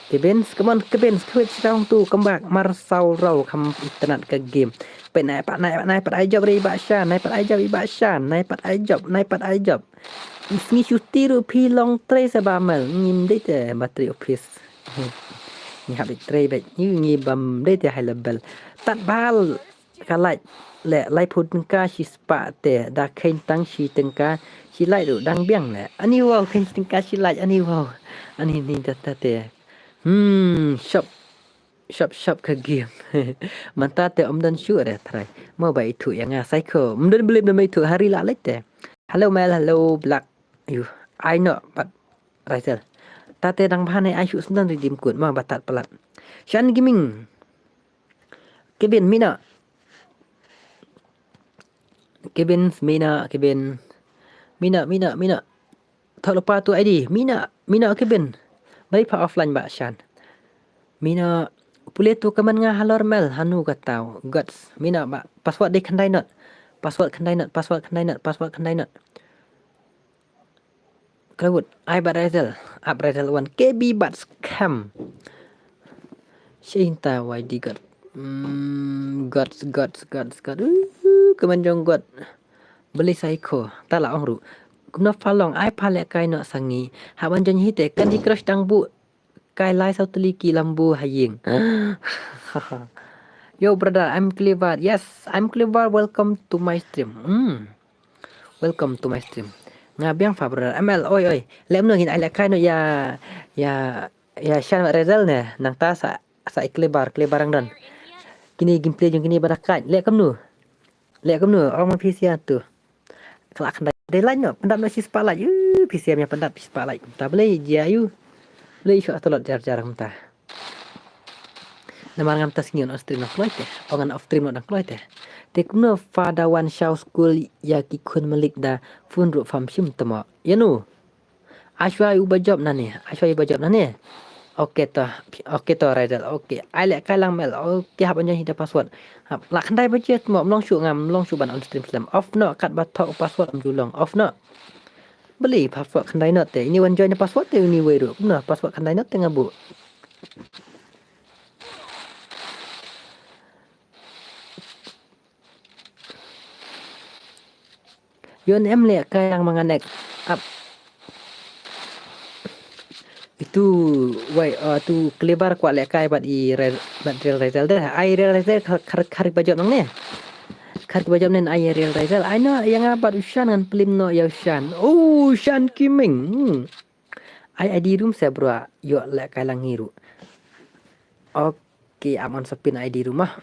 Kevin, come on, Kevin, kyrwit shiraw hangtu, kembang, mar saw raw, kham itynnad ka game. Peit nai pat, nai pat, nai pat ai jop re i Bah Shan, nai pat ai jop i Bah Shan, nai pat ai jop, nai pat ai jop. Sngi shuti ruh phi long trei sa Bah Mel, ngim dei te battery office. Ngi hap dei trei beit, ngi, ngi bym dei te high level. Tat bal. Ka light leh laiphew tyngka shispah te, da kheiñ tang shi tyngka shi light ruh dang biang leh. Ani wow, kheiñ shi tyngka shi light, ani wow. Ani ni da ta te. Hmm, shop. Shop, shop ka game. Mynta te ym don shuh re trai. Mo ba ithuh ïa nga Psycho. Ym don believe na ba ithuh, ha ri la leit te. Hello Mel, hello Black. Yu, ai noh bad Raisel. Ta te dang bha ne ai shuh sendang redeem code mo ba tat palat. Shan Gaming. Kevin, mina. Kevin, mina, Kevin. Mina, mina, mina. Thok lypa tu I D. Mina, mina, Kevin. Bari pha offline Bah Shan. Mina, pule tu comment nga halor Mel, hanu ka taw. Guts. Mina, ba, password dei khyndai not. Password khyndai not, password khyndai not, password khyndai not. Krawut, ai bad Razel, ap Razel wan, K B bad Scam. Shinta Y D got. Mm, got, got, got, got. Uh, kemen jong got. Beli Psycho, ta la ong ruh. Kumno pha long, ai pha leh kai noh sa ngi. Hap ban jon hi te, Candy Crush dang buh kai lai saw tylli ki lambu ha ïing. Yo brother, I'm Clever. Yes, I'm Clever. Welcome to my stream. Hmm. Welcome to my stream. Nga biang pha brother. M L, oi, oi. Leh kumno ngin ai leh kai noh ïa, ïa, ïa Shan bad Razel ne. Nangta sa, sa i Clever, Clever ang don. Kine gameplay jong kine ba da kai. Leh kumno. Leh kumno, ong ma phi sia tu. Ka la khyndai dei lait noh, pyndap noh shispah lait. Yu, phi sia ïa pyndap shispah lait. Ta balei jia yu. Balei shu atalot jar jar mynta. Namar ngam ta sngi on stream nang kloi te. Ong ngan off stream nang kloi te. Te kumno pha da wan shaw skul ïa ki khun malik da phone ruh pham shim tamo. Ïa no. Ashwa uba jop nane, ashwa uba jop nane. Oke to, oke to Raidal, oke. Ai leh kai lang Mel, oke hap ban join hi da password. Hap la khyndai baje mo, ym long shuh ngam, ym long shuh ban on stream slem. Off noh, katba thoh password ym ju long, off noh. Beli password khyndai noh te, ini wan join password te ini wei ruh. Kumno password khyndai noh te nga buh. Yon em leh kai lang ma nga next up. Itu wai, uh, tu Clever kwah leh kai bad i Re-, bad Real Razel deh. Ai Real Razel khar, khar, khar ba jop nang ne. Khar ba jop nen ai Real Razel. Ai noh ïa nga bad u Shan ngan plim noh ïa u Shan. Oh, Shan Kiming. Hmm. Ai ID room se bro, ïoh leh kai lang ngi ruh. Okay, am on sa pin ID room ah.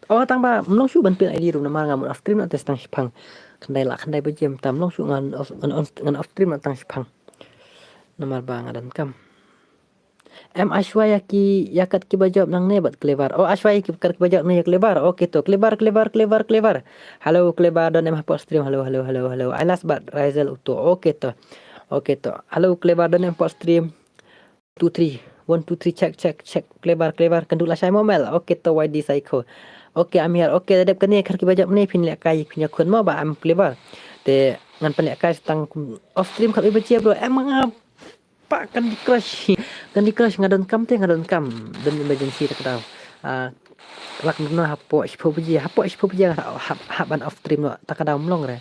Oh, tang ba mlong shu ban pin ID room namar nga mut off stream na test tang shipang. Khyndai la khyndai baje mynta mlong shu ngan off, ngan on, ngan off stream na tang shipang. Namar ba nga donkam. Em Ashwa ïa ki, ïa kat kiba jop nangne bad Clever. Oh, Ashwa ïa ki kat kiba jop nangne ïa Clever. Okay to, Clever, Clever, Clever, Clever. Hello Clever, don em hapoh stream. Hello, hello, hello, hello. Ainas bad Raizel uto. Okay to. Okay to. Hello Clever, don em hapoh stream. Two, three. One, two, three, check, check, check. Clever, Clever. Kynduh lashai mo Mel. Okay to, Y D Psycho. Okay, I'm here. Okay, da dep kane kat kiba jop nangne phin lehkai, phin ïa khun mo ba em Clever. Te ngan pynlehkai sa tang off stream khatwei baje bro. Em nga pa Candy Crush. Candy Crush nga donkam te, nga donkam. Don emergency ta ka daw. Ah, lak no hapoh shiphew baje, hapoh shiphew baje nga hap, hap ban off stream noh. Ta ka daw mlong re.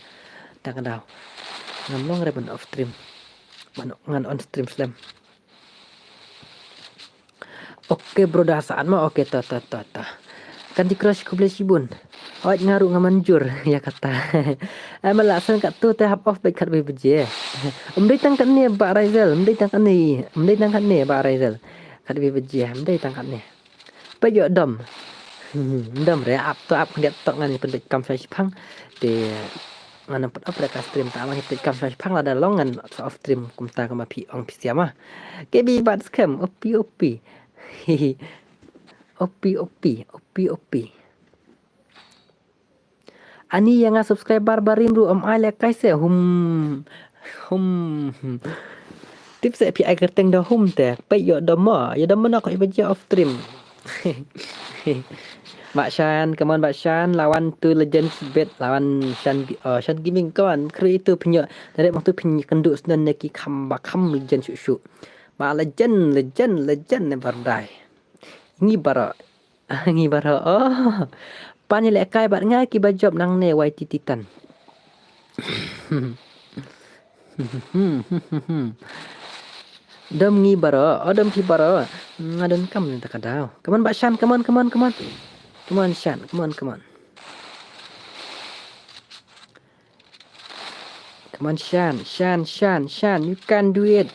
Ta ka daw. Ngam long re ban off stream. Ban, ngan on stream slem. Okay bro, da saan mo. Okay, to, to, to, to. Candy Crush khublei shibun. Hooid, nga ruh nga mynjur ïa kata. Ai ma la san katto te hap off bad khatwei baje. Ym dei tang katne Bah Raizel, ym dei tang katne, ym dei tang katne Bah Raizel. Khatwei baje, ym dei tang katne. Peit ïoh dom. Ym dom re, ap to ap, khyndiat tok ngan pynbeit kam sha shipang. Te ngan ym pat off re ka stream, ta ngan pynbeit kam sha shipang, lada long ngan sa off stream kumta kumba phi ong phi siam ah. K B bad scam, opi opi. Opi opi, opi opi. Ani ïa nga subscriber barim ruh ym ai lehkai se, hum. Hum. Tip se phi ai kyrteng da hum te. Peit ïoh dom mo, ïoh dom mo na ko iba jia off stream. Bah Shan, come on Bah Shan, lawan tu legend bet, lawan Shan, oh, Shan Gaming, come on, create tu phi ïoh. Dari waktu phi ïoh kynduh snen ne ki kham ba kham legend shuh shuh. Bah legend, legend, legend ne bardai. Ngi baroh. Ngi baroh. Oh. Pan ïalehkai bad nga kiba jop nangne Y T Titan. Dom ngi baroh. Oh, dom phi baroh. Nga donkam ne ta ka daw. Come on, Bah Shan. Come on, come on, come on. Come on, Shan. Come on, come on. Come on, Shan. Shan, Shan, Shan. You can do it.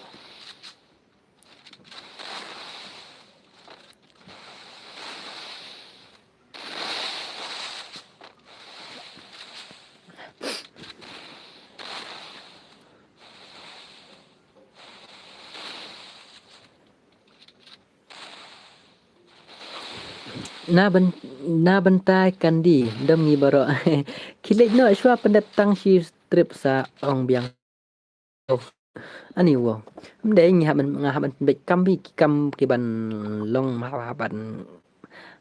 Na ban, na ban tai kandi, dom ngi baroh. Khie leit noh shuwa pyndep tang shi strip sa ong biang. Ani wow. Ym dei ngi hap ban, nga hap ban pynbeit kam hi, ki kam ki ban long ma hap ban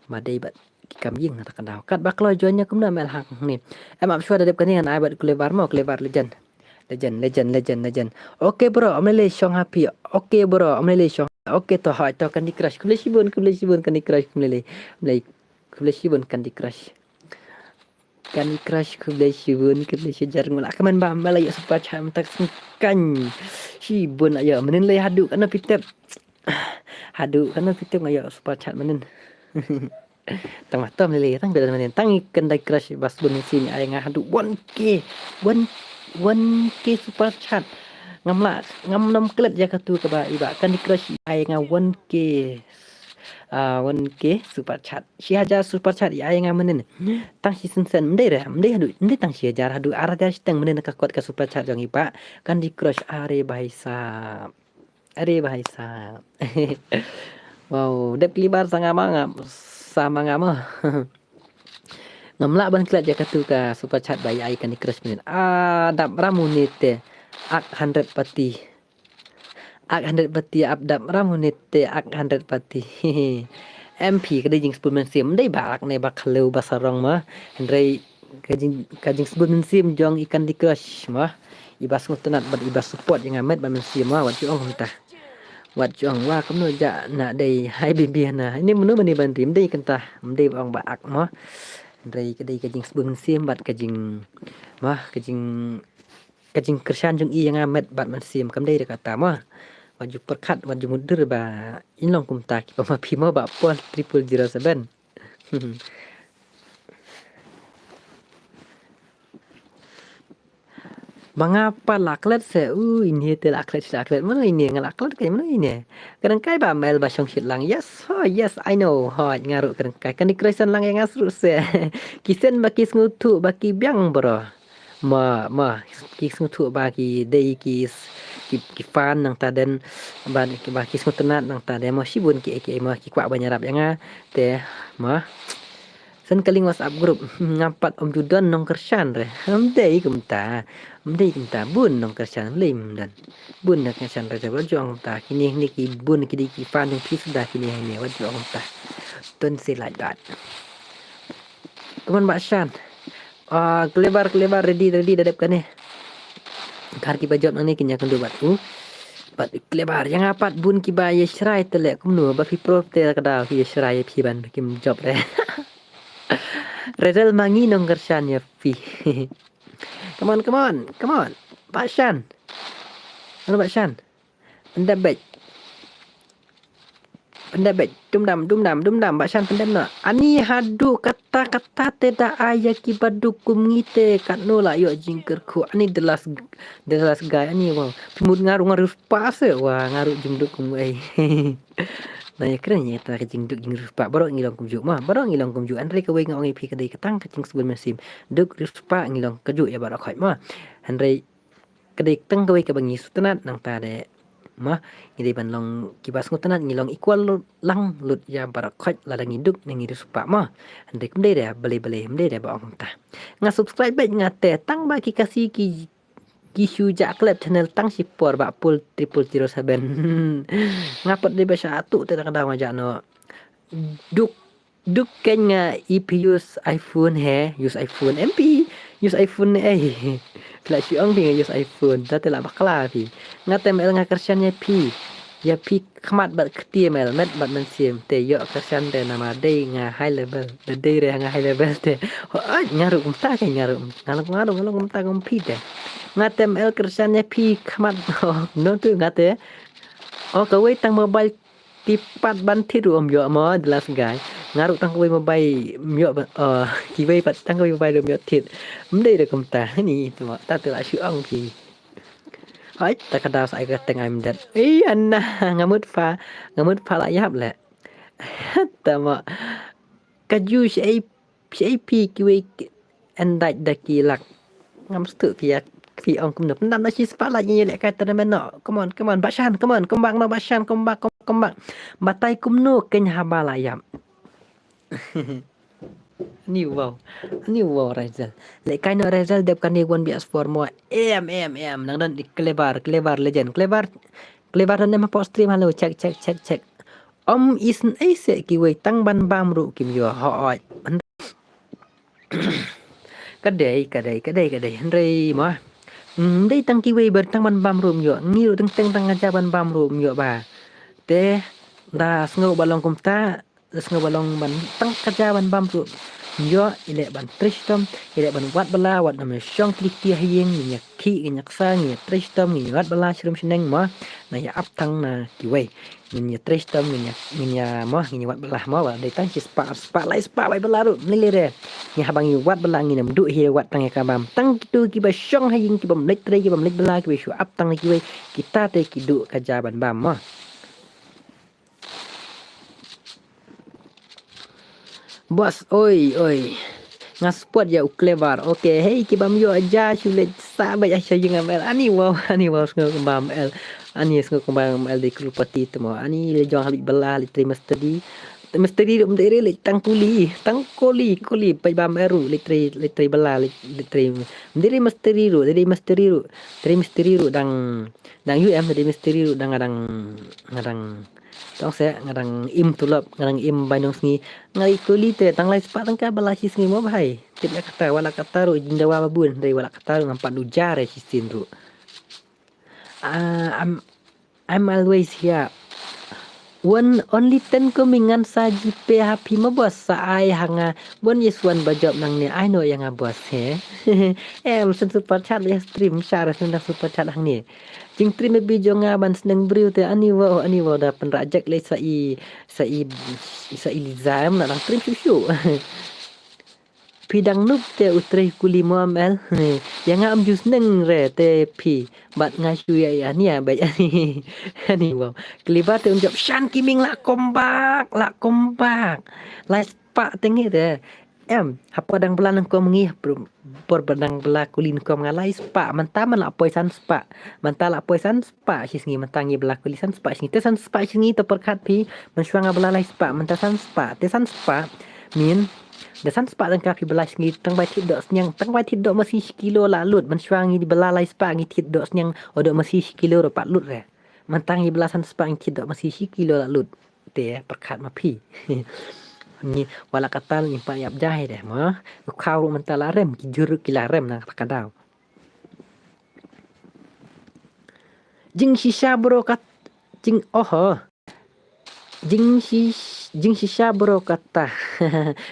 ma dei bad ki kam ïing na ta ka daw. Katba kloi join ïa kumno mel hang ni. Em ap shuwa da dep kane ngan ai bad Clever mo, Clever legend. Legend, legend, legend, legend. Okay bro, ym lei lei shong ha phi. Okay bro, ym lei lei shong. Okay to hoi to Candy Crush. Khublei shibun, khublei shibun Candy Crush, ym lei lei. Ym lei, khublei shibun Candy Crush. Candy Crush khublei shibun, khublei shihajar ngut. Ka man ba mala ïa super chat mynta ka sngewkhan. Shibun ïa mynnin lei haduh kano pitep. Haduh kano pitep nga ïa super chat mynnin. Tang matom lei lei tang bidan mynnin tang Candy Crush bas bun sini ai nga haduh one K. One, one K super chat. Ngam lah, ngam nym klet ïa katu kaba iba Candy Crush ai nga one K. Ah, one K super chat. Shihajar super chat ïa ai nga mynnin. Tang shi sen sen, ym dei re, ym dei haduh, ym dei tang shihajar, haduh ar hajar shiteng mynnin ka kot ka super chat jong i Bah Candy Crush, are bhai sahab. Are bhai sahab. Wow, dep klibar sa nga ma nga, sa ma nga ma. Ngam lah ban klet ïa katu ka super chat ba i ai Candy Crush mynnin. Ah, dap ram une te. Ak hundred pati. Ak hundred pati ap dap ram une te ak hundred pati. M P ka dei jingsbun mynsiem, ym dei ba ak ne ba khlem ba sarong ma. Hynrei ka jing, ka jingsbun mynsiem jong i Candy Crush ma. Iba sngewtynnat bad iba support ïa nga met bad mynsiem ma, wat ju ong kumta. Wat ju ong wa kumno ja na dei hai bibi na. Ini menu menu ban rim dei kynta, ym dei ba ong ba ak ma. Hynrei ka dei ka jingsbun mynsiem bad ka jing ma, ka jing ka jingkyrshan jong i ïa nga met bad mynsiem, kam dei da kata mo. Wat ju pyrkhat, wat ju mutdur ba in long kumta kiba ma phi mo Bah Paul triple zero seven. Ba nga pat la klet se, u ine te la klet, la klet, mano ine, nga la klet kai, mano ine. Ka dang kai ba mel ba shong shit lang, yes, ho, yes, I know, ho, nga ruh ka dang kai, kani kresan lang ïa nga ruh se. Ki sen ba ki sngewthuh, ba ki biang bro. Ma, ma, ki sngewthuh ba ki dei ki, ki, ki fan nangta den, ba, ba ki sngewtynnat nangta den, ma shibun ki, ki, ma ki kwah ban ïarap ïa nga, te, ma. Send ka link WhatsApp group. Ngam pat, ym ju don nongkyrshan re. Ym dei kumta. Ym dei kumta. Bun nongkyrshan lei ym don. Bun nongkyrshan re, wat ju ong kumta. Kine, kine ki bun, ki dei ki fan jong phi suda kine, kine. Wat ju ong kumta. Don't say like that. Come on, Bah Shan. Ah, Clever, Clever, ready, ready, da dep kane. Kar kiba jop nangne kin ïakynduh bad u. Bad Clever, ïa nga pat bun kiba ïa shrai te leh kumno, ba phi pro te ka daw ki ïa shrai ïa phi ban kim jop re. Result ma ngi nongkyrshan ïa phi. Come on, come on, come on. Bah Shan. Ano Bah Shan? Pyndep beit. Pyndep beit. Dum dam, dum dam, dum dam. Bah Shan pyndep noh. Ani haduh katta katta te da ai ïa kiba duk kum ngi te katno la ïoh jingkyrkhu. Ani the last, the last guy. Ani wow. Phi mut nga ruh nga riewspah se. Wa nga ruh jingduk kum ei. Na ïa kren ïa kata ka jingduk jingriewspah. Baroh ngi long kumjuh ma. Baroh ngi long kumjuh. Hynrei kawei nga ong ïa phi ka dei ka tang ka jingsbun mynsiem. Duk riewspah ngi long kajuh ïa baroh khoit ma. Hynrei ka dei tang kawei kaba ngi sngewtynnat nangta de ma ngi dei ban long kiba sngewtynnat ngi long equal lang lut ïa baroh khoit lada ngi duk ne ngi riewspah ma. Hynrei kum dei de balei balei ym dei de ba ong kumta. Nga subscribe beit nga te tang ba ki Khasi ki ki shu jah klep channel tang shi por ba pul triple zero seven. Nga pat dei ba sha atu te da ka daw nga jah noh. Duk Duk keiñ nga i phi use iPhone he, use iPhone em phi, use iPhone ne ei. Phi la shu ong phi nga use iPhone, ta te la bakla phi. Nga te mel nga kyrshan ïa phi. Ïa phi khmat bad kti mel, met bad mynsiem, te ïoh kyrshan te namar dei nga high level, da dei re nga high level te. Ho ai nga ruh kumta keiñ nga ruh, nga ruh nga ruh nga ruh kumta kum phi te. Nga te mel kyrshan ïa phi khmat, oh, no tu nga te. Oh, kawei tang mobile Ti pat ban thied ruh ym ïoh mo, the last guy. Nga ruh tang kawei mobile ym ïoh ban, oh, kiwei pat tang kawei mobile ruh ym ïoh thied. Ym dei da kumta, ni tu mo, ta te la shu ong phi. Hai, ta ka daw sa ai ka teng ai mdet. Ei, ana, nga mut pha, nga mut pha la ïap leh. Ta mo, ka ju shi ei P A P kiwei ki-, en dait da ki lak. Ngam stu phi ïa, phi ong kumno. Pyndam na shi spotlight ngi leh kai tournament no. Come on, come on, Bashan, come on, come back no, Bashan, come back, come, come back. Batai kumno keiñ haba la ïap. Ani wow, ani wow Razel. Leh kai no Razel dep kane one B S four mo. Em, em, em. Nang don di Clever, Clever legend, Clever. Clever don em hapoh stream, hello, check, check, check, check. Ym isynei se kiwei tang ban bam ruh kim ïoh, hooid. Ka dei, ka dei, ka dei, ka dei. Hynrei mo. Ym dei tang kiwei ba tang ban bam ruh ym ïoh. Ngi ruh teng teng tang ka ja ban bam ruh ym ïoh ba. Te da sngew ba long kumta, da sngew ba long ban tang ka ja ban bam ruh ym ïoh, i leh ban trei shitom, i leh ban wad bylla, wat nym shong kti kti ha ïing, ngin ïa khih, ngin ïa ksa, ngin ïa trei shitom, ngin ïa wad bylla shitom shneng mo. Na ïa ap tang na kiwei. Ngin ïa trei shitom, ngin ïa, ngin ïa mo, ngin ïa wad bylla mo, ba dei tang shi spah, ar spah, lai spah wad bylla ruh, mlei lei re. Ngi haba ngi wad bylla ngin ym duh hi wad tang ïa ka bam. Tang kito kiba shong ha ïing kibym leit trei, kibym leit bylla, kiba shu ap tang na kiwei, kita te ki duh ka ja ban bam mo. Boss, oi, oi. Nga support ïa u Clever. Okay, hei, kibym ïoh ja shu leit sah beit sha ïing M L. Ani wow, ani wow sngew kumba M L. Ani sngew kumba M L dei crorepati te mo. Ani leit jong ha leit bylla, leit trei mistri. Mistri ruh ym dei re leit tang kuli, tang kuli, kuli peit ba M L ruh leit trei, leit trei bylla, leit, leit trei. Ym dei re mistri ruh, dei re mistri ruh. Trei mistri ruh dang, dang U M, dei re mistri ruh dang, dang, dang Tang seh, nga dang im tulop, nga dang im bai nong sngi. Nga i kuli te tang lai spah tang ka ba la shi sngi mo bhai. Tip ïa kata, wat la kata ruh jingdawa ba bun, dei wat la kata ruh ngam pat duh ja re shisien ruh. Ah, I'm, I'm always here. One, only ten kumne ngan sa GPay ha phi mo boss, sa ai ha nga. One is one ba jop nangne, ai noh ïa nga boss he. Em, send super chat ïa stream, share send super chat hangne. Jingtrei ma bi jong nga ban sneng briew te ani wow, ani wow da pynrah jack lei sa i, sa i, sa i Liza em na dang trei shuh shuh. Phi dang noob te u trei kuli mo M L. Ïa nga ym ju sneng re te phi. Bad nga shu ïa ïa ni ïa bad ani. Ani wow. Kli bar te un jop shan ki ming la kombak, la kombak. Lai spah te ngi te. Em, hapoh dang bla nyngkong ngi, por ba dang bla kuli nyngkong nga lai spah, mynta man la poi san spah. Mynta la poi san spah shi sngi, mynta ngi bla kuli san spah shi sngi. Te san spah shi sngi to pyrkhat phi, mynshuwa nga bla lai spah, mynta san spah, te san spah. Min, da san spah dang ka phi bla shi sngi, tang bai thied doh sniang, tang bai thied doh masi shi kilo la lut, mynshuwa ngi bla lai spah ngi thied doh sniang, o doh masi shi kilo ruh pat lut re. Mynta ngi bla san spah ngi thied doh masi shi kilo la lut. Te pyrkhat ma phi. Ngi wala katta ngi pat ïap jai deh ma. U khaw ruh mynta la rem, ki jur ruh ki la rem na kata ka daw. Jingshisha bro kat jing oho. Jingshi jingshisha bro kata.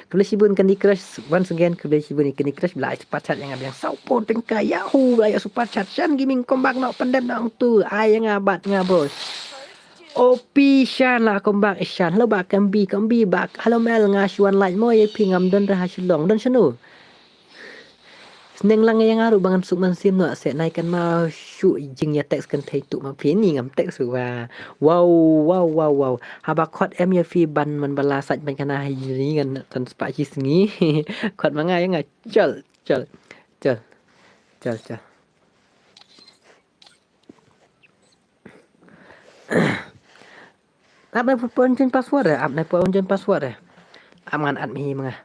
Khublei shibun Candy Crush once again, khublei shibun Candy Crush, bla ai super chat ïa nga biang saw phew tyngka, yahoo, bla ai super chat, shan gaming kombak noh pyndep noh tu, ai ïa nga bad nga bro. Opi shan la kombak shan, hello ba Kambi, Kambi ba, hello Mel, nga shu wan like mo ïa phi, ngam don re ha Shillong, don shano? Sneng lang ïa nga ruh ba ngan suk mynsiem noh, se nai kan ma shu jingïa text kan thei tu ma phi, ni ngam text ruh ba. Wow, wow, wow, wow. Haba khot em ïa phi ban man bala sait ban kana ha ïing ngan san spah shi sngi. Khot ma nga ïa nga, chol, chol, chol, chol, chol. Ap nai pun jon password eh, ap nai pun jon password eh. Ap ngan at mi ma nga.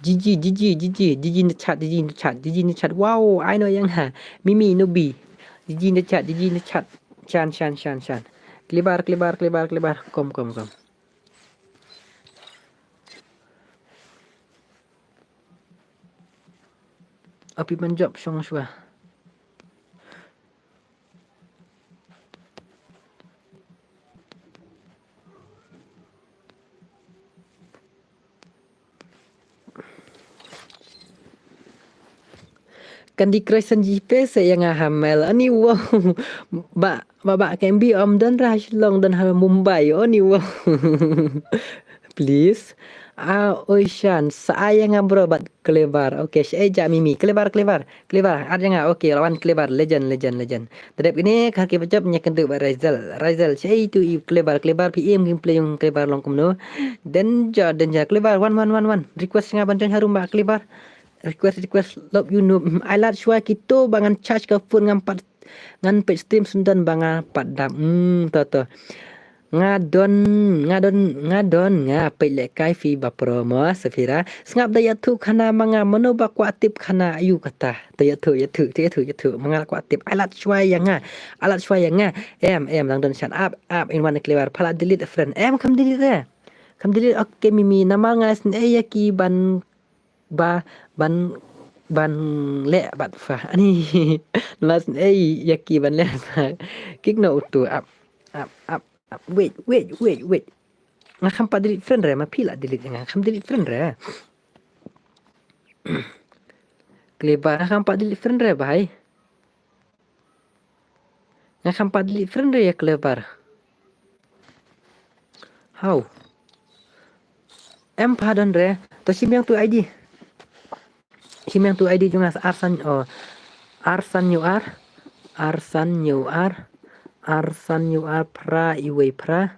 Gigi, Gigi, Gigi, Gigi in the chat, Gigi in the chat, Gigi in the chat. Wow, ai no ïa nga. Mimi, Nubi. Gigi in the chat, Gigi in the chat. Shan, shan, shan, shan. Kli bar, kli bar, kli bar, kli bar. Kom, kom, kom. Api ban jop shong shwa. Candy Crush san ji pesa ïa nga ha Mel. Ani wow. Ba, ba, ba, K M B ym don ra ha Shillong, don ha Mumbai. Ani wow. Please. Ah, oi shan. Sa ai ïa nga bro bad Clever. Okay, shaei ja Mimi. Clever, Clever. Clever, at ïa nga. Okay, la wan Clever. Legend, legend, legend. Te dep kine, ka ki ba jop ïa kynduh bad Razel. Razel, shaei tu i Clever, Clever, phi im gameplay jong Clever long kumno. Danger, danger. Clever, wan, wan, wan, wan. Request nga ban join harum ba Clever. Request, request, love you noob. Ai lad shwa kito ba ngan charge ka phone ngam pat, ngan peit stream syndon ba nga pat dap. Hmm, to, to. Nga don, nga don, nga don, nga peit lehkai phi ba pro mo, Safira. Sngap da ïathuh khana ma nga, mano ba kwah tip khana aiu kata. To ïathuh, ïathuh, to ïathuh, ïathuh. Ma nga la kwah tip. Ai lad shwa ïa nga. Ai lad shwa ïa nga. Em, em, dang don shan ap, ap, in wan Clever. Pha la delete friend. Em, kham delete re. Kham delete, okay, Mimi. Namar nga sngewsih ïa ki ban ba, ban, ban leh bad pha. Ani, namar sngewsih ïa ki ban leh pha. Kik no utu, ap, ap, ap, ap. Wait, wait, wait, wait. Nga kham pat delete friend re, ma phi la delete nga kham delete friend re. Clever, nga kham pat delete friend re, bhai. Nga kham pat delete friend re ïa Clever. How? Em pha don re. To shim ïa utu I D. Shim ïa utu I D jong nga ar san, oh. Ar san hynñiew ar. Ar san hynñiew ar. Ar san hynñiew ar phra iwei phra.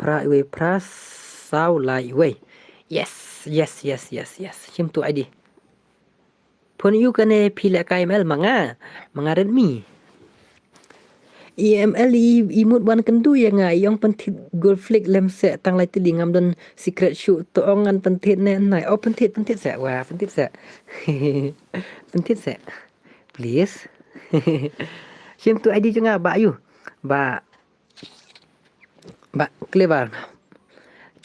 Phra iwei phra saw lai iwei. Yes, yes, yes, yes, yes. Shim utu I D. Phone aiu kane phi lehkai M L ma nga. Ma nga Redmi. I M L i, i mut wan kynduh ïa nga, i ong pynthied Gold Flake lem seh tang lai tylli ngam don secret shuh to ong ngan pynthied ne nai. Oh pynthied, pynthied seh. Wah, pynthied seh. Pynthied seh. Please. Shim utu I D jong nga ba aiu. Ba Ba Clever.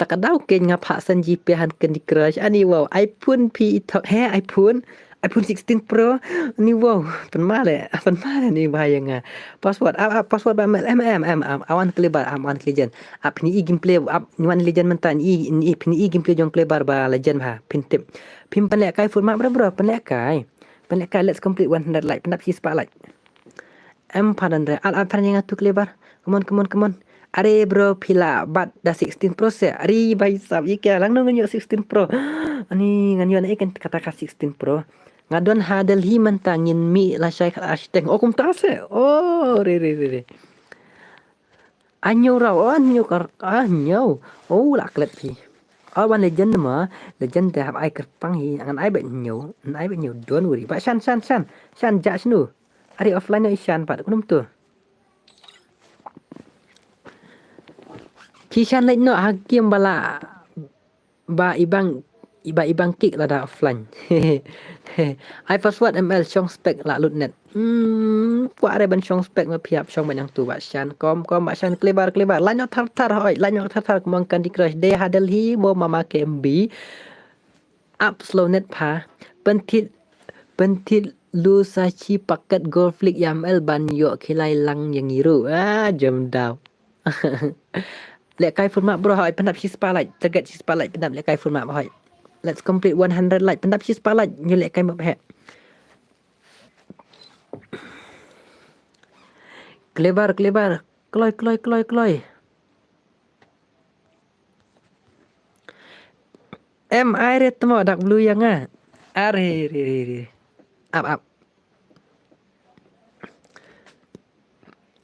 Ta ka daw keiñ nga phah san G P han Candy Crush. Ani wow, iPhone phi i thok. He, iPhone. iPhone sixteen Pro. Ani wow. Pynmale. Pynmale ni ba ïa nga. Password. Ap, ap, password ba mel. Em, em, em, em. Awan Clever. Am, awan Clever. Ap ni i gameplay. Ap ni wan Legend mynta. Ni i, ni i, ni i gameplay jong Clever ba Legend ba. Phin tip. Phin pynleh kai full map bro, bro. Pynleh kai. Pynleh kai. Let's complete one hundred like. Pyndap shi spah like. Em phadan re. Al, al phadan ïa nga tu Clever. Come on, come on, come on. Are bro, phi la bat da sixteen Pro se. Are bhai sab, ïa ka lang no ngan ïoh sixteen Pro. Ani ngan ïoh na ikan kata ka sixteen Pro. Nga don ha Delhi mynta, ngin mih lashai khatar shiteng. Oh, kumta se. Oh, re re re re. Anyo raw, oh, anyo kar, anyo. Oh, la klet phi. Oh, wan legend ma, legend te hap ai kyrpang hi, ngan ai bet nyo, ngan ai bet nyo, don't worry. Ba shan, shan, shan, shan, ja shnu. Are offline no i shan pat, kunum tu. Ki shan leit no, ha game bala, ba ibang, ba ibang kick lada offline. Ai password M L shong spek la lut net. Hmm, kwah re ban shong spek ma phi hap shong ban yang tu ba shan kom kom ba shan clever clever. Lain thar thar hoi, lain thar thar kumang Candy Crush. Dei ha Delhi mo mama K M B. Up slow net pha. Pentit, pentit lu sa chi paket Golf League ya M L ban ïoh khilai lang yang iru. Ah, jam daw. Leh kai phone map bro, hoi, pyndap shi spotlight, target shi spotlight, pyndap leh kai phone map, hoi. Let's complete one hundred light, pyndap shi spotlight, ñu leh kai map he. Clever, clever, kloi, kloi, kloi, kloi. Em ai re tmo dak blue yang ah. Are, re, re, re. Up, up.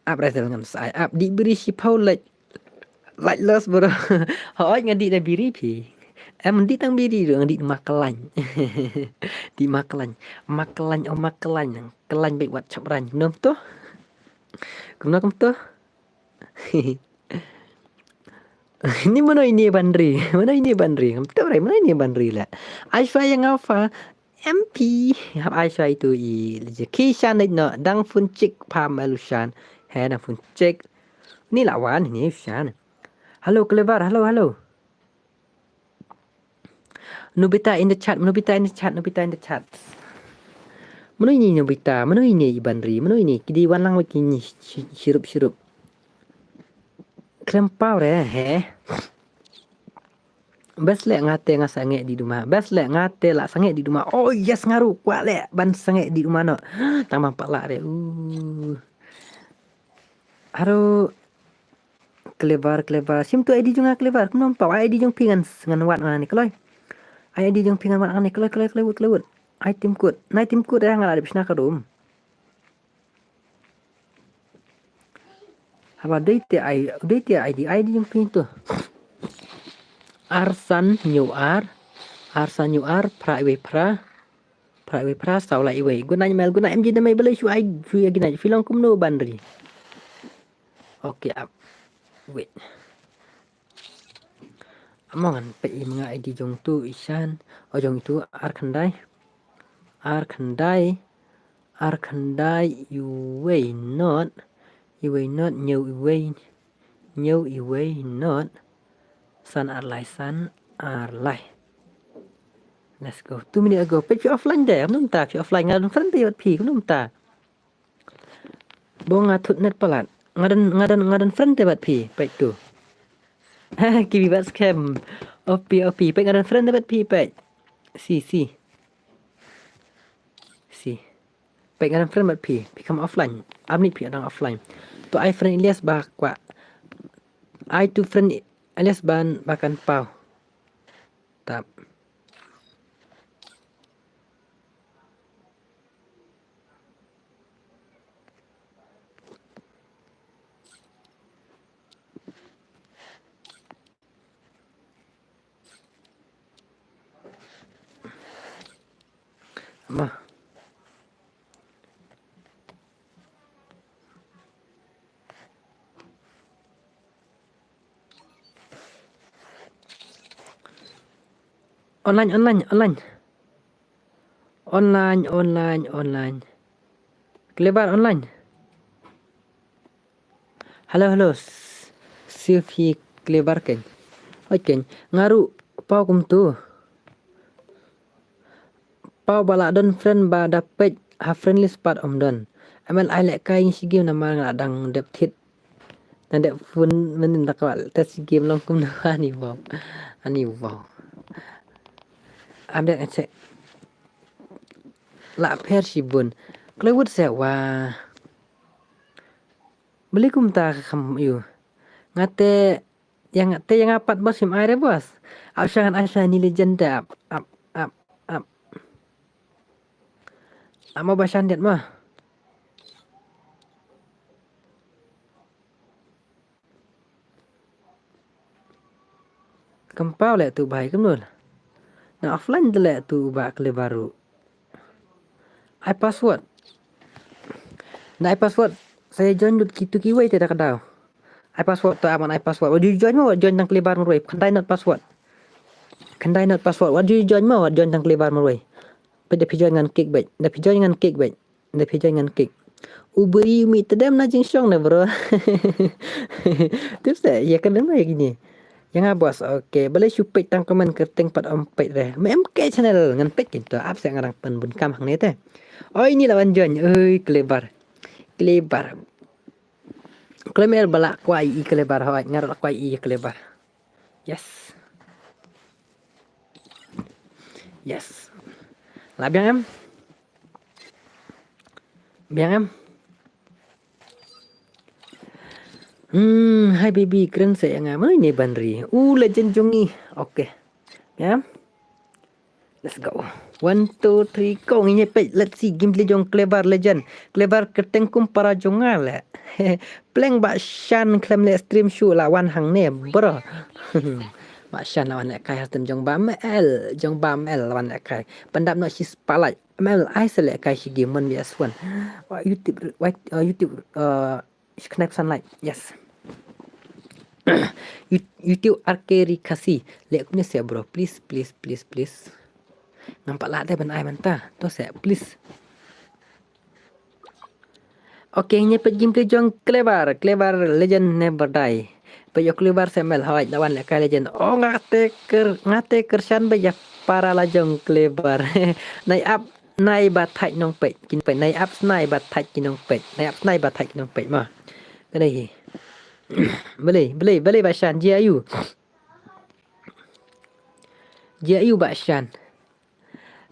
Ap re tel ngam sai ap di biri shi pau lait. Lait los bro. Hoi nga di da biri phi. Em di tang biri do di maklain. Di maklain. Maklain oh maklain. Klain bek wat chap ran. Nom to. Kumno kum to. Ni mano ini bandri. Mano ini bandri. Ngam to re mano ini bandri la. Aifa yang alfa. M P hap ai shai tu i je ki shan no dang phun chik pha malu shan. He dang phun chik. Ni la wan ni shan. Hello clever, hello hello. Nobita in the chat, Nobita in the chat, Nobita in the chat. Mano ini Nobita, mano ini iban ri, mano ini kidi wan lang wiki ni shirup shirup. Klem pau re he. Bes leh ngate nga sangeh di duma. Bes leh ngate la sangeh di duma. Oh yes ngaru kwah leh ban sangeh di duma no. Tang bang pala re. Uh. Haru clever clever. Sim tu I D jong nga clever. Kumno pau I D jong phi ngan ngan wat ngan ni kloi. I D jong phi ngan wat ngan ni kloi kloi kloi wut kloi wut. Ai tim kut. Nai tim kut ya ngan ada bisna ka dum. Haba dei te ai dei te ai di ai di jong phi tu. Ar san nyu ar. Ar san nyu ar pra iwe pra. Pra iwe pra saw la iwe. Guna mel guna M G da mai bele shu ai shu ya gina. Filong kumno bandri. Okay up. Wait. Among an pe i menga I D jong tu isan. O jong itu ar khandai. Ar khandai. Ar khandai iwei not iwei not nyeu iwei nyeu iwei not san ar lai san ar lai. Let's go. Two minute ago. Pet phi offline de. Num ta phi offline ngadon friend de wat phi num ta. Bo nga thut net palat. Ngadon ngadon ngadon friend de wat phi pet tu. Kibi bat scam. Opi opi pet ngadon friend de wat phi pet. Si si. Si. Pek ngan friend mat phi, phi kam offline. Amni phi adang offline. To ai friend Ilyas ba kwah. Ai tu friend Ilyas ban ba kan pau. Tap. Bah. Online, online, online. Online, online, online. Clever online. Hello, hello. Silvi Clever ken. Oi ken. Ngaru pau kum tu. Pau bala don friend ba da pet ha friend list pat om don. Amal ai lek kai ngi shigim namar nga dang dep thit. Na dep phone menin da kwal test game long kum na ani wow. Ani wow. Am dek ngecek. La pher shibun. Klewut se wa. Beli kumta ka kham yu. Nga te, ïa nga te ïa nga pat boss, ym ai re boss. Ap sha ngan ai sha ni legend te ap, ap, ap, ap. Ap mo ba shan diat mo. Kam paw leh tu bhai, kumno leh. Na offline te leh tu ba Clever ruh. Ai password. Na ai password. Sa join lut kitu kiwei te da ka daw. Ai password ta aman ai password. Wat ju join mo, wat join tang Clever marwei. Khyndai not password. Khyndai not password. Wat ju join mo, wat join tang Clever marwei. Peit da phi join ngan kick beit. Da phi join ngan kick beit. Da phi join ngan kick. U bri u mih tdem na jingshong ne bro. Tip se ïa ka dang ïa kine. Ïa nga boss. Okay, balei shu peit tang comment kyrteng pat ym peit re. Me M K channel ngan peit kito. Ap se nga dang pynbun kam hangne te. Oi ni la wan join. Oi Clever. Clever. Khlem el ba la kwai i Clever hoi, nga ruh la kwai i Clever. Yes. Yes. La biang em? Biang em? Hmm, hi baby, kren se ïa nga. Mano ine ban ri? U legend jong ngi. Okay. Em? Let's go. One, two, three, go. Ngin ïa peit. Let's see gameplay jong Clever legend. Clever kyrteng kum para jong nga leh. Pleng ba shan khlem leh stream shuh la wan hangne bro. Ba shan la wan leh kai ha stream jong ba M L, jong ba M L la wan leh kai. Pyndap noh shi spotlight. M L ai se leh kai shi game one V S one. Wah, YouTube, wah, uh, YouTube, uh, Connect sunlight. Yes. You- YouTube R K Ri Khasi. Leh kumne se bro. Please, please, please, please. Ngam pat lah te ban ai mynta. To se, please. Okay, ngin ïa peit gameplay jong Clever. Clever legend never die. Peit ïa u Clever se M L hoi, da wan leh kai legend. Oh, nga te ker, nga te kyrshan beit ïa para la jong Clever. Nai ap, nai ba thait nongpeit. Kin peit, nai ap snai ba thait ki nongpeit. Nai ap snai ba thait ki nongpeit ma. Kane hi. Balei, balei, balei ba shan, jia ïa u. Jia ïa u ba shan.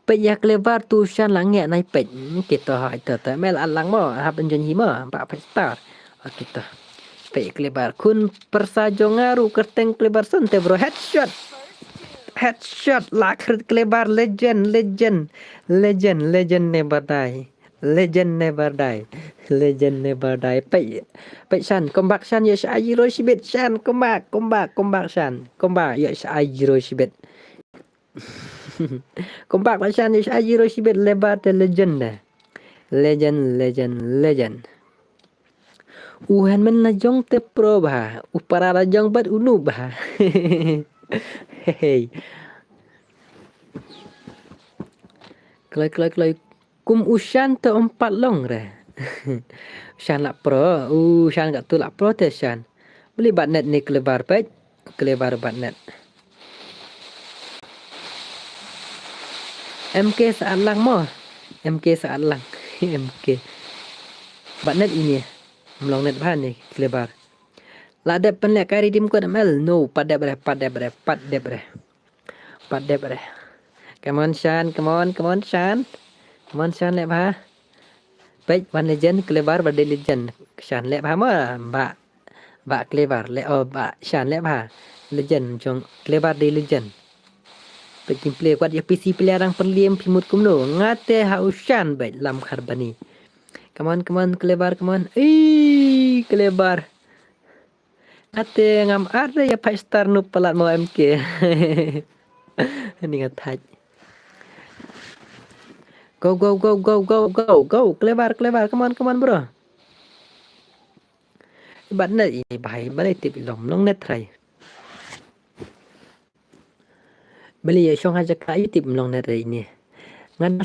Peit ïa Clever tu shan la ngeh nai peit. Hmm, kito ha ito to. M L at lang mo, hap enjoy hi mo, ba peit star. Okay to. Peit Clever khun pyrsa jong nga ruh kyrteng Clever son te bro. Headshot. Headshot la khrit Clever legend, legend. Legend, legend never die. Legend never die. Legend never die. Peit, peit shan, come back shan, ïoh sha ai zero shibit shan, come back, come back, come back shan. Come back, ïoh sha ai zero shibit. Come back ba shan, ïoh sha ai zero shibit, Clever te legend de. Legend, legend, legend. U hynmen la jong te pro bha. U para la jong bad u noob bha. Hey. Kloi, kloi, kloi. Kum u shan te ym pat long re. Shan la pro, u shan ka tu la pro te shan. Beli bat net ni Clever peit. Clever bat net. M K sa at lang mo. M K sa at lang. M K. Bat net ini. Mlong net bha ni Clever. La dep pynleh kai redeem code M L. No, pat dep re, pat dep re, pat dep re. Pat dep re. Come on, Shan, come on, come on, Shan. Come on, Shan, leh bha. Peit, wan legend, Clever, ba dei legend. Shan, leh bha mo, ba, ba Clever, leh, oh, ba Shan, leh bha. Legend, jong Clever dei legend. Peit gameplay, kwat ïa P C player dang pynliem, phi mut kumno. Nga te ha u Shan, beit, lam khar bani. Come on, come on, Clever, come on. Ei, Clever. Nga te ngam at re ïa five star noob palat mo M K. Ni nga thait. Go, go, go, go, go, go, go. Clever, Clever. Come on, come on, bro. Bat net ini bhai, balei tip long, long net try. Balei ïa shong ha jaka ïa tip long net re ini. Ngan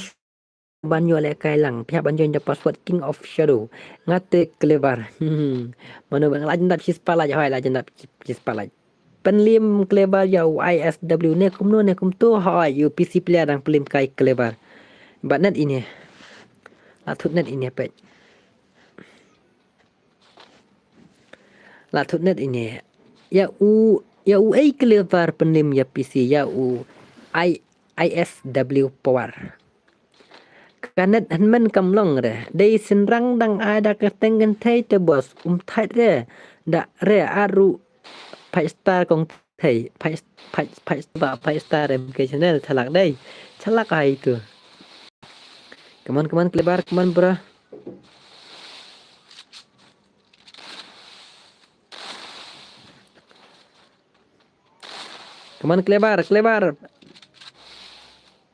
ban ïoh leh kai lang. Phi hap ban join da password King of Shadow. Nga te Clever. Hmm. Mano ba nga la jan dap shi spotlight, hoi la jan dap shi, shi spotlight. Pynliem Clever ïa u I S W ne kumno ne kumto, hoi ïa u P C player dang pynliem kai Clever. Bat net ini. La thut net ini peit. La thut net ini. Ïa u, ïa u ei Clever pynliem ïa P C, ïa u I, I S W power. Ka net hynmen kam long re. Dei synrang dang ai da ka teng kynthei te boss. Um thait re. Da re aru five star kong thei. Five, five, five star ba, five star em ke channel, chalak dei. Chalak ai tu. Come on, come on, Klebar, come on, bro. Come on, Klebar, Klebar.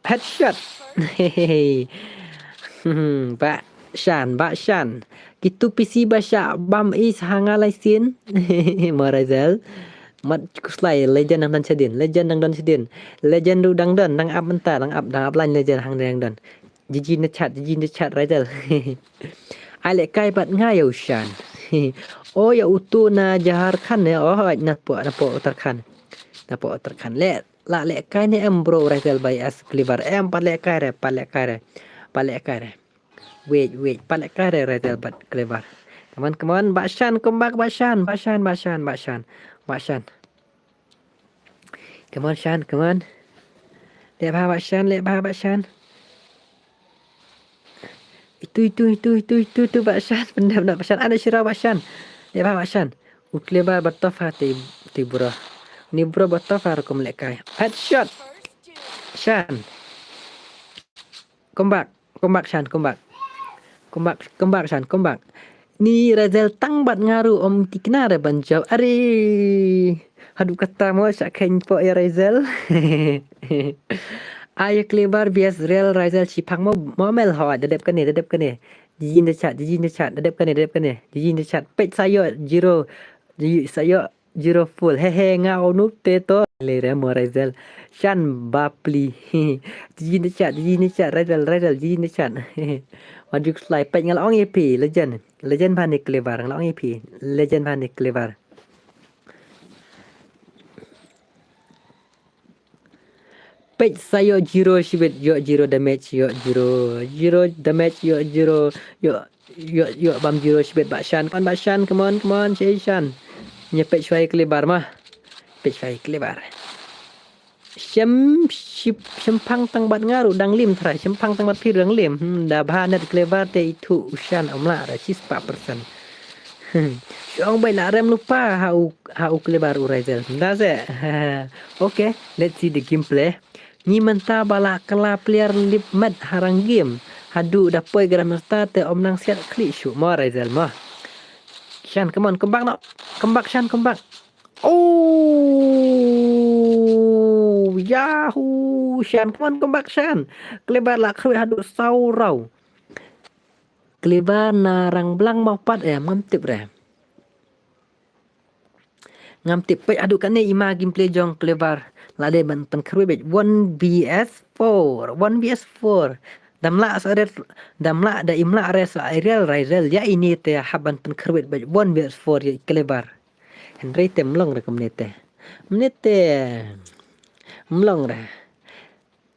Headshot. Hehehe. Hmm, Bah Shan, Bah Shan. Kitu P C ba sha bam is hanga laisin. Mo Razel. Mat kuslai legend nang don shadin, legend nang don shadin. Legend du dang don, nang ap mynta, nang ap, nang ap line legend hang dang don. Jiji na chat, jiji na chat Razel. Ai leh kai bad nga ïa u Shan. O ïa utu na Jharkhand ne, o na po, na po Uttarakhand. Na po Uttarakhand. Leh la leh kai ne em bro Razel bai as Klebar em pat leh kai re, pat leh kai re. Pat leh kai re. Wait, wait, pat leh kai re Razel bad Klebar. Come on, come on, Bah Shan, come back, Bah Shan, Bah Shan, Bah Shan, Bah Shan, Bah Shan. Come on, Shan, come on. Leh bha Bah Shan, leh bha Bah Shan. Itu, itu, itu, itu, itu, itu, Bah Shan. Pendam na Bah Shan. Ada sirah Bah Shan. Leh bha Bah Shan. U Klebar ba tough ha te, te bro. Ni bro ba tough ha rukom leh kai. Headshot. Shan. Come back. Come back, Shan, come back. Come back, come back, Shan, come back. Ni Razel tang bad nga ruh ym tikna re ban jop. Are. Haduh kata mo sha khein po ïa Razel. Ai Klebar bias real Razel shipang mo, mo mel ho, da dep kane, da dep kane. Jijin da chat, jijin da chat, da dep kane, da dep kane. Jijin da chat, peit sayo zero. Ji sayo zero full. Hehe, nga u noob te to. Le re mo Razel. Shan bapli. Jijin da chat, jijin da chat, Razel, Razel, jijin da chat. Majuk slai peit nga la ong ïa phi, legend. Legend bha ne Klebar, nga la ong ïa phi. Legend bha ne Klebar. Peit sa ïoh zero shibit, ïoh zero damage, ïoh zero, zero damage, ïoh zero, ïoh, ïoh, ïoh bam zero shibit Bah Shan, come on Bah Shan, come on, come on, Shan. Ïa peit shuwa ïa Klebar ma. Peit shuwa ïa Klebar. Shem, ship, shempang tang bad nga ruh dang lim trai, shempang tang bad phi ruh dang lim. Hmm, da bha net Klebar te ithuh u Shan ym lah re, shispah percent. Hmm. Shu ong beit la rem lypa ha u, ha u Klebar u Razel. Nda se. Okay, let's see the gameplay. Ngi mynta ba la kylla player lip met ha rang game. Haduh da poi Grandmaster te ym nang siat khlieh shuh mo Razel mo. Shan, come on, come back no. Come back, Shan, come back. Oh, Yahoo, Shan, come on, come back, Shan. Klebar la khrui haduh saw round. Klebar na rang blang mo pat em, ngam tip re. Ngam tip peit haduh kane i ma gameplay jong Klebar. La dei ban pynkhrui beit one versus four, one versus four. Dam lah sa re, dam lah da im lah re sa Razel, Razel. Ïa ine te hap ban pynkhrui beit one versus four ïa Klebar. Hynrei te mlong re kumne te. Mne te mlong re.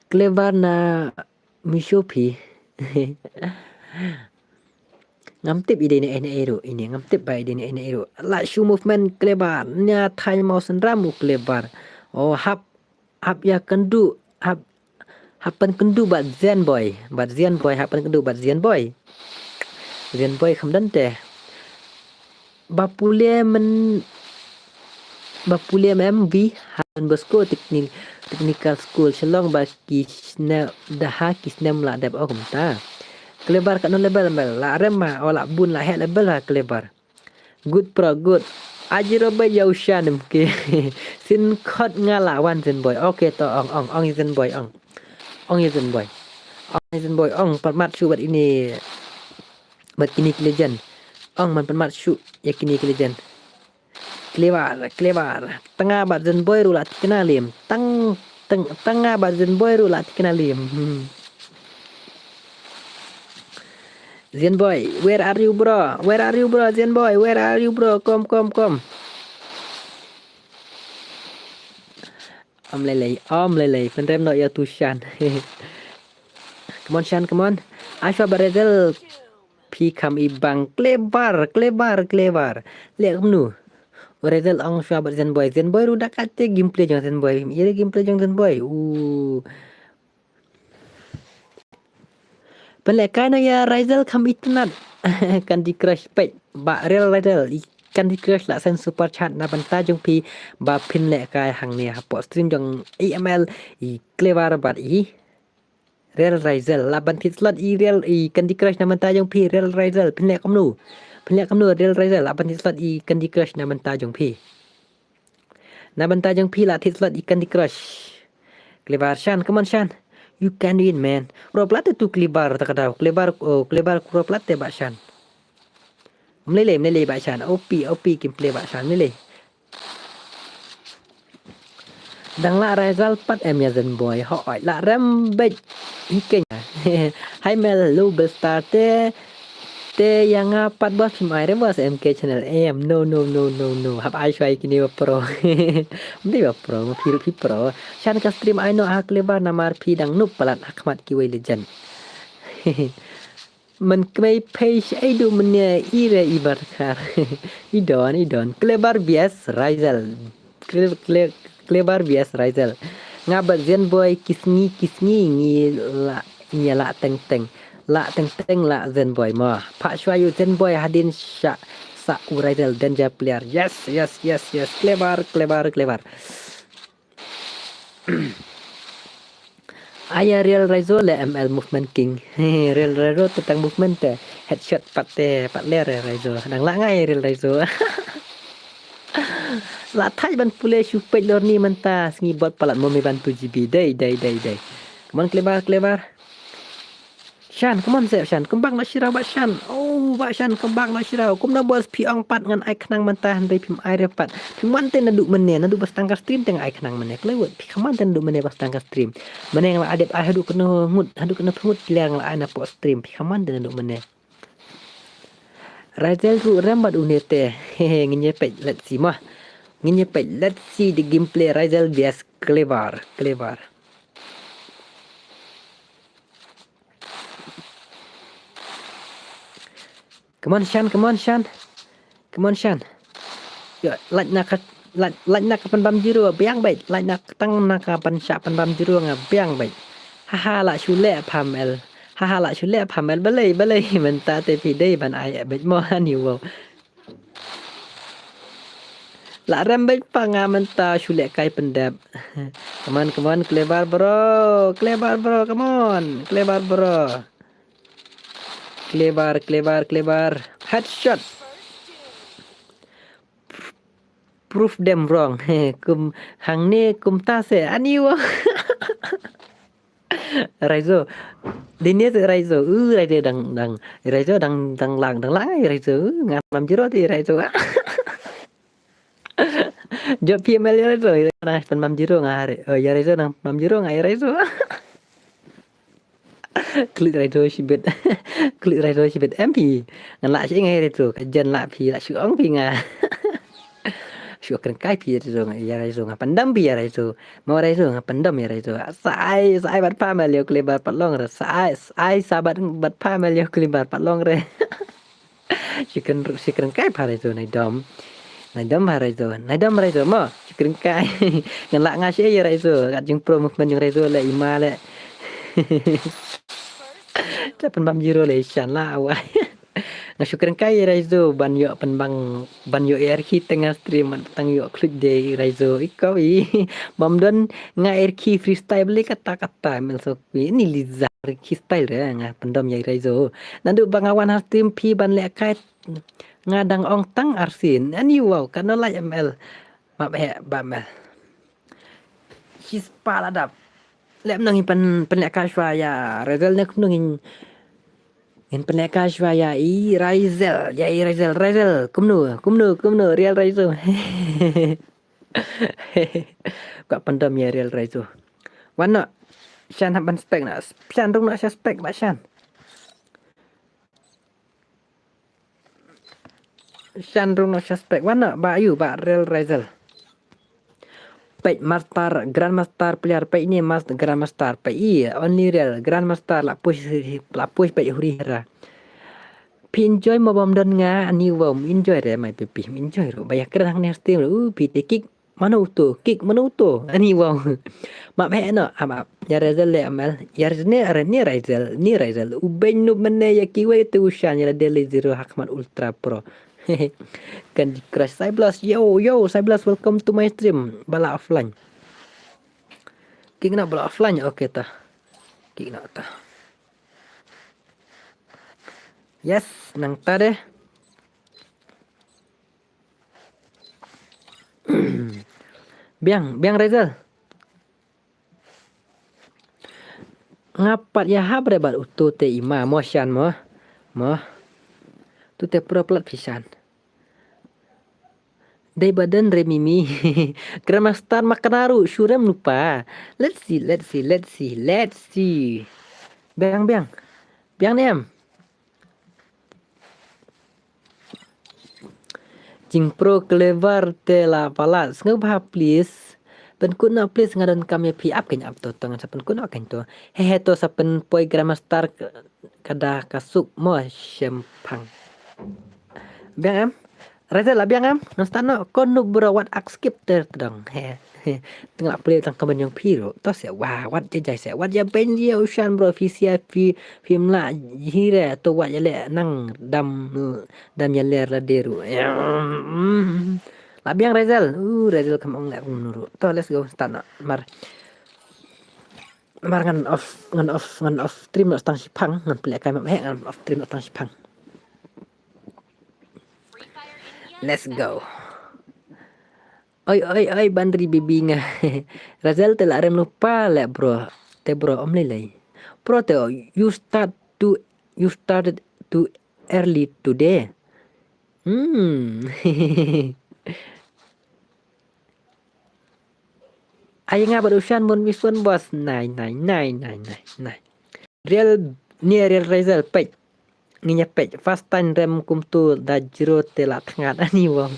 Klebar na Misho phi. Ngam tip i dei ne ei ne ei ruh, ine ngam tip ba i dei ne ei ne ei ruh. La shu movement Klebar, nia thaiñ mo synram u Klebar. O hap, hap ïa kynduh, hap, hap pynkynduh bad Zenboy, bad Zenboy, hap pynkynduh bad Zenboy. Zenboy kham don te. Ba pule men, ba pule men bi ha Don Bosco Techni-, Technical School Shillong ba ki snem da ha ki snem la dep o kumta. Klebar katno level mel la rem ha o la bun la heh level ha Klebar. Good pro good. Aji robe ïa u Shan em ki. Sin khot nga la wan Zenboy. Okay to ong ong ong Zenboy ong. Ong ïa Zenboy. Ong ïa Zenboy ong pat mat shu bad ine. Bad kine ki legend. Ong man pynmat shuh ïa kine ki legend. Klebar, Klebar. Tang nga bad Zenboy ruh la thikna lim. Tang, tang, tang nga bad Zenboy ruh la thikna lim. Hmm. Zenboy, where are you, bro? Where are you, bro? Zenboy, where are you, bro? Come, come, come. Om lei lei, om lei lei, pynrem noh ïa utu Shan. Come on Shan, come on. Ai shuwa bad Razel phi kham i bang. Klebar, Klebar, Klebar. Leh kumno? U Razel ong shuwa bad Zenboy. Zenboy ruh da kate gameplay jong Zenboy. Ïa gameplay jong Zenboy. U. Pynlehkai noh ïa Razel kham itynnad. Candy Crush peit. Ba real Razel. I Candy Crush la send super chat na bynta jong phi ba phin lehkai hangne hapoh stream jong i M L, i Clever bad i Real Raizel. Lah ban thied slot i Real, i Candy Crush na bynta jong phi, Real Raizel. Phin leh kumno? Phin leh kumno, Real Raizel? Lah ban thied slot i Candy Crush na bynta jong phi. Na bynta jong phi lah thied slot i Candy Crush. Clever Shan, come on Shan. You can win, man. Kro plat te tu Clever ta ka daw. Clever, oh, Clever kro plat te Bah Shan. Mlei lei, mlei lei Bah Shan. O P, O P kim play Bah Shan, mlei lei. Dang lah Raizel pat em ïa Zen Boy. Hooid, lah rem beit. Hi keiñ. Hi Mel, hello Belstar te. Te ïa nga pat boss, phim ai re boss, M K channel em. No, no, no, no, no. Hap ai shuwa ïa kine ba pro. Ym dei ba pro, ma phi ruh phi pro. Shan ka stream ai noh ha Clever namar phi dang noob palat ha khmat kiwei legend. Mynta kmie phi shaei duh mynne, i re i Barkhar. I don, i don. Clever V S Raizel. Cle-, cle-, Clever V S Raizel. Nga bad Zen Boy ki sngi, ki sngi ngi la, ngi la teng teng. La teng teng la Zen Boy mo. Phah shuwa ïa u Zen Boy hadien sha, sa u Raizel danger player. Yes, yes, yes, yes. Clever, Clever, Clever. Ai ïa Real Raizo leh M L movement king. Real Raizo te tang movement te. Headshot pat te, pat ler ïa Raizo. Dang lah nga ïa Real Raizo. Lah thait ban pule shu peit lor ni mynta sngi bot palat mo me ban two G B. Dei, dei, dei, dei. Come on, Clever, Clever. Shan, come on seh, Shan, come back noh shiraw Bah Shan. Oh, Bah Shan, come back noh shiraw. Kumno boss, phi ong pat ngan ai khnang mynta hynrei phim ai re pat. Phi wan te naduh mynne, naduh ba sdang ka stream te nga ai khnang mynne. Khlem wut, phi kham wan te naduh mynne ba sdang ka stream. Mynne nga la dep ai haduh kano ngut, haduh kano ngut clear nga la ai napoh stream. Phi kham wan te naduh mynne. Raizel ruh rem bad une te. Hehe, ngin ïa peit, let's see mo. Ngin ïa peit, let's see the gameplay Raizel V S Clever, Clever. Come on, Shan, come on, Shan. Come on, Shan. Ïa, lait na ka, lait, lait na ka pynbam zero, biang beit. Lait na ka tang na ka pynshah pynbam zero nga biang beit. Haha, lah shu leh pha M L. Haha, lah shu leh pha M L. Balei, balei, mynta te phi dei ban ai beit mo, ani wow. Lah rem beit pa nga mynta shu lehkai pyndep. Come on, come on, Clever bro. Clever bro, come on. Clever bro. Clever, Clever, Clever. Headshot. Prove them wrong. Kum hangne kumta seh. Ani wow. Raizo. Dine te Raizo. Uh, Raizo dang, dang. Raizo dang, dang lang, dang lang ai Raizo. Uh, nga pynbam zero te Raizo. Jop P M L ïa Raizo. Nga pynbam zero nga re. Oh, ïa Raizo dang pynbam zero nga ïa Raizo. Klik Raizo shibit. Klik Raizo shibit. M P. Ngan lah shi nga ïa Raizo. Ka jen lah phi lah shu ong phi nga. Shu kren kai phi ïa Raizo nga, ïa Raizo nga pyndam phi ïa Raizo. Mo Raizo nga pyndam ïa Raizo. Sa ai, sa ai bad pha M L ïa u Clever pat long re. Sa ai, sa ai sa bad, bad pha M L ïa u Clever pat long re. Shi kren, shi kren kai pha Raizo nai dom. Nai dom pha Raizo, nai dom Raizo mo. Shi kren kai. Ngan lah nga shi ïa Raizo. Kat jingpro movement jong Raizo leh ima leh. Te pynbam zero leh Shan lah awai. Nga shu kren kai Raizo ban ïoh pynbang, ban ïoh ïa rkhie teng ha stream ban tang ïoh khluit de Raizo. I kau i. Bam don nga rkhie freestyle beli kata kata mel so kui ni Liza rkhie style re nga pyndam ïa Raizo. Naduh ba nga wan ha stream phi ban lehkai nga dang ong tang arsien. Ani wow, kano lai M L. Map he ba M L. Shi spah la dap. Lem nang ngin pyn, pynlehkai shuwa ïa Raizel ne kumno ngin, ngin pynlehkai shuwa ïa i Raizel, ïa i Raizel, Raizel, kumno, kumno, kumno, Real Raizel. Ka pyndam ïa Real Raizel. Wan noh. Shan hap ban spek noh. Shan rung noh sha spek Bah Shan. Shan rung noh sha spek. Wan noh Bah Ayu, Bah Real Raizel. Peit master, grandmaster player, peit ni mas-, grandmaster, peit i, only Real, grandmaster, la push, la push peit huri hera. Phi enjoy mo bam don nga, ani wow, enjoy re mai pipi, enjoy ro, ba ïa kren hangne stream ro, uh, phi te kick, mano uto, kick, mano uto, ani wow. Map he no, am ap, ïa Raizel le M L, ïa Raizel ne, are ni Raizel, ni Raizel, u bein noob mane ïa kiwei te u Shan, ïa la dele zero ha khmat Ultra Pro. Candy Crush. Cyblast, yo, yo, Cyblast, welcome to my stream. Ba la offline. Kick na ba la offline, okay ta. Kick na ta. Yes, nangta deh. Biang, biang Razel. Nga pat ïa hap re bad uto te i ma mo shan mo. Mo. Tu te pro plat phi shan. Dei badan re mimi. Grandmaster maknaru shu rem lupa. Let's see, let's see, let's see, let's see. Biang, biang. Biang ne em. Jing pro Clever te la palat. Sngewbha please. Pynkut noh please, nga donkam ïa phi. Ap kein, ap to, to ngan sa pynkut noh kein to. He he to sa pynpoi Grandmaster ka da ka suk mo shemphang. Biang em. Razel la biang em. Ngan start noh. Ko noob bro, wat ak skip ter tdong. He. Tang la plie tang comment jong phi ruh. To se wa wat jai jai se. Wat ïa beiñ ïa u shan bro, phi sia phi, phim lah hi re, to wat ïa leh nang dam, dam ïa ler la de ruh. La biang Razel. Uh, Razel kam ong leh kumno ruh. To let's go start noh. Mar. Mar ngan off, ngan off, ngan off stream noh tang shipang, ngan plie kai map he, ngan off stream noh tang shipang. Let's go. Oi, oi, oi, Bandri baby nga. Razel te la rem lupa leh bro. Te bro, ym lei lei. Bro te, you start to, you started too early today. Hmm. Ai nga bad u shan mon mission boss. Nai, nai, nai, nai, nai, nai. Real, ni Real Razel peit. Ngi nya peit. First time rem kumtu da zero te la thngat ani wow.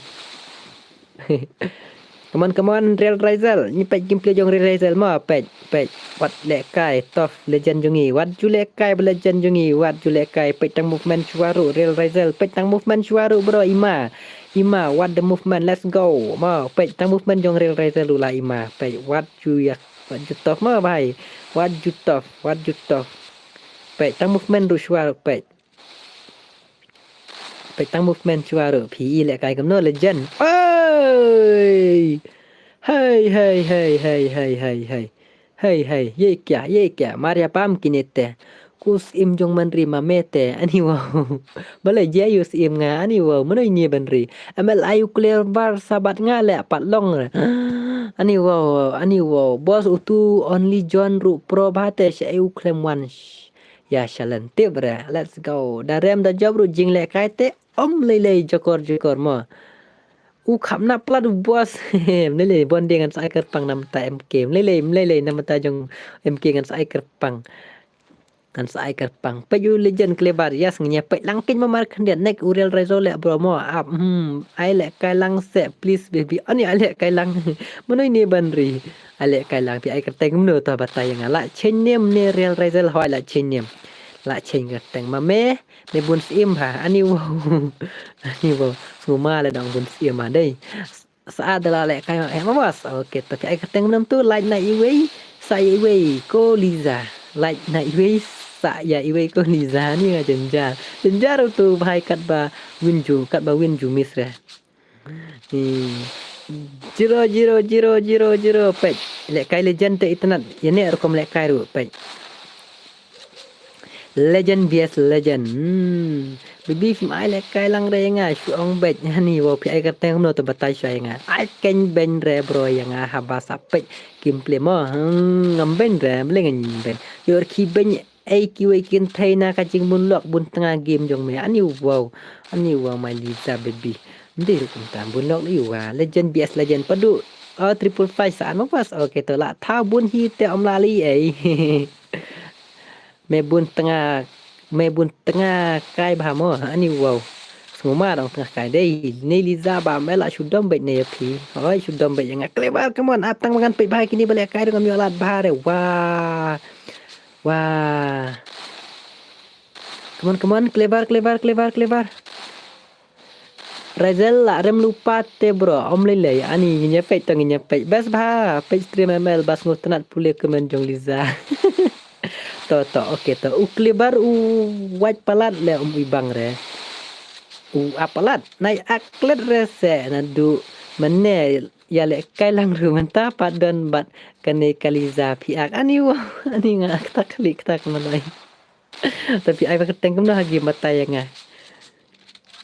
Come on, come on, Real Razel. Ni peit gameplay jong Real Razel mo peit, peit. Wat leh kai, tough legend jong ngi. Wat ju leh kai ba legend jong ngi. Wat ju leh kai, peit tang movement shuwa ruh Real Razel. Peit tang movement shuwa ruh bro, i ma. I ma, what the movement, let's go. Mo, peit tang movement jong Real Razel ruh la i ma. Peit, wat ju ïa, wat ju tough mo bhai. Wat ju tough, wat ju tough. Peit tang movement ruh shuwa ruh peit. Peit tang movement shuwa ruh phi i leh kai kumno legend. Oi! Hei, hei, hei. Hei, hei, ïa kya, ïa kya, mar ïa pam kine te. Ku syiem jong Banri ma me te, ani wow. Balei jia ïa u syiem nga, ani wow, mano ine Banri. M L I u Clever sa bad nga leh pat long re. Ani wow, ani wow. Boss utu only John ruh pro bha te sha u khlem wan. Ya shalem tip re. Let's go. Da rem da job ruh jingleh kai te. Ym lei lei jokor jokor mo. U kham na plat u boss. Ym lei lei Bondi ngan sa ai kyrpang na bynta M K. Ym lei lei, ym lei lei na bynta jong M K ngan sa ai kyrpang. Ngan sa ai kyrpang. Peit u legend Clever. Yes, ngan ïa peit lang keiñ mo mar khyndiat. Next u Real Razel leh bro mo. Ap. Hmm. Ai leh kai lang se please baby. Ani ai leh kai lang. Mano ine Banri. Ai leh kai lang phi ai kyrteng kumno to batai ïa nga. Lah change name ne Real Razel hoi lah change name. Lah change kyrteng ma me. Me bun syiem ha, ani wow. Ani wow. Sngewma leh dang bun syiem ha dei. Sa da la leh kai ma, eh, ma boss. Okay, to phi ai kyrteng mynta tu, like na iwei, sa ïa iwei ko Liza. Like na iwei, sa ïa iwei ko Liza. Ni nga jynjar. Jynjar utu bhai katba win ju, katba win ju miss re. Ni. Zero, zero, zero, zero, zero. Peit. Leh kai legend te itynnad. Ïa ne rukom leh kai ruh. Peit. Legend V S Legend. Hmm. Baby phim ai leh kai lang re nga shu ong beit. Ani wow phi ai kyrteng kumno to batai shuwa ïa nga. Ai keiñ beiñ re bro ïa nga haba sa peit gameplay mo. Hmm, ngam beiñ re, mleng ngam beiñ. Ïoh rkhie beiñ ei kiwei kynthei na ka jingbun lok bun tnga game jong me. Ani wow. Ani wow my Liza baby. Mdei ruh kumta bun lok ïa wa. Legend V S Legend padu. Oh, triple five sa an ma pas. Okay to la thaw bun hi te ym la lei ei. Me bun tnga, me bun tnga kai bha mo, ani wow. Sngewma dang tnga kai dei. Ni Liza ba me la shu dom beit ne ïa phi. Hoi shu dom beit ïa nga Clever, come on, ap tang ba ngan peit bha kine ba leh kai dang ngam ïoh lad bha re. Wah. Wah. Come on, come on, Clever, Clever, Clever, Clever. Razel la rem lupa te bro, ym lei lei, ani ngin ïa peit to ngin ïa peit. Best bha, peit stream M L ba sngewtynnat pule comment jong Liza. To, to, okay to. U Clever u wait palat leh um i bang re. U ap palat, nai ak klet rese naduh mynne ïalehkai lang ruh mynta pat don bad kane ka Liza phi ak. Ani wow, ani nga ak tak klik tak manoi. Tapi ai ba kyrteng kumno ha game batai ïa nga.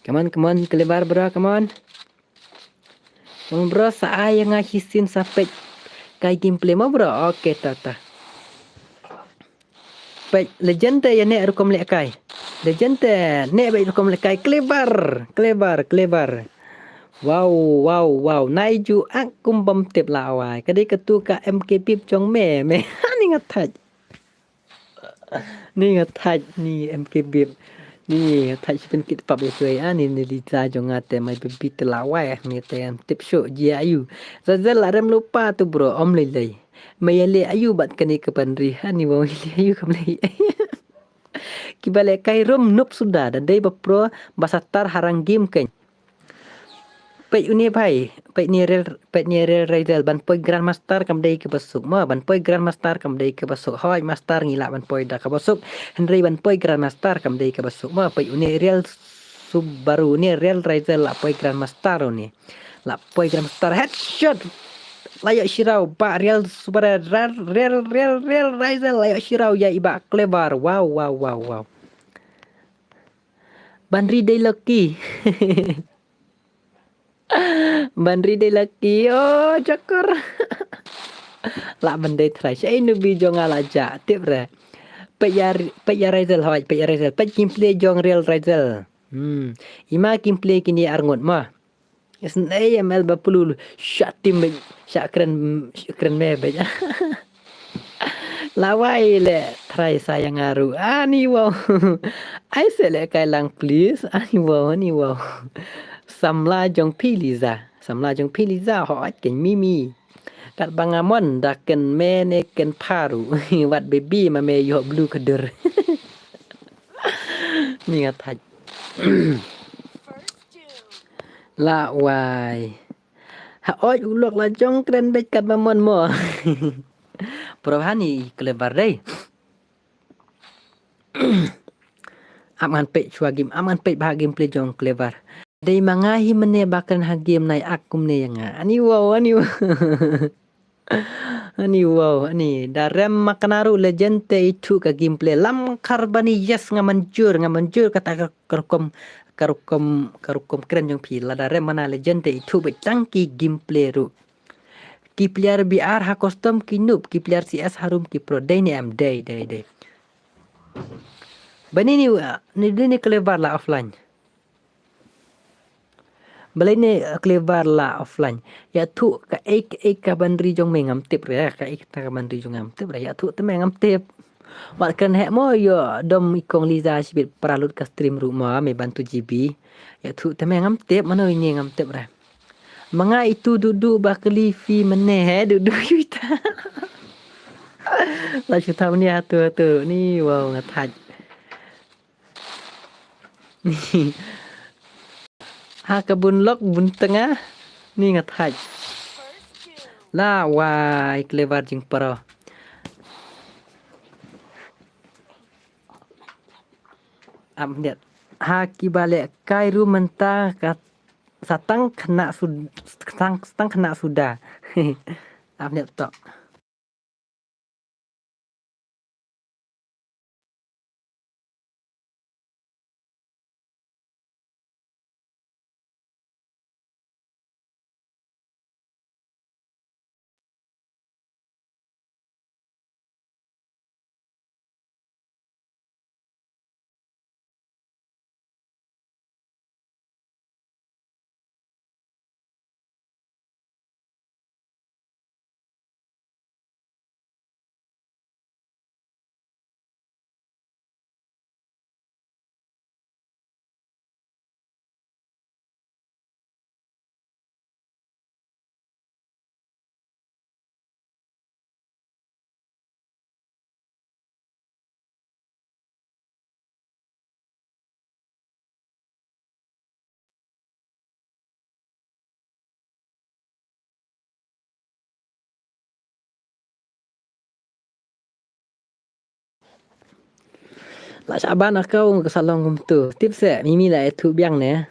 Come on, come on, Clever bro, come on. Come on bro, sa ai ïa nga shisien sa peit kai gameplay mo bro. Okay, ta ta. Peit, Legend te ïa neh rukom lehkai. Legend te neh beit rukom lehkai. Clever, Clever, Clever. Wow, wow, wow. Nai ju ak kum bym tip lawai. Ka dei katu ka M K Pip jong me, me. Ani nga thait. Ni nga thait, ni M K Pip. Ni nga thait shi pynkit pap ïa tu ai. Ani ni Liza jong nga te mai baby te lawai. Ni te em tip shuh jia ayu. Zazel la rem lypa tu bro, ym lei lei. Me ïaleh ayu bad kane ka Banri, ani wow ïaleh ayu kam lei. Kiba lehkai rum nup suda, da dei ba pro ba sa tar ha rang game kein. Peit une bhai, peit ne Real, peit ne Real Razel, ban poi Grandmaster kam dei kaba suk mo, ban poi Grandmaster kam dei kaba suk. Hoi Master ngi lah ban poi da kaba suk. Hynrei ban poi Grandmaster kam dei kaba suk mo, peit une Real Subaru, une Real Razel la poi Grandmaster une. La poi Grandmaster, headshot. La ïoh shiraw, ba Real Subaru, Real, Real, Real, Real Razel, la ïoh shiraw ïa i ba Clever. Wow, wow, wow, wow. Banri dei lucky. Banri dei lucky. Oh, jakor. La ban dei trai. Shai nubi jong nga la ja. Tip re. Peit ïa, peit ïa Razel hoi, peit ïa Razel. Peit gameplay jong Real Razel. Hmm. Ima gameplay kine arngut ma. Yes, A M L ba pulu. Shah tim bej. Shah kren, shah kren me bej. Lawai le trai sayang aru. Ani wow. Ai se lehkai lang please. Ani wow, ani wow. Samla jong phi Liza. Samla jong phi Liza hoi ken mimi. Kat ba nga mon da ken me ne ken pharu. Wat baby ma me ïoh blue khadur. Ni nga thait. Lawai. Ha oi u lok la jong kren bej kat ba mon mo. Pro hani Clever dei. Ap ngan peit shwa game, ap ngan peit ba game play jong Clever. Dei ma nga hi mane ba kren ha game nai ak kumne ïa nga. Ani wow, ani wow. Ani wow, ani da rem ma kane ruh Legend te ithuh ka gameplay. Lam khar bani yes nga manjur, nga manjur kata ka, ka rukom, ka rukom, ka rukom kren jong phi. Lada rem mana Legend te ithuh beit tang ki gameplay ruh. Ki player B R ha custom ki noob, ki player C S harum ki pro. Dei ne em, dei, dei, dei. Bani ni, ni, ni Clever la offline. Balei ne Clever la offline. Ïathuh kaei kaei ka Banri jong me ngam tip re, kaei kata ka Banri jong ngam tip re. Ïathuh te me ngam tip. Wat kren heh mo ïoh dom i kong Liza shibit para lut ka stream ruh mo me bantu G B. Ïathuh te me ngam tip mano ine ngam tip re. Ma nga itu dudu ba kali phi mane he dudu yu ita. La shu thaw ni hatu hatu ni wow nga thait. Ha ka bun lok bun tnga ni nga thait. Lawai Clever jingpro. Am net. Ha kiba lehkai ruh mynta ka satang kena sud-, satang, satang kena suda. Am net tok. La shah ban aka u ka sa long kumtu. Tip se, mimi la e thu biang ne.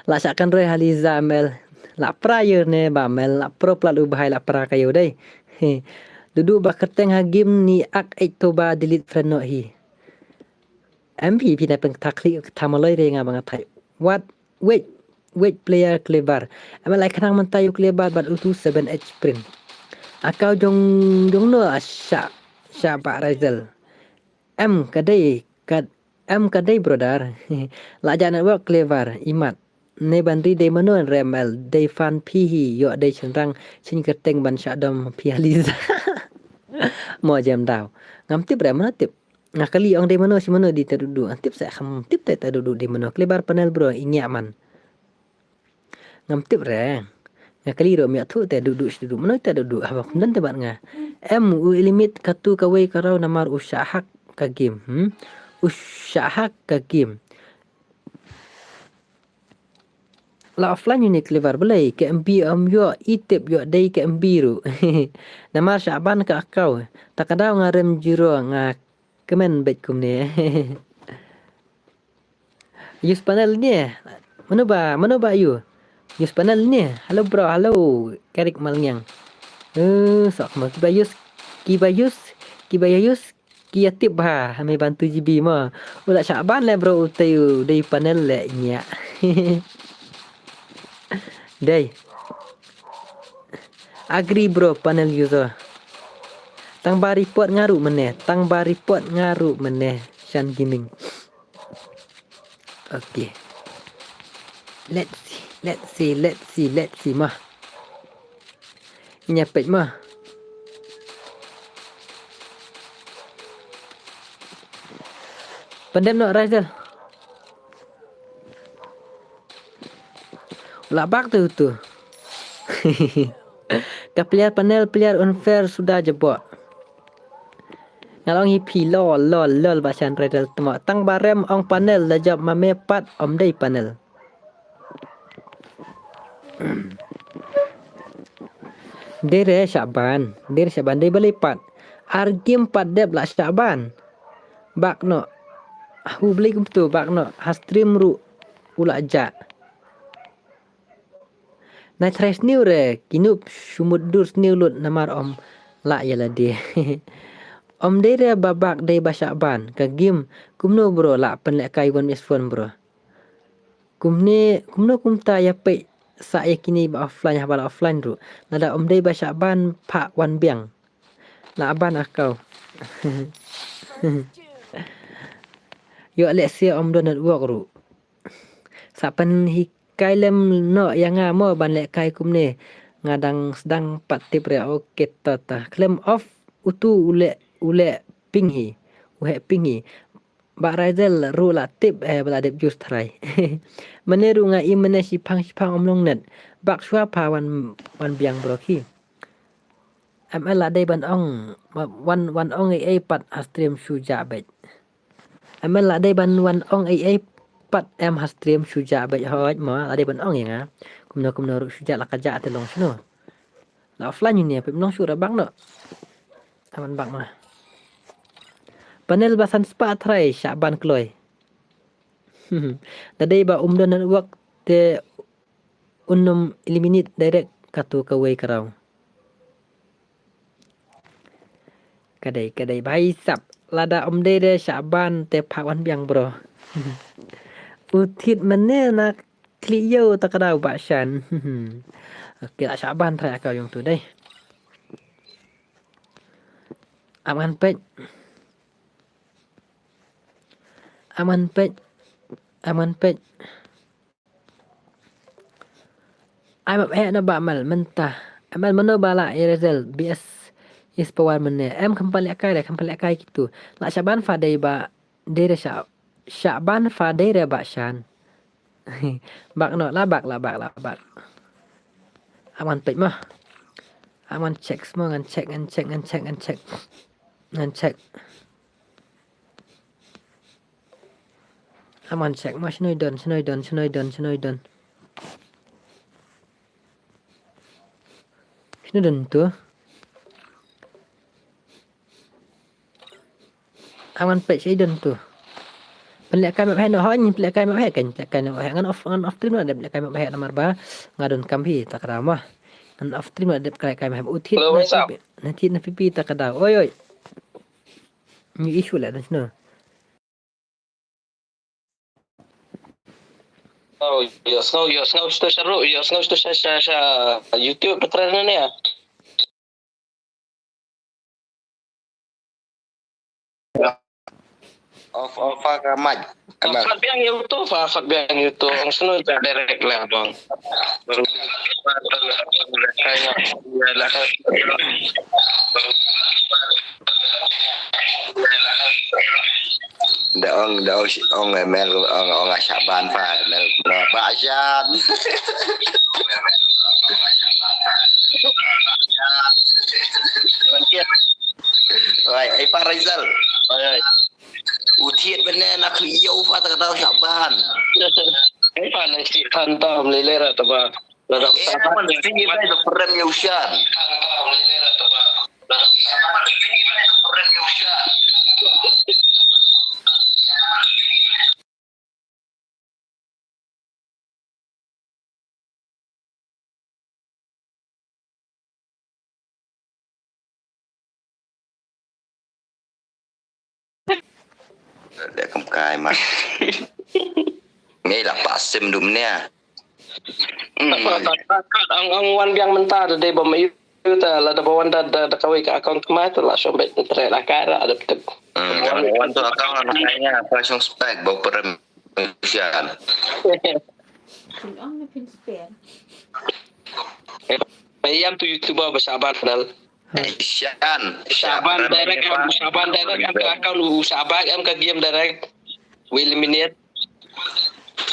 La shah kan roi hali za mel. La pra yer ne ba mel, la pro plat u bahai la pra ka yer dei. Dudu ba kerteng ha game ni ak ek to ba delete friend no hi. M V P na peng takli thamaloi re nga ba nga thai. What? Wait, wait player Clever. Em lai khnang mynta yu Clever bad utu seven H print. Akau jong jong no a sha sha ba Razel. Em ka dei ka em ka dei brother. La ja network Clever imat. Ne ban ri dei mano rem el dei fan phi hi yo dei chen rang chen kerteng ban sha dom phi Aliza. Mo jem daw. Ngam tip rem mano tip. Nga kali ong dei mano si mano di ta dudu. Tip sa kham tip ta ta dudu dei mano. Clever panel bro ingia man. Ngam tip re. Nga kali ro mi athu te dudu si dudu. Mano te dudu haba kumdan te bat nga. Em u limit katu kawei karau namar u shahak ka game. Hmm? U shahak ka game. La offline ni Clever belai ke M B om yo itip yo dei ke M B ru. Namar shaban ka akau. Takadau nga rem jiro nga kemen bet kumne. Use panel ni. Mano ba, mano ba yu? Use panel ni. Hello bro, hello. Karik malngiang. Eh, sok ma kiba use, kiba use, kiba use, ki atip ba, hame bantu G B ma. Ula shaban le bro utai u dei panel le nya. Dei. Agree bro panel user. Tang ba report ngaru mene, tang ba report ngaru mene. Shan Gaming. Okay. Let's see, let's see, let's see, let's see mah. Nya pet mah. Pandem no Razel. Ula bak tu tu. Ka player panel player unfair suda jebok. Ngalong hi phi lol lol lol ba shan redel tmo tang barem ong panel la jab mame pat om dei panel. Dere shaban, dere shaban dei bali pat. Ar game pat dep la shaban. Bak no. Hu beli kumtu bak no. Ha stream ru ula ja. Nai trai sniu re kinup shumut dur sniu lut namar om la ya la de. Om dei re babak dei ba shaban ka game kumno bro la pen le kai wan is phone bro. Kumne kumno kumta ya pe sa ya kini ba offline ha ba la offline ru. Lada om dei ba shaban pha wan biang. La ban akau. Yo le sia om do network ru. Sa pen hi kai lem no ya nga mo ban le kai kumne. Nga dang sedang pat tip re okay ta ta. Klem off utu ule ule ping hi. Uhe ping hi. Ba Razel ru la tip eh ba la dep jus trai. Mene ru nga i mene shipang shipang om long net. Bak shwa pa wan wan biang bro ki. M L la dei ban ong wan wan ong ei ei pat ha stream shu ja bej. M L la dei ban wan ong ei ei pat em ha stream shu ja bej hoj mo la dei ban ong ya nga. Kumno kumno ru shu ja la ka ja te long shno. La offline ni pe long shu ra bang no. Aman bak ma. Panel ba san spa trai sha ban kloi. Da dei ba um don network te unum eliminate direct katu kawei karau. Kadai kadai bai sap lada um dei de shaban te pha wan biang bro. Utit mene na kli yo ta kadau ba shan. Okay la shaban trai akau yung tu dei. Aman pet. Aman pet. Aman pet. Ai map eh na ba mal menta. Amal mano ba la Razel B S is pawan mene. Em kam pale kai re kam pale kai kitu. La shaban fa dei ba dei re sha shaban fa dei re ba shan. Bak no la bak la bak la bak. Aman pet mah. Aman check semua ngan check ngan check ngan check ngan check. Ngan check. Aman check ma shnoi don shnoi don shnoi don shnoi don. Shnoi don tu. Aman pet shnoi don tu. Pynleh kai map heh noh hoi, pynleh kai map heh kan, pynleh kai map heh. Ngan off, ngan off stream noh, dep leh kai map heh namar ba nga don kam phi ta ka daw ma. Ngan off stream noh, dep leh kai map heh. U thied na pipi, na pipi ta ka daw. Oi, oi. Ni issue leh na sno. Oh, ïohsngew, ïohsngew shto sha ruh, ïohsngew shto sha, sha, sha YouTube, betul ne ya? Off, off ka mic. Fat biang YouTube, fat biang YouTube. Ang sunu ja direct lah dong. Da ong, da ong, ong, eh, Mel, ong, ong, ah, Shaban pa, Mel, ba, ba, Shan. Oi, ai pa Raisal. Oi, oi. U thied bene na khlieh ïa u fa ta ka daw Shaban. Ai pa na shi than tam lele ra ta ba. Ra ta ba. Eh, man, shi ba da prem ïa u Shan. Dei kam kai ma. Ngei la pasim dum ne. Hmm. Ang, ang wan biang mynta da dei ba ma yu ta la da ba wan da, da, da kawei ka account kmai ta la shong bet tre la kai ra da tip. Hmm, wan, wan tu account na kai nya pa shong spek ba prem sian. Payam tu YouTuber ba Shaban dal. Shan. Shaban direct em, Shaban direct em ka account u Shaban em ka game direct. We eliminate.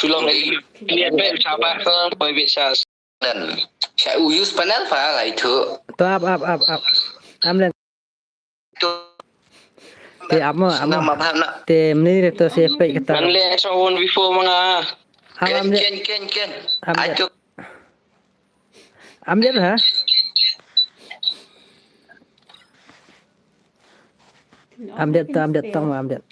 Sulong eliminate be Shaban ka boy be Sha. Dan. Sha u use panel pa lai tu. To ap, ap, ap, ap. Am len. Tu. Te ap mo, ap mo. Nama baham na. Te mni re to se pe kata. Kan le so one before mga. Am, am len. Ken, ken, ken. Am len. Am len ha? Am len to, am len tong, am len.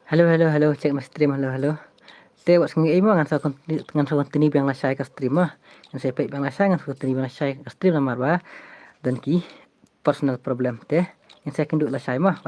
Hello, hello, hello, check my stream, hello, hello. Te wat sngi ei mo ngan sa continue, ngan sa continue biang lashai ka stream mo. Ngan sa peit biang lashai, ngan sa continue biang lashai ka stream namar ba don ki personal problem te. Ngan sa kynduh lashai mo.